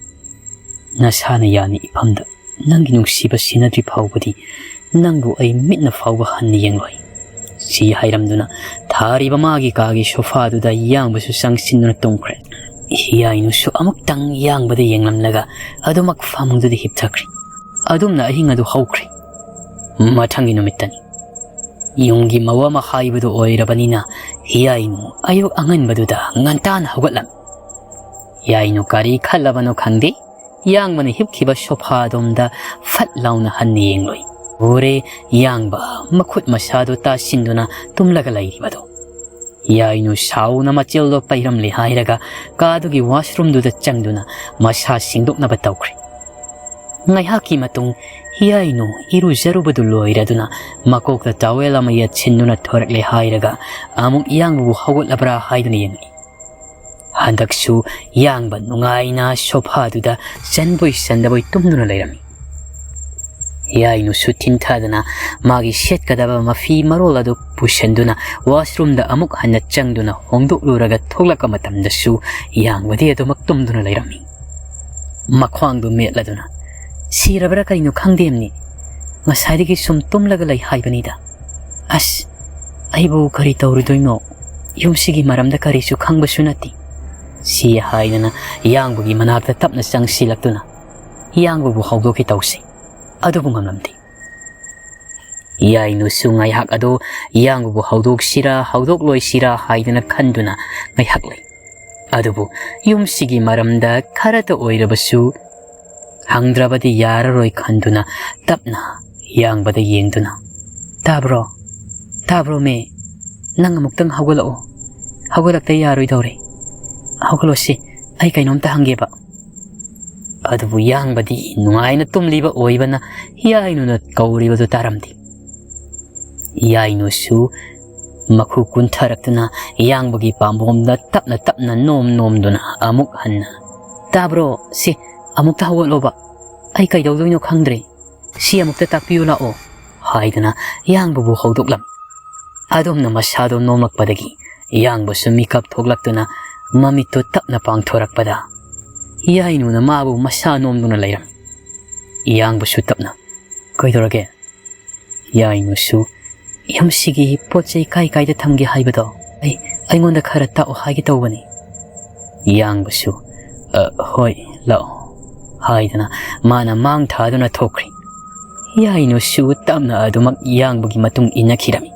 ꯅꯁꯥꯅ ꯌꯥꯅꯤ ꯏꯐꯝꯗ ꯅꯪꯒꯤ ꯅꯨꯡꯁꯤꯕ ꯁꯤꯟꯅꯗ꯭ꯔꯤ ꯐꯥꯎꯕꯗꯤ ꯅꯪꯕꯨ ꯑꯩ ꯃꯤꯠꯅ ꯐꯥꯎꯕ ꯍꯟꯅ ꯌꯦꯡꯂꯣꯏ"꯫ ꯁꯤ ꯍꯥꯏꯔꯝꯗꯨꯅ ꯊꯥꯔꯤꯕ ꯃꯥꯒꯤ ꯀꯥꯒꯤ ꯁꯣꯐꯥꯗꯨꯗ ꯌꯥꯡꯕꯁꯨ ꯆꯪꯁꯤꯟꯗꯨꯅ ꯇꯨꯝꯈ꯭ꯔꯦ꯫ ꯍꯤꯌꯥꯏꯅꯨꯁꯨ ꯑꯃꯨꯛꯇꯪ ꯌꯥꯡꯕꯗ ꯌꯦꯡꯂꯝꯂꯒ ꯑꯗꯨꯃꯛ ꯐꯃꯨꯡꯗꯨꯗ ꯍꯤꯞꯊꯈ꯭ꯔꯦ꯫ ꯑꯗꯨꯝꯅ ꯑꯍꯤꯡ ꯑꯗꯨ ꯍꯧꯈ꯭ꯔꯦ꯫ ꯃꯊꯪꯒꯤ ꯅꯨꯃꯤꯠꯇꯅꯤ꯫ ꯌꯨꯝꯒꯤ ꯃꯧ ꯑꯃ ꯍꯥꯏꯕꯗꯨ ꯑꯣꯏꯔꯕꯅꯤꯅ ꯍꯤꯌꯥꯏꯅꯨ ꯑꯌꯨꯛ ꯑꯉꯟꯕꯗꯨꯗ ꯉꯟꯇꯥꯅ ꯍꯧꯒꯠꯂꯝꯃꯤ꯫ ꯍꯤꯌꯥꯏꯅꯨ ꯀꯔꯤ ꯈꯜꯂꯕꯅꯣ ꯈꯪꯗꯦ, ꯌꯥꯡꯕꯅ ꯍꯤꯞꯈꯤꯕ ꯁꯣꯐꯥꯗꯣꯝꯗ ꯐꯠ ꯂꯥꯎꯅ ꯍꯟꯅ ꯌꯦꯡꯂꯨꯏ꯫ ꯎꯔꯦ, ꯌꯥꯡꯕ ꯃꯈꯨꯠ ꯃꯁꯥꯗꯨ ꯇꯥꯁꯤꯟꯗꯨꯅ ꯇꯨꯝꯂꯒ ꯂꯩꯔꯤꯕꯗꯨ꯫ ꯍꯤꯌꯥꯏꯅꯨ ꯁꯥꯎꯅ ꯃꯆꯤꯜꯗꯣ ꯄꯩꯔꯝꯂꯦ ꯍꯥꯏꯔꯒ ꯀꯥꯗꯨꯒꯤ ꯋꯥꯁꯔꯨꯝꯗꯨꯗ ꯆꯪꯗꯨꯅ ꯃꯁꯥ ꯁꯦꯡꯗꯣꯛꯅꯕ ꯇꯧꯈ꯭ꯔꯦ꯫ ꯉꯥꯏꯍꯥꯛꯀꯤ ꯃꯇꯨꯡ ꯍꯤꯌꯥꯏꯅꯨ ꯏꯔꯨꯖꯔꯨꯕꯗꯨ ꯂꯣꯏꯔꯗꯨꯅ ꯃꯀꯣꯛꯇ ꯇꯥꯋꯦꯜ ꯑꯃ ꯌꯦꯠꯁꯤꯟꯗꯨꯅ ꯊꯣꯔꯛꯂꯦ ꯍꯥꯏꯔꯒ ꯑꯃꯨꯛ ꯌꯥꯡꯕꯕꯨ ꯍꯧꯒꯠꯂꯕ꯭ꯔꯥ ꯍꯥꯏꯗꯨꯅ ꯌꯦꯡꯂꯤ꯫ ꯍꯟꯗꯛꯁꯨ ꯌꯥꯡꯕ ꯅꯨꯡꯉꯥꯏꯅ ꯁꯣꯐꯥꯗꯨꯗ ꯆꯟꯕꯣꯏ ꯆꯟꯗꯕꯣꯏ ꯇꯨꯝꯗꯨꯅ ꯂꯩꯔꯝꯃꯤ꯫ ꯍꯤꯌꯥꯏꯅꯨꯁꯨ ꯊꯤꯟꯊꯗꯅ ꯃꯥꯒꯤ ꯁꯦꯠꯀꯗꯕ ꯃꯐꯤ ꯃꯔꯣꯜ ꯑꯗꯨ ꯄꯨꯁꯤꯟꯗꯨꯅ ꯋꯥꯁꯔꯨꯝꯗ ꯑꯃꯨꯛ ꯍꯟꯅ ꯆꯪꯗꯨꯅ ꯍꯣꯡꯗꯣꯛꯂꯨꯔꯒ ꯊꯣꯛꯂꯛꯄ ꯃꯇꯝꯗꯁꯨ ꯌꯥꯡꯕꯗꯤ ꯑꯗꯨꯃꯛ ꯇꯨꯝꯗꯨꯅ ꯂꯩꯔꯝꯃꯤ꯫ ꯃꯈ꯭ꯋꯥꯡꯗꯨ ꯃꯦꯠꯂꯗꯨꯅ, "ꯁꯤꯔꯕ꯭ꯔꯥ ꯀꯔꯤꯅꯣ ꯈꯪꯗꯦꯝꯅꯤ, ꯉꯁꯥꯏꯗꯒꯤ ꯁꯨꯝ ꯇꯨꯝꯂꯒ ꯂꯩ ꯍꯥꯏꯕꯅꯤꯗ꯫ ꯑꯁ, ꯑꯩꯕꯨ ꯀꯔꯤ ꯇꯧꯔꯨꯗꯣꯏꯅꯣ? ꯌꯨꯝꯁꯤꯒꯤ ꯃꯔꯝꯗ ꯀꯔꯤꯁꯨ ꯈꯪꯕꯁꯨ ꯅꯠꯇꯦ"꯫ ꯁꯤ ꯍꯥꯏꯗꯅ ꯌꯥꯡꯕꯒꯤ ꯃꯅꯥꯛꯇ ꯇꯞꯅ ꯆꯪꯁꯤꯜꯂꯛꯇꯨꯅ ꯌꯥꯡꯕꯕꯨ ꯍꯧꯗꯣꯛꯀꯦ ꯇꯧꯁꯤ꯫ ꯑꯗꯨꯕꯨ ꯉꯝꯂꯝꯗꯦ꯫ ꯌꯥꯏꯅꯨꯁꯨ ꯉꯥꯏꯍꯥꯛ ꯑꯗꯨ ꯌꯥꯡꯕꯕꯨ ꯍꯧꯗꯣꯛꯁꯤꯔꯥ ꯍꯧꯗꯣꯛꯂꯣꯏꯁꯤꯔꯥ ꯍꯥꯏꯗꯅ ꯈꯟꯗꯨꯅ ꯉꯥꯏꯍꯥꯛ ꯂꯩ꯫ ꯑꯗꯨꯕꯨ ꯌꯨꯝꯁꯤꯒꯤ ꯃꯔꯝꯗ ꯈꯔꯇ ꯑꯣꯏꯔꯕꯁꯨ ꯍꯪꯗ꯭ꯔꯕꯗꯤ ꯌꯥꯔꯔꯣꯏ ꯈꯟꯗꯨꯅ ꯇꯞꯅ ꯌꯥꯡꯕꯗ ꯌꯦꯡꯗꯨꯅ, "ꯇꯥꯕ꯭ꯔꯣ? ꯇꯥꯕ꯭ꯔꯣ ꯃꯦ? ꯅꯪ ꯑꯃꯨꯛꯇꯪ ꯍꯧꯒꯠꯂꯛꯑꯣ꯫ ꯍꯧꯒꯠꯂꯛꯇ ꯌꯥꯔꯣꯏꯗꯧꯔꯦ꯫ ꯍꯧꯒꯠꯂꯣꯁꯤ, ꯑꯩ ꯀꯩꯅꯣꯝꯇ ꯍꯪꯒꯦꯕ꯫" ꯑꯗꯨꯕꯨ ꯌꯥꯡꯕꯗꯤ ꯅꯨꯡꯉꯥꯏꯅ ꯇꯨꯝꯂꯤꯕ ꯑꯣꯏꯕꯅ ꯌꯥꯏꯅꯨꯅ ꯀꯧꯔꯤꯕꯗꯨ ꯇꯥꯔꯝꯗꯦ꯫ ꯌꯥꯏꯅꯨꯁꯨ ꯃꯈꯨ ꯀꯨꯟꯊꯔꯛꯇꯨꯅ ꯌꯥꯡꯕꯒꯤ ꯄꯥꯝꯕꯣꯝꯗ ꯇꯞꯅ ꯇꯞꯅ ꯅꯣꯝ ꯅꯣꯝꯗꯨꯅ ꯑꯃꯨꯛ ꯍꯟꯅ, "ꯇꯥꯕ꯭ꯔꯣ? ꯁꯤ ꯑꯃꯨꯛꯇ ꯍꯧꯒꯠꯂꯣꯕ꯫ ꯑꯩ ꯀꯩꯗꯧꯗꯣꯏꯅꯣ ꯈꯪꯗ꯭ꯔꯦ꯫ ꯁꯤ ꯑꯃꯨꯛꯇ ꯇꯥꯛꯄꯤꯌꯨ ꯂꯥꯛꯑꯣ," ꯍꯥꯏꯗꯨꯅ ꯌꯥꯡꯕꯕꯨ ꯍꯧꯗꯣꯛꯂꯝꯃꯤ꯫ ꯑꯗꯨꯝꯅ ꯃꯁꯥꯗꯣ ꯅꯣꯝꯂꯛꯄꯗꯒꯤ ꯌꯥꯡꯕꯁꯨ ꯃꯤꯀꯞ ꯊꯣꯛꯂꯛꯇꯨꯅ ꯃꯃꯤꯠꯇꯨ ꯇꯞꯅ ꯄꯥꯡꯊꯣꯔꯛꯄꯗ ꯌꯥꯏꯅꯨꯅ ꯃꯥꯕꯨ ꯃꯁꯥ ꯅꯣꯝꯗꯨꯅ ꯂꯩꯔꯝꯃꯤ꯫ ꯌꯥꯡꯕꯁꯨ ꯇꯞꯅ, "ꯀꯩꯗꯧꯔꯒꯦ?" ꯌꯥꯏꯅꯨꯁꯨ, "ꯌꯨꯝꯁꯤꯒꯤ ꯄꯣꯠ ꯆꯩ ꯀꯥꯏ ꯀꯥꯏꯗ ꯊꯝꯒꯦ ꯍꯥꯏꯕꯗꯣ ꯑꯩ, ꯑꯩꯉꯣꯟꯗ ꯈꯔ ꯇꯥꯛꯑꯣ ꯍꯥꯏꯒꯦ ꯇꯧꯕꯅꯤ꯫" ꯌꯥꯡꯕꯁꯨ, "ꯑ, ꯍꯣꯏ, ꯂꯥꯛꯑꯣ," ꯍꯥꯏꯗꯨꯅ ꯃꯥꯅ ꯃꯥꯡ ꯊꯥꯗꯨꯅ ꯊꯣꯛꯈ꯭ꯔꯦ꯫ ꯌꯥꯏꯅꯨꯁꯨ ꯇꯞꯅ ꯑꯗꯨꯃꯛ ꯌꯥꯡꯕꯒꯤ ꯃꯇꯨꯡ ꯏꯟꯅꯈꯤꯔꯝꯃꯤ꯫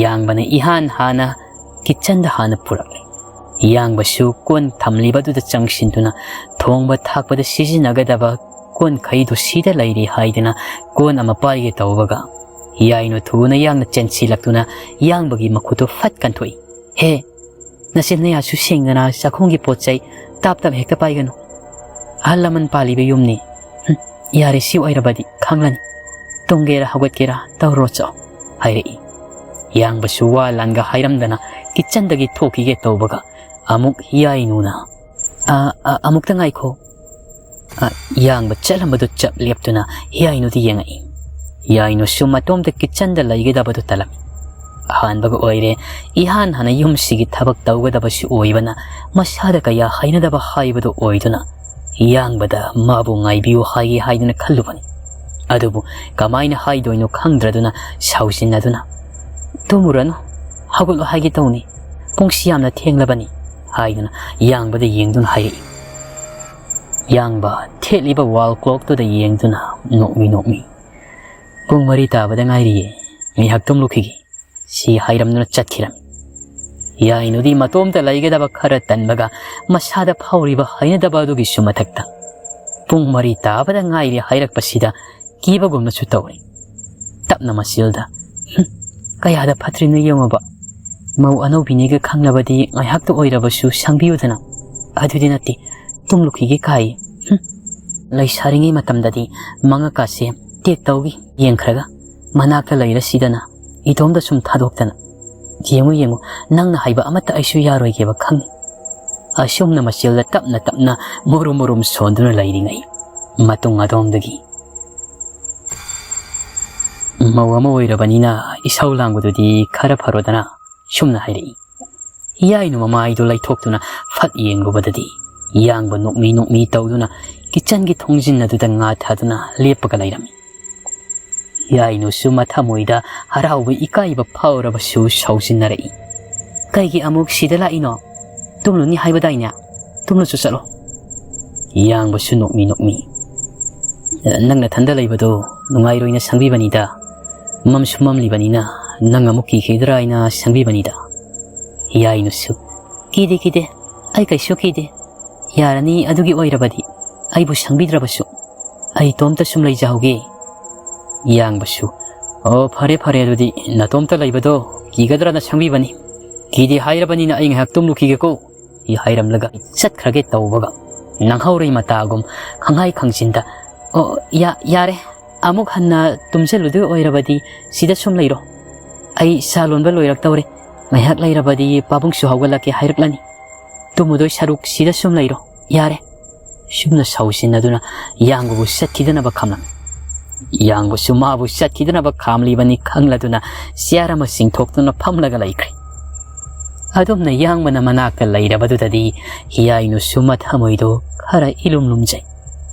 ꯌꯥꯡꯕꯅ ꯏꯍꯥꯟ ꯍꯥꯟꯅ ꯀꯤꯠꯆꯟꯗ ꯍꯥꯟꯅ ꯄꯨꯔꯛꯂꯦ꯫ ꯌꯥꯡꯕꯁꯨ ꯀꯣꯟ ꯊꯝꯂꯤꯕꯗꯨꯗ ꯆꯪꯁꯤꯟꯗꯨꯅ ꯊꯣꯡꯕ ꯊꯥꯛꯄꯗ ꯁꯤꯖꯤꯟꯅꯒꯗꯕ ꯀꯣꯟꯈꯩꯗꯨ ꯁꯤꯗ ꯂꯩꯔꯦ ꯍꯥꯏꯗꯨꯅ ꯀꯣꯟ ꯑꯃ ꯄꯥꯏꯒꯦ ꯇꯧꯕꯒ, ꯌꯥꯏꯅꯨ ꯊꯨꯅ ꯌꯥꯡꯅ ꯆꯦꯟꯁꯤꯜꯂꯛꯇꯨꯅ ꯌꯥꯡꯕꯒꯤ ꯃꯈꯨꯠꯇꯨ ꯐꯠ ꯀꯟꯊꯣꯛꯏ꯫ "ꯍꯦ, ꯅꯆꯤꯟ ꯅꯌꯥꯁꯨ ꯁꯦꯡꯗꯅ ꯆꯥꯛꯈꯨꯝꯒꯤ ꯄꯣꯠ ꯆꯩ ꯇꯥꯞ ꯇꯥꯞ ꯍꯦꯛꯇ ꯄꯥꯏꯒꯅꯨ꯫ ꯑꯍꯜ ꯂꯃꯟ ꯄꯥꯜꯂꯤꯕ ꯌꯨꯝꯅꯤ꯫ ꯍꯨꯝ, ꯌꯥꯔꯦ, ꯁꯤ ꯑꯣꯏꯔꯕꯗꯤ ꯈꯪꯂꯅꯤ꯫ ꯇꯨꯝꯒꯦꯔꯥ ꯍꯧꯒꯠꯀꯦꯔꯥ ꯇꯧꯔꯣ ꯆꯣ," ꯍꯥꯏꯔꯛꯏ꯫ ꯌꯥꯡꯕꯁꯨ ꯋꯥ ꯂꯥꯟꯒ ꯍꯥꯏꯔꯝꯗꯅ ꯀꯤꯠꯆꯟꯗꯒꯤ ꯊꯣꯛꯈꯤꯒꯦ ꯇꯧꯕꯒ ꯑꯃꯨꯛ ꯌꯥꯏꯅꯨꯅ, "ꯑ, ꯑ, ꯑꯃꯨꯛꯇ ꯉꯥꯏꯈꯣ꯫" ꯑ, ꯌꯥꯡꯕ ꯆꯠꯂꯝꯕꯗꯨ ꯆꯞ ꯂꯦꯞꯇꯨꯅ ꯌꯥꯏꯅꯨꯗ ꯌꯦꯡꯉꯛꯏ꯫ ꯌꯥꯏꯅꯨꯁꯨ ꯃꯇꯣꯝꯇ ꯀꯤꯠꯆꯟꯗ ꯂꯩꯒꯗꯕꯗꯨ ꯇꯜꯂꯝꯃꯤ꯫ ꯑꯍꯥꯟꯕꯒ ꯑꯣꯏꯔꯦ, ꯏꯍꯥꯟ ꯍꯥꯟꯅ ꯌꯨꯝꯁꯤꯒꯤ ꯊꯕꯛ ꯇꯧꯒꯗꯕꯁꯨ ꯑꯣꯏꯕꯅ ꯃꯁꯥꯗ ꯀꯌꯥ ꯍꯩꯅꯗꯕ ꯍꯥꯏꯕꯗꯨ ꯑꯣꯏꯗꯨꯅ ꯌꯥꯡꯕꯗ ꯃꯥꯕꯨ ꯉꯥꯏꯕꯤꯌꯨ ꯍꯥꯏꯒꯦ ꯍꯥꯏꯗꯨꯅ ꯈꯜꯂꯨꯕꯅꯤ꯫ ꯑꯗꯨꯕꯨ ꯀꯃꯥꯏꯅ ꯍꯥꯏꯗꯣꯏꯅꯣ ꯈꯪꯗ꯭ꯔꯗꯨꯅ ꯁꯥꯎꯖꯤꯟꯅꯗꯨꯅ, "ꯇꯨꯝꯃꯨꯔꯅꯨ, ꯍꯧꯒꯠꯂꯣ ꯍꯥꯏꯒꯦ ꯇꯧꯅꯤ, ꯄꯨꯡꯁꯤ ꯌꯥꯝꯅ ꯊꯦꯡꯂꯕꯅꯤ," ꯍꯥꯏꯗꯨꯅ ꯌꯥꯡꯕꯗ ꯌꯦꯡꯗꯨꯅ ꯍꯥꯏꯔꯛꯏ꯫ ꯌꯥꯡꯕ ꯊꯦꯠꯂꯤꯕ ꯋꯥꯜ ꯀ꯭ꯂꯣꯛꯇꯨꯗ ꯌꯦꯡꯗꯨꯅ ꯅꯣꯛꯃꯤ ꯅꯣꯛꯃꯤ, "ꯄꯨꯡ ꯃꯔꯤ ꯇꯥꯕꯗ ꯉꯥꯏꯔꯤꯌꯦ, ꯉꯥꯏꯍꯥꯛ ꯇꯨꯝꯂꯨꯈꯤꯒꯦ," ꯁꯤ ꯍꯥꯏꯔꯝꯗꯨꯅ ꯆꯠꯈꯤꯔꯝꯃꯤ꯫ ꯍꯤꯌꯥꯏꯅꯨꯗꯤ ꯃꯇꯣꯝꯇ ꯂꯩꯒꯗꯕ ꯈꯔ ꯇꯟꯕꯒ ꯃꯁꯥꯗ ꯐꯥꯎꯔꯤꯕ ꯍꯩꯅꯗꯕ ꯑꯗꯨꯒꯤꯁꯨ ꯃꯊꯛꯇ ꯄꯨꯡ ꯃꯔꯤ ꯇꯥꯕꯗ ꯉꯥꯏꯔꯤ ꯍꯥꯏꯔꯛꯄꯁꯤꯗ ꯀꯤꯕꯒꯨꯝꯅꯁꯨ ꯇꯧꯔꯤ꯫ ꯇꯞꯅ ꯃꯆꯤꯜꯗ, "ꯍꯨꯝ, ꯀꯌꯥꯗ ꯐꯠꯇ꯭ꯔꯤꯅꯣ ꯌꯦꯡꯉꯨꯕ꯫ ꯃꯧ ꯑꯅꯧꯕꯤꯅꯤꯒ ꯈꯪꯅꯕꯗꯤ ꯉꯥꯏꯍꯥꯛꯇ ꯑꯣꯏꯔꯕꯁꯨ ꯁꯪꯕꯤꯌꯨꯗꯅ꯫ ꯑꯗꯨꯗꯤ ꯅꯠꯇꯦ, ꯇꯨꯝꯂꯨꯈꯤꯒꯦ ꯀꯥꯏ꯫ ꯍꯨꯝ, ꯂꯩꯁꯥꯔꯤꯉꯩ ꯃꯇꯝꯗꯗꯤ ꯃꯉꯛꯀꯥꯁꯦ ꯇꯦꯛ ꯇꯧꯒꯤ ꯌꯦꯡꯈ꯭ꯔꯒ ꯃꯅꯥꯛꯇ ꯂꯩꯔꯁꯤꯗꯅ ꯏꯇꯣꯝꯗ ꯁꯨꯝ ꯊꯥꯗꯣꯛꯇꯅ꯫ ꯌꯦꯡꯉꯨ, ꯌꯦꯡꯉꯨ, ꯅꯪꯅ ꯍꯥꯏꯕ ꯑꯃꯠꯇ ꯑꯩꯁꯨ ꯌꯥꯔꯣꯏꯒꯦꯕ ꯈꯪꯉꯤ"꯫ ꯑꯁꯨꯝꯅ ꯃꯆꯤꯜꯗ ꯇꯞꯅ ꯇꯞꯅ ꯃꯨꯔꯨꯝ ꯃꯨꯔꯨꯝ ꯁꯣꯟꯗꯨꯅ ꯂꯩꯔꯤꯉꯩ ꯃꯇꯨꯡ ꯑꯗꯣꯝꯗꯒꯤ ꯃꯧ ꯑꯃ ꯑꯣꯏꯔꯕꯅꯤꯅ ꯏꯁꯧ ꯂꯥꯡꯕꯗꯨꯗꯤ ꯈꯔ ꯐꯔꯣꯗꯅ ꯁꯨꯝꯅ ꯍꯥꯏꯔꯛꯏ꯫ ꯍꯤꯌꯥꯏꯅꯨ ꯃꯃꯥꯏꯗꯨ ꯂꯩꯊꯣꯛꯇꯨꯅ ꯐꯠ ꯌꯦꯡꯂꯨꯕꯗꯗꯤ ꯌꯥꯡꯕ ꯅꯣꯛꯃꯤ ꯅꯣꯛꯃꯤ ꯇꯧꯗꯨꯅ ꯀꯤꯆꯟꯒꯤ ꯊꯣꯡꯖꯤꯟ ꯑꯗꯨꯗ ꯉꯥ ꯊꯥꯗꯨꯅ ꯂꯦꯞꯄꯒ ꯂꯩꯔꯝꯃꯤ꯫ ꯍꯤꯌꯥꯏꯅꯨꯁꯨ ꯃꯊꯃꯣꯏꯗ ꯍꯔꯥꯎꯕ ꯏꯀꯥꯏꯕ ꯐꯥꯎꯔꯕꯁꯨ ꯁꯥꯎꯖꯤꯟꯅꯔꯛꯏ꯫ "ꯀꯩꯒꯤ ꯑꯃꯨꯛ ꯁꯤꯗ ꯂꯥꯛꯏꯅꯣ? ꯇꯨꯝꯂꯨꯅꯤ ꯍꯥꯏꯕꯗꯥꯏꯅꯦ? ꯇꯨꯝꯂꯁꯨ ꯆꯠꯂꯣ"꯫ ꯌꯥꯡꯕꯁꯨ ꯅꯣꯛꯃꯤ ꯅꯣꯛꯃꯤ, "ꯅꯪ ꯅꯊꯟꯗ ꯂꯩꯕꯗꯣ ꯅꯨꯡꯉꯥꯏꯔꯣꯏꯅ ꯁꯪꯕꯤꯕꯅꯤꯗ꯫ ꯃꯝꯁꯨ ꯃꯝꯂꯤꯕꯅꯤꯅ ꯅꯪ ꯑꯃꯨꯛ ꯀꯤꯈꯤꯗ꯭ꯔꯥ ꯍꯥꯏꯅ ꯁꯪꯕꯤꯕꯅꯤꯗ"꯫ ꯍꯤꯌꯥꯏꯅꯨꯁꯨ, "ꯀꯤꯗꯦ, ꯀꯤꯗꯦ, ꯑꯩ ꯀꯩꯁꯨ ꯀꯤꯗꯦ꯫ ꯌꯥꯔꯅꯤ, ꯑꯗꯨꯒꯤ ꯑꯣꯏꯔꯕꯗꯤ ꯑꯩꯕꯨ ꯁꯪꯕꯤꯗ꯭ꯔꯕꯁꯨ꯫ ꯑꯩ ꯏꯇꯣꯝꯇ ꯁꯨꯝ ꯂꯩꯖꯍꯧꯒꯦ"꯫ ꯌꯥꯡꯕꯁꯨ, "ꯑꯣ, ꯐꯔꯦ, ꯐꯔꯦ, ꯑꯗꯨꯗꯤ ꯅꯇꯣꯝꯇ ꯂꯩꯕꯗꯣ ꯀꯤꯒꯗ꯭ꯔꯅ ꯁꯪꯕꯤꯕꯅꯤ꯫ ꯀꯤꯗꯦ ꯍꯥꯏꯔꯕꯅꯤꯅ ꯑꯩ ꯉꯥꯏꯍꯥꯛ ꯇꯨꯝꯂꯨꯈꯤꯒꯦꯀꯣ"꯫ ꯍꯥꯏꯔꯝꯂꯒ ꯆꯠꯈ꯭ꯔꯒꯦ ꯇꯧꯕꯒ ꯅꯪꯍꯧꯔꯣꯏ ꯃꯇꯥꯒꯨꯝ ꯈꯪꯍꯥꯏ ꯈꯪꯖꯤꯟꯗ, "ꯑꯣ, ꯌꯥ-, ꯌꯥꯔꯦ, ꯑꯃꯨꯛ ꯍꯟꯅ ꯇꯨꯝꯁꯤꯜꯂꯨꯗꯣꯏ ꯑꯣꯏꯔꯕꯗꯤ ꯁꯤꯗ ꯁꯨꯝ ꯂꯩꯔꯣ꯫ ꯑꯩ ꯁꯥ ꯂꯣꯟꯕ ꯂꯣꯏꯔꯛꯇꯧꯔꯦ꯫ ꯉꯥꯏꯍꯥꯛ ꯂꯩꯔꯕꯗꯤ ꯄꯥꯕꯨꯡꯁꯨ ꯍꯧꯒꯠꯂꯛꯀꯦ ꯍꯥꯏꯔꯛꯂꯅꯤ꯫ ꯇꯨꯝꯃꯨꯗꯣꯏ ꯁꯔꯨꯛ ꯁꯤꯗ ꯁꯨꯝ ꯂꯩꯔꯣ, ꯌꯥꯔꯦ"꯫ ꯁꯨꯝꯅ ꯁꯧꯁꯤꯟꯅꯗꯨꯅ ꯌꯥꯡꯕꯕꯨ ꯆꯠꯈꯤꯗꯅꯕ ꯈꯥꯝꯂꯝꯃꯤ꯫ ꯌꯥꯡꯕꯁꯨ ꯃꯥꯕꯨ ꯆꯠꯈꯤꯗꯅꯕ ꯈꯥꯝꯂꯤꯕꯅꯤ ꯈꯪꯂꯗꯨꯅ ꯆꯤꯌꯥꯔ ꯑꯃ ꯆꯤꯡꯊꯣꯛꯇꯨꯅ ꯐꯝꯂꯒ ꯂꯩꯈ꯭ꯔꯦ꯫ ꯑꯗꯨꯝꯅ ꯌꯥꯡꯕꯅ ꯃꯅꯥꯛꯇ ꯂꯩꯔꯕꯗꯨꯗꯗꯤ ꯍꯤꯌꯥꯏꯅꯨꯁꯨ ꯃꯊꯃꯣꯏꯗꯣ ꯈꯔ ꯏꯂꯨꯝ ꯂꯨꯝꯖꯩ꯫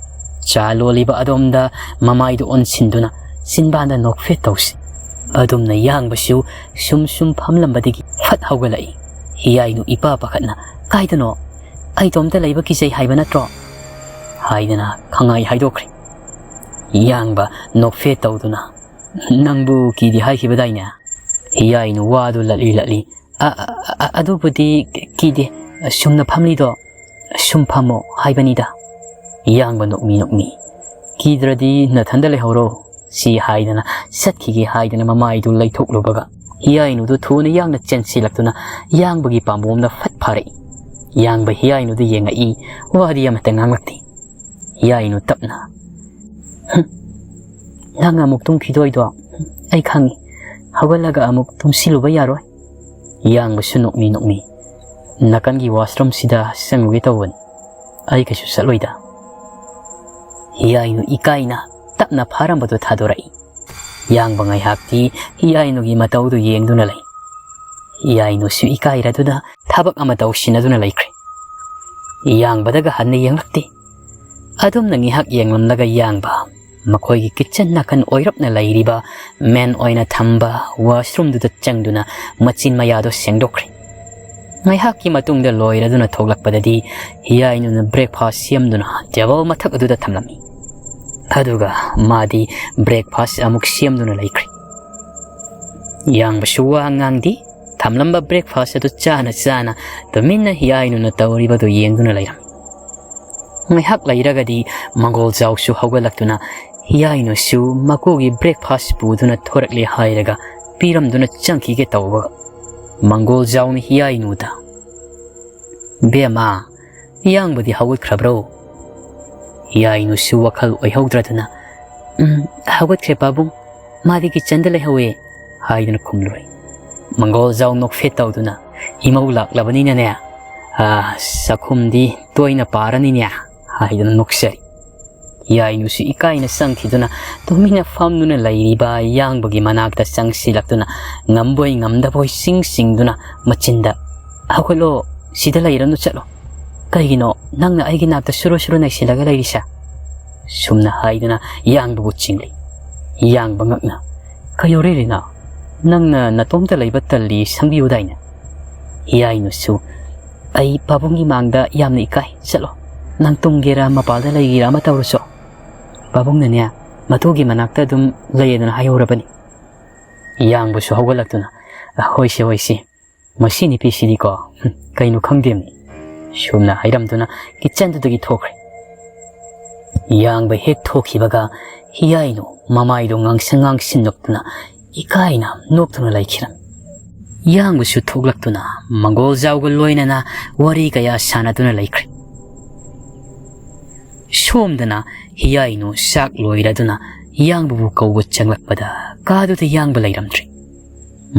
ꯆꯥ ꯂꯣꯜꯂꯤꯕ ꯑꯗꯣꯝꯗ ꯃꯃꯥꯏꯗꯨ ꯑꯣꯟꯁꯤꯟꯗꯨꯅ ꯆꯤꯟꯕꯥꯟꯗ ꯅꯣꯛꯐꯦꯠ ꯇꯧꯁꯤ꯫ ꯑꯗꯨꯝꯅ ꯌꯥꯡꯕꯁꯨ ꯁꯨꯝ ꯁꯨꯝ ꯐꯝꯂꯝꯕꯗꯒꯤ ꯐꯠ ꯍꯧꯒꯠꯂꯛꯏ꯫ ꯍꯤꯌꯥꯏꯅꯨ ꯏꯄꯥ ꯄꯥꯈꯠꯅ, "ꯀꯥꯏꯗꯅꯣ? ꯑꯩ ꯏꯇꯣꯝꯇ ꯂꯩꯕ ꯀꯤꯖꯩ ꯍꯥꯏꯕ ꯅꯠꯇ꯭ꯔꯣ?" ꯍꯥꯏꯗꯅ ꯈꯪꯍꯥꯏ ꯍꯥꯏꯗꯣꯛꯈ꯭ꯔꯦ꯫ ꯌꯥꯡꯕ ꯅꯣꯛꯐꯦꯠ ꯇꯧꯗꯨꯅ, "ꯅꯪꯕꯨ ꯀꯤꯗꯦ ꯍꯥꯏꯈꯤꯕꯗꯥꯏꯅꯦ?" ꯍꯤꯌꯥꯏꯅꯨ ꯋꯥꯗꯨ ꯂꯠꯂꯤ ꯂꯠꯂꯤ "ꯑ, ꯑ, ꯑ, ꯑꯗꯨꯕꯨꯗꯤ ꯀꯤꯗꯦ, ꯁꯨꯝꯅ ꯐꯝꯂꯤꯗꯣ ꯁꯨꯝ ꯐꯝꯃꯣ ꯍꯥꯏꯕꯅꯤꯗ"꯫ ꯌꯥꯡꯕ ꯅꯣꯛꯃꯤ ꯅꯣꯛꯃꯤ, "ꯀꯤꯗ꯭ꯔꯗꯤ ꯅꯊꯟꯗ ꯂꯩꯍꯧꯔꯣ" ꯁꯤ ꯍꯥꯏꯗꯅ ꯆꯠꯈꯤꯒꯦ ꯍꯥꯏꯗꯅ ꯃꯃꯥꯏꯗꯨ ꯂꯩꯊꯣꯛꯂꯨꯕꯒ, ꯍꯤꯌꯥꯏꯅꯨꯗꯨ ꯊꯨꯅ ꯌꯥꯡꯅ ꯆꯦꯟꯁꯤꯜꯂꯛꯇꯨꯅ ꯌꯥꯡꯕꯒꯤ ꯄꯥꯝꯕꯣꯝꯗ ꯐꯠ ꯐꯥꯔꯛꯏ꯫ ꯌꯥꯡꯕ ꯍꯤꯌꯥꯏꯅꯨꯗꯨ ꯌꯦꯡꯉꯛꯏ, ꯋꯥꯗꯤ ꯑꯃꯠꯇ ꯉꯥꯡꯂꯛꯇꯦ꯫ ꯍꯤꯌꯥꯏꯅꯨ ꯇꯞꯅ, "ꯍꯨꯝ, ꯅꯪ ꯑꯃꯨꯛ ꯇꯨꯝꯈꯤꯗꯣꯏꯗꯣ ꯑꯩ ꯈꯪꯉꯤ꯫ ꯍꯧꯒꯠꯂꯒ ꯑꯃꯨꯛ ꯇꯨꯝꯁꯤꯜꯂꯨꯕ ꯌꯥꯔꯣꯏ"꯫ ꯌꯥꯡꯕꯁꯨ ꯅꯣꯛꯃꯤ ꯅꯣꯛꯃꯤ, "ꯅꯥꯀꯟꯒꯤ ꯋꯥꯁꯔꯨꯝꯁꯤꯗ ꯆꯪꯉꯨꯒꯦ ꯇꯧꯕꯅꯤ, ꯑꯩ ꯀꯩꯁꯨ ꯆꯠꯂꯣꯏꯗ"꯫ ꯍꯤꯌꯥꯏꯅꯨ ꯏꯀꯥꯏꯅ ꯇꯞꯅ ꯐꯥꯔꯝꯕꯗꯨ ꯊꯥꯗꯣꯔꯛꯏ꯫ ꯌꯥꯡꯕ ꯉꯥꯏꯍꯥꯛꯇꯤ ꯍꯤꯌꯥꯏꯅꯨꯒꯤ ꯃꯇꯧꯗꯨ ꯌꯦꯡꯗꯨꯅ ꯂꯩ꯫ ꯍꯤꯌꯥꯏꯅꯨꯁꯨ ꯏꯀꯥꯏꯔꯗꯨꯅ ꯊꯕꯛ ꯑꯃ ꯇꯧꯁꯤꯟꯅꯗꯨꯅ ꯂꯩꯈ꯭ꯔꯦ꯫ ꯌꯥꯡꯕꯗꯒ ꯍꯟꯅ ꯌꯦꯡꯂꯛꯇꯦ꯫ ꯑꯗꯨꯝꯅ ꯉꯥꯏꯍꯥꯛ ꯌꯦꯡꯂꯝꯂꯒ ꯌꯥꯡꯕ ꯃꯈꯣꯏꯒꯤ ꯀꯤꯠꯆꯟ ꯅꯥꯀꯟ ꯑꯣꯏꯔꯞꯅ ꯂꯩꯔꯤꯕ ꯃꯦꯟ ꯑꯣꯏꯅ ꯊꯝꯕ ꯋꯥꯁꯔꯨꯝꯗꯨꯗ ꯆꯪꯗꯨꯅ ꯃꯆꯤꯟ ꯃꯌꯥꯗꯣ ꯁꯦꯡꯗꯣꯛꯈ꯭ꯔꯦ꯫ ꯉꯥꯏꯍꯥꯛꯀꯤ ꯃꯇꯨꯡꯗ ꯂꯣꯏꯔꯗꯨꯅ ꯊꯣꯛꯂꯛꯄꯗꯗꯤ ꯍꯤꯌꯥꯏꯅꯨꯅ ꯕ꯭ꯔꯦꯛꯐꯥꯁ ꯁꯦꯝꯗꯨꯅ ꯇꯦꯕꯜ ꯃꯊꯛ ꯑꯗꯨꯗ ꯊꯝꯂꯝꯃꯤ꯫ ꯑꯗꯨꯒ ꯃꯥꯗꯤ ꯕ꯭ꯔꯦꯛꯐꯥꯁ ꯑꯃꯨꯛ ꯁꯦꯝꯗꯨꯅ ꯂꯩꯈ꯭ꯔꯦ꯫ ꯌꯥꯡꯕꯁꯨ ꯋꯥ ꯉꯥꯡꯗꯦ꯫ ꯊꯝꯂꯝꯕ ꯕ꯭ꯔꯦꯛꯐꯥꯁ ꯑꯗꯨ ꯆꯥꯅ ꯆꯥꯅ ꯇꯨꯃꯤꯟꯅ ꯍꯤꯌꯥꯏꯅꯨꯅ ꯇꯧꯔꯤꯕꯗꯨ ꯌꯦꯡꯗꯨꯅ ꯂꯩꯔꯝꯃꯤ꯫ ꯉꯥꯏꯍꯥꯛ ꯂꯩꯔꯒꯗꯤ ꯃꯪꯒꯣꯜꯖꯥꯎꯁꯨ ꯍꯧꯒꯠꯂꯛꯇꯨꯅ ꯍꯤꯌꯥꯏꯅꯨꯁꯨ ꯃꯀꯨꯒꯤ ꯕ꯭ꯔꯦꯛꯐꯥꯁ ꯄꯨꯗꯨꯅ ꯊꯣꯔꯛꯂꯦ ꯍꯥꯏꯔꯒ ꯄꯤꯔꯝꯗꯨꯅ ꯆꯪꯈꯤꯒꯦ ꯇꯧꯕꯒ, ꯃꯪꯒꯣꯜꯖꯥꯎꯅ ꯍꯤꯌꯥꯏꯅꯨꯗ, "ꯕꯦꯝꯃ, ꯌꯥꯡꯕꯗꯤ ꯍꯧꯒꯠꯈ꯭ꯔꯕ꯭ꯔꯣ?" ꯍꯤꯌꯥꯏꯅꯨꯁꯨ ꯋꯥꯈꯜ ꯑꯣꯏꯍꯧꯗ꯭ꯔꯗꯨꯅ, "ꯎꯝ, ꯍꯧꯒꯠꯈ꯭ꯔꯦ ꯄꯥꯕꯨꯡ, ꯃꯥꯗꯤ ꯀꯤꯠꯆꯟꯗ ꯂꯩꯍꯧꯋꯦ" ꯍꯥꯏꯗꯨꯅ ꯈꯨꯝꯂꯨꯔꯦ꯫ ꯃꯪꯒꯣꯜꯖꯥꯎ ꯅꯣꯛꯐꯦꯠ ꯇꯧꯗꯨꯅ, "ꯏꯃꯧ ꯂꯥꯛꯂꯕꯅꯤꯅꯅꯦ, ꯑ, ꯆꯥꯛꯈꯨꯝꯗꯤ ꯇꯣꯏꯅ ꯄꯥꯔꯅꯤꯅꯦ" ꯍꯥꯏꯗꯨꯅ ꯅꯣꯛꯆꯔꯤ꯫ ꯍꯤꯌꯥꯏꯅꯨꯁꯨ ꯏꯀꯥꯏꯅ ꯆꯪꯈꯤꯗꯨꯅ ꯇꯨꯃꯤꯟꯅ ꯐꯝꯗꯨꯅ ꯂꯩꯔꯤꯕ ꯌꯥꯡꯕꯒꯤ ꯃꯅꯥꯛꯇ ꯆꯪꯁꯤꯜꯂꯛꯇꯨꯅ ꯉꯝꯕꯣꯏ ꯉꯝꯗꯕꯣꯏ ꯆꯤꯡ ꯆꯤꯡꯗꯨꯅ ꯃꯆꯤꯟꯗ, "ꯍꯧꯒꯠꯂꯣ, ꯁꯤꯗ ꯂꯩꯔꯅꯨ, ꯆꯠꯂꯣ꯫ ꯀꯩꯒꯤꯅꯣ ꯅꯪꯅ ꯑꯩꯒꯤ ꯅꯥꯛꯇ ꯁꯨꯔꯨ ꯁꯨꯔꯨ ꯅꯩꯁꯤꯜꯂꯒ ꯂꯩꯔꯤꯁꯦ?" ꯁꯨꯝꯅ ꯍꯥꯏꯗꯨꯅ ꯌꯥꯡꯕꯕꯨ ꯆꯤꯡꯂꯤ꯫ ꯌꯥꯡꯕ ꯉꯛꯅ, "ꯀꯩꯗꯧꯔꯦ ꯔꯤꯅꯥ? ꯅꯪꯅ ꯅꯇꯣꯝꯇ ꯂꯩꯕ ꯇꯜꯂꯤ ꯁꯪꯕꯤꯌꯨꯗꯥꯏꯅꯦ?" ꯍꯤꯌꯥꯏꯅꯨꯁꯨ, "ꯑꯩ ꯄꯥꯕꯨꯡꯒꯤ ꯃꯥꯡꯗ ꯌꯥꯝꯅ ꯏꯀꯥꯏ, ꯆꯠꯂꯣ꯫ ꯅꯪ ꯇꯨꯝꯒꯦꯔꯥ ꯃꯄꯥꯜꯗ ꯂꯩꯒꯦꯔꯥ ꯑꯃ ꯇꯧꯔꯨꯆꯣ꯫ ꯄꯥꯕꯨꯡꯅꯅꯦ ꯃꯇꯨꯒꯤ ꯃꯅꯥꯛꯇ ꯑꯗꯨꯝ ꯂꯩꯌꯦꯗꯅ ꯍꯥꯏꯍꯧꯔꯕꯅꯤ"꯫ ꯌꯥꯡꯕꯁꯨ ꯍꯧꯒꯠꯂꯛꯇꯨꯅ, "ꯍꯣꯏꯁꯦ, ꯍꯣꯏꯁꯦ, "ꯃꯁꯤ ꯅꯨꯄꯤꯁꯤꯗꯤꯀꯣ, ꯍꯨꯝ, ꯀꯩꯅꯣ ꯈꯪꯗꯦ", ꯁꯣꯝꯅ ꯍꯥꯏꯔꯝꯗꯨꯅ ꯀꯤꯠꯆꯟꯗꯨꯗꯒꯤ ꯊꯣꯛꯈ꯭ꯔꯦ꯫ ꯌꯥꯡꯕ ꯍꯦꯛ ꯊꯣꯛꯈꯤꯕꯒ ꯍꯤꯌꯥꯏꯅꯨ ꯃꯃꯥꯏꯗꯣ ꯉꯥꯡꯁꯪ ꯉꯥꯡꯁꯤꯟ ꯅꯣꯛꯇꯨꯅ ꯏꯀꯥꯏꯅ ꯅꯣꯛꯇꯨꯅ ꯂꯩꯈꯤꯔꯝꯃꯤ꯫ ꯌꯥꯡꯕꯁꯨ ꯊꯣꯛꯂꯛꯇꯨꯅ ꯃꯪꯒꯣꯜꯖꯥꯎꯒ ꯂꯣꯏꯅꯅ ꯋꯥꯔꯤ ꯀꯌꯥ ꯁꯥꯟꯅꯗꯨꯅ ꯂꯩꯈ꯭ꯔꯦ꯫ ꯁꯣꯝꯗꯅ ꯍꯤꯌꯥꯏꯅꯨ ꯆꯥꯛ ꯂꯣꯏꯔꯗꯨꯅ ꯌꯥꯡꯕꯕꯨ ꯀꯧꯕ ꯆꯪꯂꯛꯄꯗ ꯀꯥꯗꯨꯗ ꯌꯥꯡꯕ ꯂꯩꯔꯝꯗ꯭ꯔꯦ꯫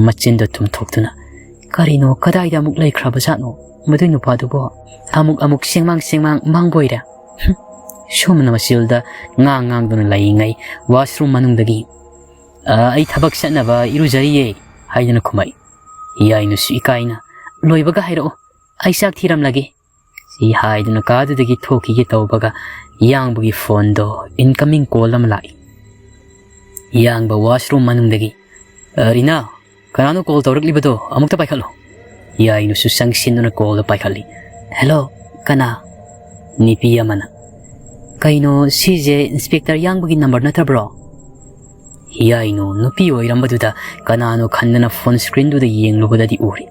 ꯃꯆꯤꯟꯗꯣ ꯇꯨꯝꯊꯣꯛꯇꯨꯅ, "ꯀꯔꯤꯅꯣ, ꯀꯗꯥꯏꯗ ꯑꯃꯨꯛ ꯂꯩꯈ꯭ꯔꯕꯖꯥꯠꯅꯣ ꯃꯗꯨꯏ ꯅꯨꯄꯥꯗꯨꯕꯣ? ꯑꯃꯨꯛ ꯑꯃꯨꯛ ꯁꯦꯡꯃꯥꯡ ꯁꯦꯡꯃꯥꯡ ꯃꯥꯡꯕ ꯑꯣꯏꯔꯦ?" ꯍꯨꯝ꯫ ꯁꯣꯝꯅ ꯃꯆꯤꯜꯗ ꯉꯥꯡ ꯉꯥꯡꯗꯨꯅ ꯂꯩꯔꯤꯉꯩ ꯋꯥꯁꯔꯨꯝ ꯃꯅꯨꯡꯗꯒꯤ, "ꯑ, ꯑꯩ ꯊꯕꯛ ꯆꯠꯅꯕ ꯏꯔꯨꯖꯔꯤꯌꯦ" ꯍꯥꯏꯗꯨꯅ ꯈꯨꯝꯃꯛꯏ꯫ ꯍꯤꯌꯥꯏꯅꯨꯁꯨ ꯏꯀꯥꯏꯅ, "ꯂꯣꯏꯕꯒ ꯍꯥꯏꯔꯛꯑꯣ, ꯑꯩ ꯆꯥꯛ ꯊꯤꯔꯝꯂꯒꯦ" ꯁꯤ ꯍꯥꯏꯗꯨꯅ ꯀꯥꯗꯨꯗꯒꯤ ꯊꯣꯛꯈꯤꯒꯦ ꯇꯧꯕꯒ ꯌꯥꯡꯕꯒꯤ ꯐꯣꯟꯗꯣ incoming call ꯑꯃ ꯂꯥꯛꯏ꯫ ꯌꯥꯡꯕ ꯋꯥꯁꯔꯨꯝ ꯃꯅꯨꯡꯗꯒꯤ, "ꯑ, ꯔꯤꯅꯥ, ꯀꯅꯥꯅꯣ ꯀꯣꯜ ꯇꯧꯔꯛꯂꯤꯕꯗꯣ? ꯑꯃꯨꯛꯇ ꯄꯥꯏꯈꯠꯂꯣ꯫" ꯌꯥꯏꯅꯨꯁꯨ ꯆꯪꯁꯤꯟꯗꯨꯅ ꯀꯣꯜꯗꯣ ꯄꯥꯏꯈꯠꯂꯤ꯫ "ꯍꯦꯜꯂꯣ, ꯀꯅꯥ?" ꯅꯨꯄꯤ ꯑꯃꯅ, "ꯀꯩꯅꯣ, ꯁꯤꯁꯦ ꯏꯟꯁꯄꯦꯛꯇꯔ ꯌꯥꯡꯕꯒꯤ ꯅꯝꯕꯔ ꯅꯠꯇꯕ꯭ꯔꯣ?" ꯍꯤꯌꯥꯏꯅꯨ ꯅꯨꯄꯤ ꯑꯣꯏꯔꯝꯕꯗꯨꯗ ꯀꯅꯥꯅꯣ ꯈꯟꯗꯅ ꯐꯣꯟ ꯁ꯭ꯀ꯭ꯔꯤꯟꯗꯨꯗ ꯌꯦꯡꯂꯨꯕꯗꯗꯤ ꯎꯔꯦ꯫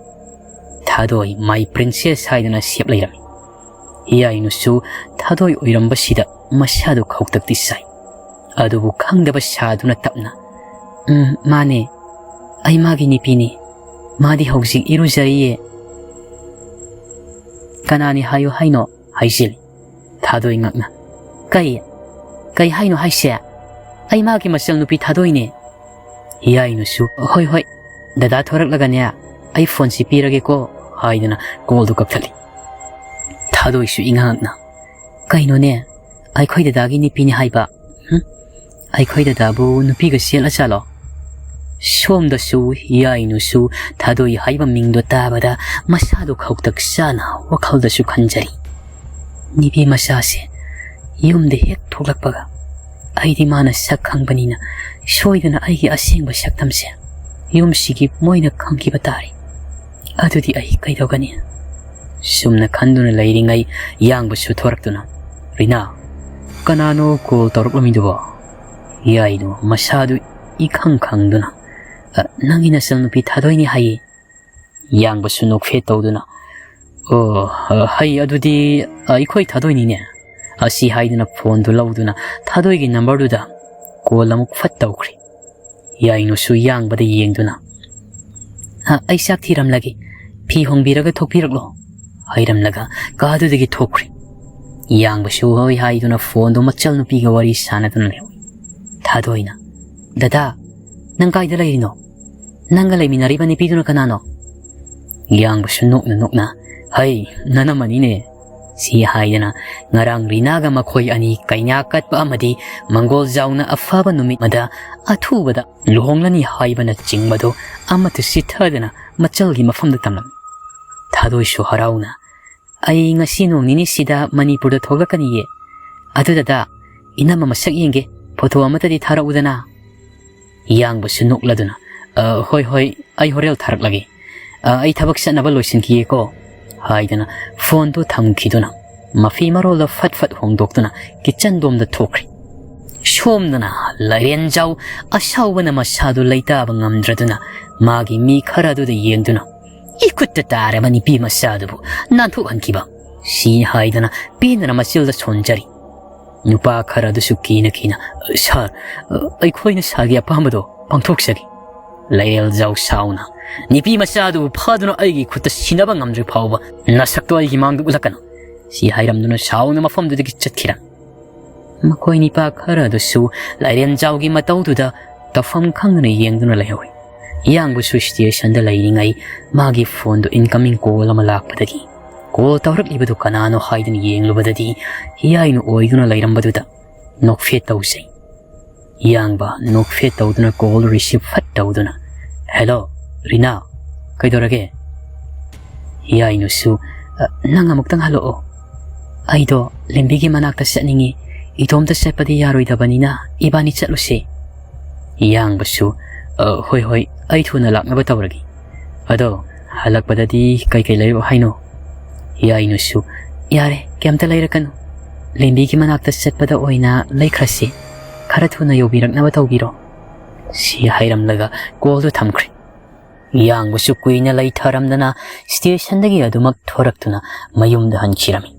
ꯊꯥꯗꯣꯏ, "My princess" ꯍꯥꯏꯗꯨꯅ ꯁꯦꯞ ꯂꯩꯔꯝꯃꯤ꯫ ꯍꯤꯌꯥꯏꯅꯨꯁꯨ ꯊꯥꯗꯣꯏ ꯑꯣꯏꯔꯝꯕꯁꯤꯗ ꯃꯁꯥꯗꯨ ꯈꯧꯇꯛꯇꯤ ꯁꯥꯏ꯫ ꯑꯗꯨꯕꯨ ꯈꯪꯗꯕ ꯁꯥꯗꯨꯅ ꯇꯞꯅ, "ꯎꯝ, ꯃꯥꯅꯦ꯫ ꯑꯩ ꯃꯥꯒꯤ ꯅꯨꯄꯤꯅꯤ꯫ ꯃꯥꯗꯤ ꯍꯧꯖꯤꯛ ꯏꯔꯨꯖꯔꯤꯌꯦ꯫" "ꯀꯅꯥꯅꯤ ꯍꯥꯏꯌꯨ ꯍꯥꯏꯅꯣ?" ꯍꯥꯏꯖꯤꯜꯂꯤ꯫ ꯊꯥꯗꯣꯏ ꯉꯛꯅ, "ꯀꯩ? ꯀꯩ ꯍꯥꯏꯅꯣ ꯍꯥꯏꯁꯦ? ꯑꯩ ꯃꯥꯒꯤ ꯃꯆꯜ ꯅꯨꯄꯤ ꯊꯥꯗꯣꯏꯅꯦ꯫" ꯍꯤꯌꯥꯏꯅꯨꯁꯨ, "ꯍꯣꯏ, ꯍꯣꯏ, ꯗꯗꯥ ꯊꯣꯔꯛꯂꯒꯅꯦ, ꯑꯩ ꯐꯣꯟꯁꯤ ꯄꯤꯔꯒꯦꯀꯣ" ꯍꯥꯏꯗꯨꯅ ꯀꯣꯜꯗꯨ ꯀꯛꯊꯠꯂꯤ꯫ ꯊꯥꯗꯣꯏꯁꯨ ꯏꯉꯛꯅ, "ꯀꯩꯅꯣꯅꯦ, ꯑꯩꯈꯣꯏ ꯗꯗꯥꯒꯤ ꯅꯨꯄꯤꯅꯤ ꯍꯥꯏꯕ? ꯍꯨꯝ? ꯑꯩꯈꯣꯏ ꯗꯗꯥꯕꯨ ꯅꯨꯄꯤꯒ ꯆꯦꯜꯂ ꯆꯥꯂꯣ?" ꯁꯣꯝꯗꯁꯨ ꯍꯤꯌꯥꯏꯅꯨꯁꯨ ꯊꯥꯗꯣꯏ ꯍꯥꯏꯕ ꯃꯤꯡꯗꯣ ꯇꯥꯕꯗ ꯃꯁꯥꯗꯣ ꯈꯧꯇꯛ ꯆꯥꯅ ꯋꯥꯈꯜꯗꯁꯨ ꯈꯟꯖꯔꯤ꯫ "ꯅꯨꯄꯤ ꯃꯆꯥꯁꯦ ꯌꯨꯝꯗ ꯍꯦꯛ ꯊꯣꯛꯂꯛꯄꯒ ꯑꯩꯗꯤ ꯃꯥꯅ ꯁꯛ ꯈꯪꯕꯅꯤꯅ ꯁꯣꯏꯗꯅ ꯑꯩꯒꯤ ꯑꯁꯦꯡꯕ ꯁꯛꯇꯝꯁꯦ ꯌꯨꯝꯁꯤꯒꯤ ꯃꯣꯏꯅ ꯈꯪꯈꯤꯕ ꯇꯥꯔꯦ꯫ ꯑꯗꯨꯗꯤ ꯑꯩ ꯀꯩꯗꯧꯒꯅꯤ?" ꯁꯨꯝꯅ ꯈꯟꯗꯨꯅ ꯂꯩꯔꯤꯉꯩ ꯌꯥꯡꯕꯁꯨ ꯊꯣꯔꯛꯇꯨꯅ, "ꯔꯤꯅꯥ, ꯀꯅꯥꯅꯣ ꯀꯣꯜ ꯇꯧꯔꯛꯂꯝꯃꯤꯗꯨꯕꯣ?" ꯌꯥꯏꯅꯨ ꯃꯁꯥꯗꯨ ꯏꯈꯪ ꯈꯪꯗꯨꯅ, "ꯑ, ꯅꯪꯒꯤ ꯅꯆꯟꯅꯨꯄꯤ ꯊꯥꯗꯣꯏꯅꯤ ꯍꯥꯏꯌꯦ꯫" ꯌꯥꯡꯕꯁꯨ ꯅꯣꯛꯐꯦꯠ ꯇꯧꯗꯨꯅ, "ꯑꯣ, ꯑ, ꯍꯩ, ꯑꯗꯨꯗꯤ ꯑꯩꯈꯣꯏ ꯊꯥꯗꯣꯏꯅꯤꯅꯦ," ꯑꯁꯤ ꯍꯥꯏꯗꯨꯅ ꯐꯣꯟꯗꯨ ꯂꯧꯗꯨꯅ ꯊꯥꯗꯣꯏꯒꯤ ꯅꯝꯕꯔꯗꯨꯗ ꯀꯣꯜ ꯑꯃꯨꯛ ꯐꯠ ꯇꯧꯈ꯭ꯔꯦ꯫ ꯌꯥꯏꯅꯨꯁꯨ ꯌꯥꯡꯕꯗ ꯌꯦꯡꯗꯨꯅ, "ꯑ, ꯑꯩ ꯆꯥꯛ ꯊꯤꯔꯝꯂꯒꯦ, ꯐꯤ ꯍꯣꯡꯕꯤꯔꯒ ꯊꯣꯛꯄꯤꯔꯛꯂꯣ," ꯍꯥꯏꯔꯝꯂꯒ ꯀꯥꯗꯨꯗꯒꯤ ꯊꯣꯛꯈ꯭ꯔꯦ꯫ ꯌꯥꯡꯕꯁꯨ ꯍꯣꯏ ꯍꯥꯏꯗꯨꯅ ꯐꯣꯟꯗꯨ ꯃꯆꯜ ꯅꯨꯄꯤꯒ ꯋꯥꯔꯤ ꯁꯥꯟꯅꯗꯨꯅ ꯂꯩꯍꯧꯏ꯫ ꯊꯥꯗꯣꯏꯅ, "ꯗꯗꯥ, ꯅꯪ ꯀꯥꯏꯗ ꯂꯩꯔꯤꯅꯣ? ꯅꯪꯒ ꯂꯩꯃꯤꯟꯅꯔꯤꯕ ꯅꯨꯄꯤꯗꯨꯅ ꯀꯅꯥꯅꯣ?" ꯌꯥꯡꯕꯁꯨ ꯅꯣꯛꯅ ꯅꯣꯛꯅ, "ꯍꯩ, ꯅꯅꯝꯃꯅꯤꯅꯦ," ꯁꯤ ꯍꯥꯏꯗꯅ ꯉꯔꯥꯡ ꯔꯤꯅꯥꯒ ꯃꯈꯣꯏ ꯑꯅꯤ ꯀꯩꯅꯥ ꯀꯠꯄ ꯑꯃꯗꯤ ꯃꯪꯒꯣꯜ ꯖꯥꯎꯅ ꯑꯐꯕ ꯅꯨꯃꯤꯠ ꯑꯃꯗ ꯑꯊꯨꯕꯗ ꯂꯨꯍꯣꯡꯂꯅꯤ ꯍꯥꯏꯕꯅꯆꯤꯡꯕꯗꯨ ꯑꯃꯠꯇ ꯆꯤꯠꯊꯗꯅ ꯃꯆꯜꯒꯤ ꯃꯐꯝꯗ ꯇꯝꯂꯝꯃꯤ꯫ ꯊꯥꯗꯣꯏꯁꯨ ꯍꯔꯥꯎꯅ, "ꯑꯩ ꯉꯁꯤ ꯅꯣꯡ ꯅꯤꯅꯤꯁꯤꯗ ꯃꯅꯤꯄꯨꯔꯗ ꯊꯣꯛꯂꯛꯀꯅꯤꯌꯦ꯫ ꯑꯗꯨꯗ ꯏꯅꯝꯃ ꯃꯁꯛ ꯌꯦꯡꯒꯦ, ꯐꯣꯇꯣ ꯑꯃꯠꯇꯗꯤ ꯊꯥꯔꯛꯎꯗꯅ?" ꯌꯥꯡꯕꯁꯨ ꯅꯣꯛꯂꯗꯨꯅ, "ꯑ, ꯍꯣꯏ, ꯍꯣꯏ, ꯑꯩ ꯍꯣꯔꯦꯟ ꯊꯥꯔꯛꯂꯒꯦ꯫ ꯑ, ꯑꯩ ꯊꯕꯛ ꯆꯠꯅꯕ ꯂꯣꯏꯁꯤꯟꯈꯤꯒꯦꯀꯣ," ꯍꯥꯏꯗꯅ ꯐꯣꯟꯗꯨ ꯊꯝꯈꯤꯗꯨꯅ ꯃꯐꯤ ꯃꯔꯣꯜꯗ ꯐꯠ ꯐꯠ ꯍꯣꯡꯗꯣꯛꯇꯨꯅ ꯀꯤꯆꯟꯗꯣꯝꯗ ꯊꯣꯛꯈ꯭ꯔꯦ꯫ ꯁꯣꯝꯗꯅ ꯂꯥꯏꯔꯦꯟꯖꯥꯎ ꯑꯁꯥꯎꯕꯅ ꯃꯁꯥꯗꯨ ꯂꯩꯇꯥꯕ ꯉꯝꯗ꯭ꯔꯗꯨꯅ ꯃꯥꯒꯤ ꯃꯤ ꯈꯔ ꯑꯗꯨꯗ ꯌꯦꯡꯗꯨꯅ, "ꯏꯈꯨꯠꯇ ꯇꯥꯔꯕ ꯅꯨꯄꯤ ꯃꯆꯥꯗꯨꯕꯨ ꯅꯥꯟꯊꯣꯛꯍꯟꯈꯤꯕ," ꯁꯤ ꯍꯥꯏꯗꯅ ꯄꯦꯟꯗꯅ ꯃꯆꯤꯜꯗ ꯁꯣꯟꯖꯔꯤ꯫ ꯅꯨꯄꯥ ꯈꯔ ꯑꯗꯨꯁꯨ ꯀꯤꯅ ꯀꯤꯅ, "ꯁꯥꯔ, ꯑꯩꯈꯣꯏꯅ ꯁꯥꯔꯒꯤ ꯑꯄꯥꯝꯕꯗꯣ ꯄꯥꯡꯊꯣꯛꯆꯒꯦ꯫" ꯂꯩꯔꯦꯜꯖꯥꯎ ꯁꯥꯎꯅ, "ꯅꯨꯄꯤ ꯃꯆꯥꯗꯨꯕꯨ ꯐꯥꯗꯨꯅ ꯑꯩꯒꯤ ꯈꯨꯠꯇ ꯁꯤꯟꯅꯕ ꯉꯝꯗ꯭ꯔꯤ ꯐꯥꯎꯕ ꯅꯁꯛꯇꯣ ꯑꯩꯒꯤ ꯃꯥꯡꯗ ꯎꯠꯂꯛꯀꯅꯨ," ꯁꯤ ꯍꯥꯏꯔꯝꯗꯨꯅ ꯁꯥꯎꯅ ꯃꯐꯝꯗꯨꯗꯒꯤ ꯆꯠꯈꯤꯔꯝꯃꯤ꯫ ꯃꯈꯣꯏ ꯅꯤꯄꯥ ꯈꯔ ꯑꯗꯨꯁꯨ ꯂꯥꯏꯔꯦꯟꯖꯥꯎꯒꯤ ꯃꯇꯧꯗꯨꯗ ꯇꯧꯐꯝ ꯈꯪꯗꯅ ꯌꯦꯡꯗꯨꯅ ꯂꯩꯍꯧꯏ꯫ ꯌꯥꯡꯕꯁꯨ ꯁ꯭ꯇꯦꯁꯟꯗ ꯂꯩꯔꯤꯉꯩ ꯃꯥꯒꯤ ꯐꯣꯟꯗꯨ incoming call ꯑꯃ ꯂꯥꯛꯄꯗꯒꯤ, ꯀꯣꯜ ꯇꯧꯔꯛꯂꯤꯕꯗꯨ ꯀꯅꯥꯅꯣ ꯍꯥꯏꯗꯨꯅ ꯌꯦꯡꯂꯨꯕꯗꯗꯤ, ꯍꯤꯌꯥꯏꯅꯨ ꯑꯣꯏꯗꯨꯅ ꯂꯩꯔꯝꯕꯗꯨꯗ ꯅꯣꯛꯐꯦꯠ ꯇꯧꯖꯩ꯫ ꯌꯥꯡꯕ ꯅꯣꯛꯐꯦꯠ ꯇꯧꯗꯨꯅ ꯀꯣꯜ ꯔꯤꯁꯤꯞ ꯐꯠ ꯇꯧꯗꯨꯅ, "ꯍꯦꯜꯂꯣ, ꯔꯤꯅꯥ, ꯀꯩꯗꯧꯔꯒꯦ?" ꯍꯤꯌꯥꯏꯅꯨꯁꯨ, "ꯑ, ꯅꯪ ꯑꯃꯨꯛꯇꯪ ꯍꯜꯂꯛꯑꯣ꯫ ꯑꯩꯗꯣ ꯂꯦꯝꯕꯤꯒꯤ ꯃꯅꯥꯛꯇ ꯆꯠꯅꯤꯡꯉꯤ꯫ ꯏꯇꯣꯝꯇ ꯆꯠꯄꯗꯤ ꯌꯥꯔꯣꯏꯗꯕꯅꯤꯅ ꯏꯕꯥꯅꯤ ꯆꯠꯂꯨꯁꯦ꯫" ꯌꯥꯡꯕꯁꯨ, "ꯑ, ꯍꯣꯏ, ꯍꯣꯏ, ꯑꯩ ꯊꯨꯅ ꯂꯥꯛꯅꯕ ꯇꯧꯔꯒꯦ꯫ ꯑꯗꯣ ꯍꯜꯂꯛꯄꯗꯗꯤ ꯀꯩꯀꯩ ꯂꯩꯔꯛꯑꯣ ꯍꯥꯏꯅꯣ?" ꯍꯤꯌꯥꯏꯅꯨꯁꯨ, "ꯌꯥꯔꯦ, ꯀꯩꯝꯇ ꯂꯩꯔꯛꯀꯅꯨ꯫ ꯂꯦꯝꯕꯤꯒꯤ ꯃꯅꯥꯛꯇ ꯆꯠꯄꯗ ꯑꯣꯏꯅ ꯂꯩꯈ꯭ꯔꯁꯤ꯫ ꯈꯔ ꯊꯨꯅ ꯌꯧꯕꯤꯔꯛꯅꯕ ꯇꯧꯕꯤꯔꯣ," ꯁꯤ ꯍꯥꯏꯔꯝꯂꯒ ꯀꯣꯜꯗꯨ ꯊꯝꯈ꯭ꯔꯦ꯫ ꯌꯥꯡꯕꯁꯨ ꯀꯨꯏꯅ ꯂꯩꯊꯔꯝꯗꯅ stationꯗꯒꯤ ꯑꯗꯨꯃꯛ ꯊꯣꯔꯛꯇꯨꯅ ꯃꯌꯨꯝꯗ ꯍꯟꯈꯤꯔꯝꯃꯤ꯫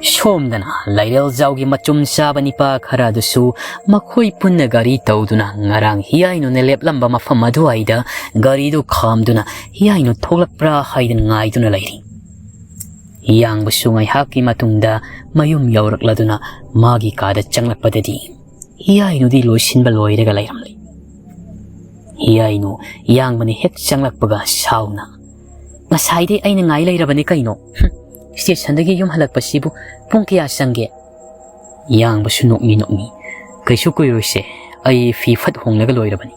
ꯁꯣꯝꯗꯅ ꯂꯩꯔꯦꯜꯖꯥꯎꯒꯤ ꯃꯆꯨꯝ ꯆꯥꯕ ꯅꯤꯄꯥ ꯈꯔ ꯑꯗꯨꯁꯨ ꯃꯈꯣꯏ ꯄꯨꯟꯅ ꯒꯥꯔꯤ ꯇꯧꯗꯨꯅ ꯉꯔꯥꯡ ꯍꯤꯌꯥꯏꯅꯨꯅ ꯂꯦꯞꯂꯝꯕ ꯃꯐꯝ ꯑꯗꯨꯋꯥꯏꯗ ꯒꯥꯔꯤꯗꯨ ꯈꯥꯝꯗꯨꯅ ꯍꯤꯌꯥꯏꯅꯨ ꯊꯣꯛꯂꯛꯄ꯭ꯔꯥ ꯍꯥꯏꯗꯅ ꯉꯥꯏꯗꯨꯅ ꯂꯩꯔꯤ꯫ ꯌꯥꯡꯕꯁꯨ ꯉꯥꯏꯍꯥꯛꯀꯤ ꯃꯇꯨꯡꯗ ꯃꯌꯨꯝ ꯌꯧꯔꯛꯂꯗꯨꯅ ꯃꯥꯒꯤ ꯀꯥꯗ ꯆꯪꯂꯛꯄꯗꯗꯤ ꯍꯤꯌꯥꯏꯅꯨꯗꯤ ꯂꯣꯏꯁꯤꯟꯕ ꯂꯣꯏꯔꯒ ꯂꯩꯔꯝꯂꯦ꯫ ꯍꯤꯌꯥꯏꯅꯨ ꯌꯥꯡꯕꯅ ꯍꯦꯛ ꯆꯪꯂꯛꯄꯒ ꯁꯥꯎꯅ, "ꯉꯁꯥꯏꯗꯩ ꯑꯩꯅ ꯉꯥꯏ ꯂꯩꯔꯕꯅꯤ ꯀꯩꯅꯣ? ꯍꯨꯝ, stationꯗꯒꯤ ꯌꯨꯝ ꯍꯜꯂꯛꯄꯁꯤꯕꯨ ꯄꯨꯡ ꯀꯌꯥ ꯆꯪꯒꯦ?" ꯌꯥꯡꯕꯁꯨ ꯅꯣꯛꯃꯤ ꯅꯣꯛꯃꯤ, "ꯀꯩꯁꯨ ꯀꯨꯏꯔꯣꯏꯁꯦ, ꯑꯩ ꯐꯤ ꯐꯠ ꯍꯣꯡꯂꯒ ꯂꯣꯏꯔꯕꯅꯤ"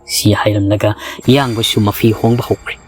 ꯁꯤ ꯍꯥꯏꯔꯝꯂꯒ ꯌꯥꯡꯕꯁꯨ ꯃꯐꯤ ꯍꯣꯡꯕ ꯍꯧꯈ꯭ꯔꯦ꯫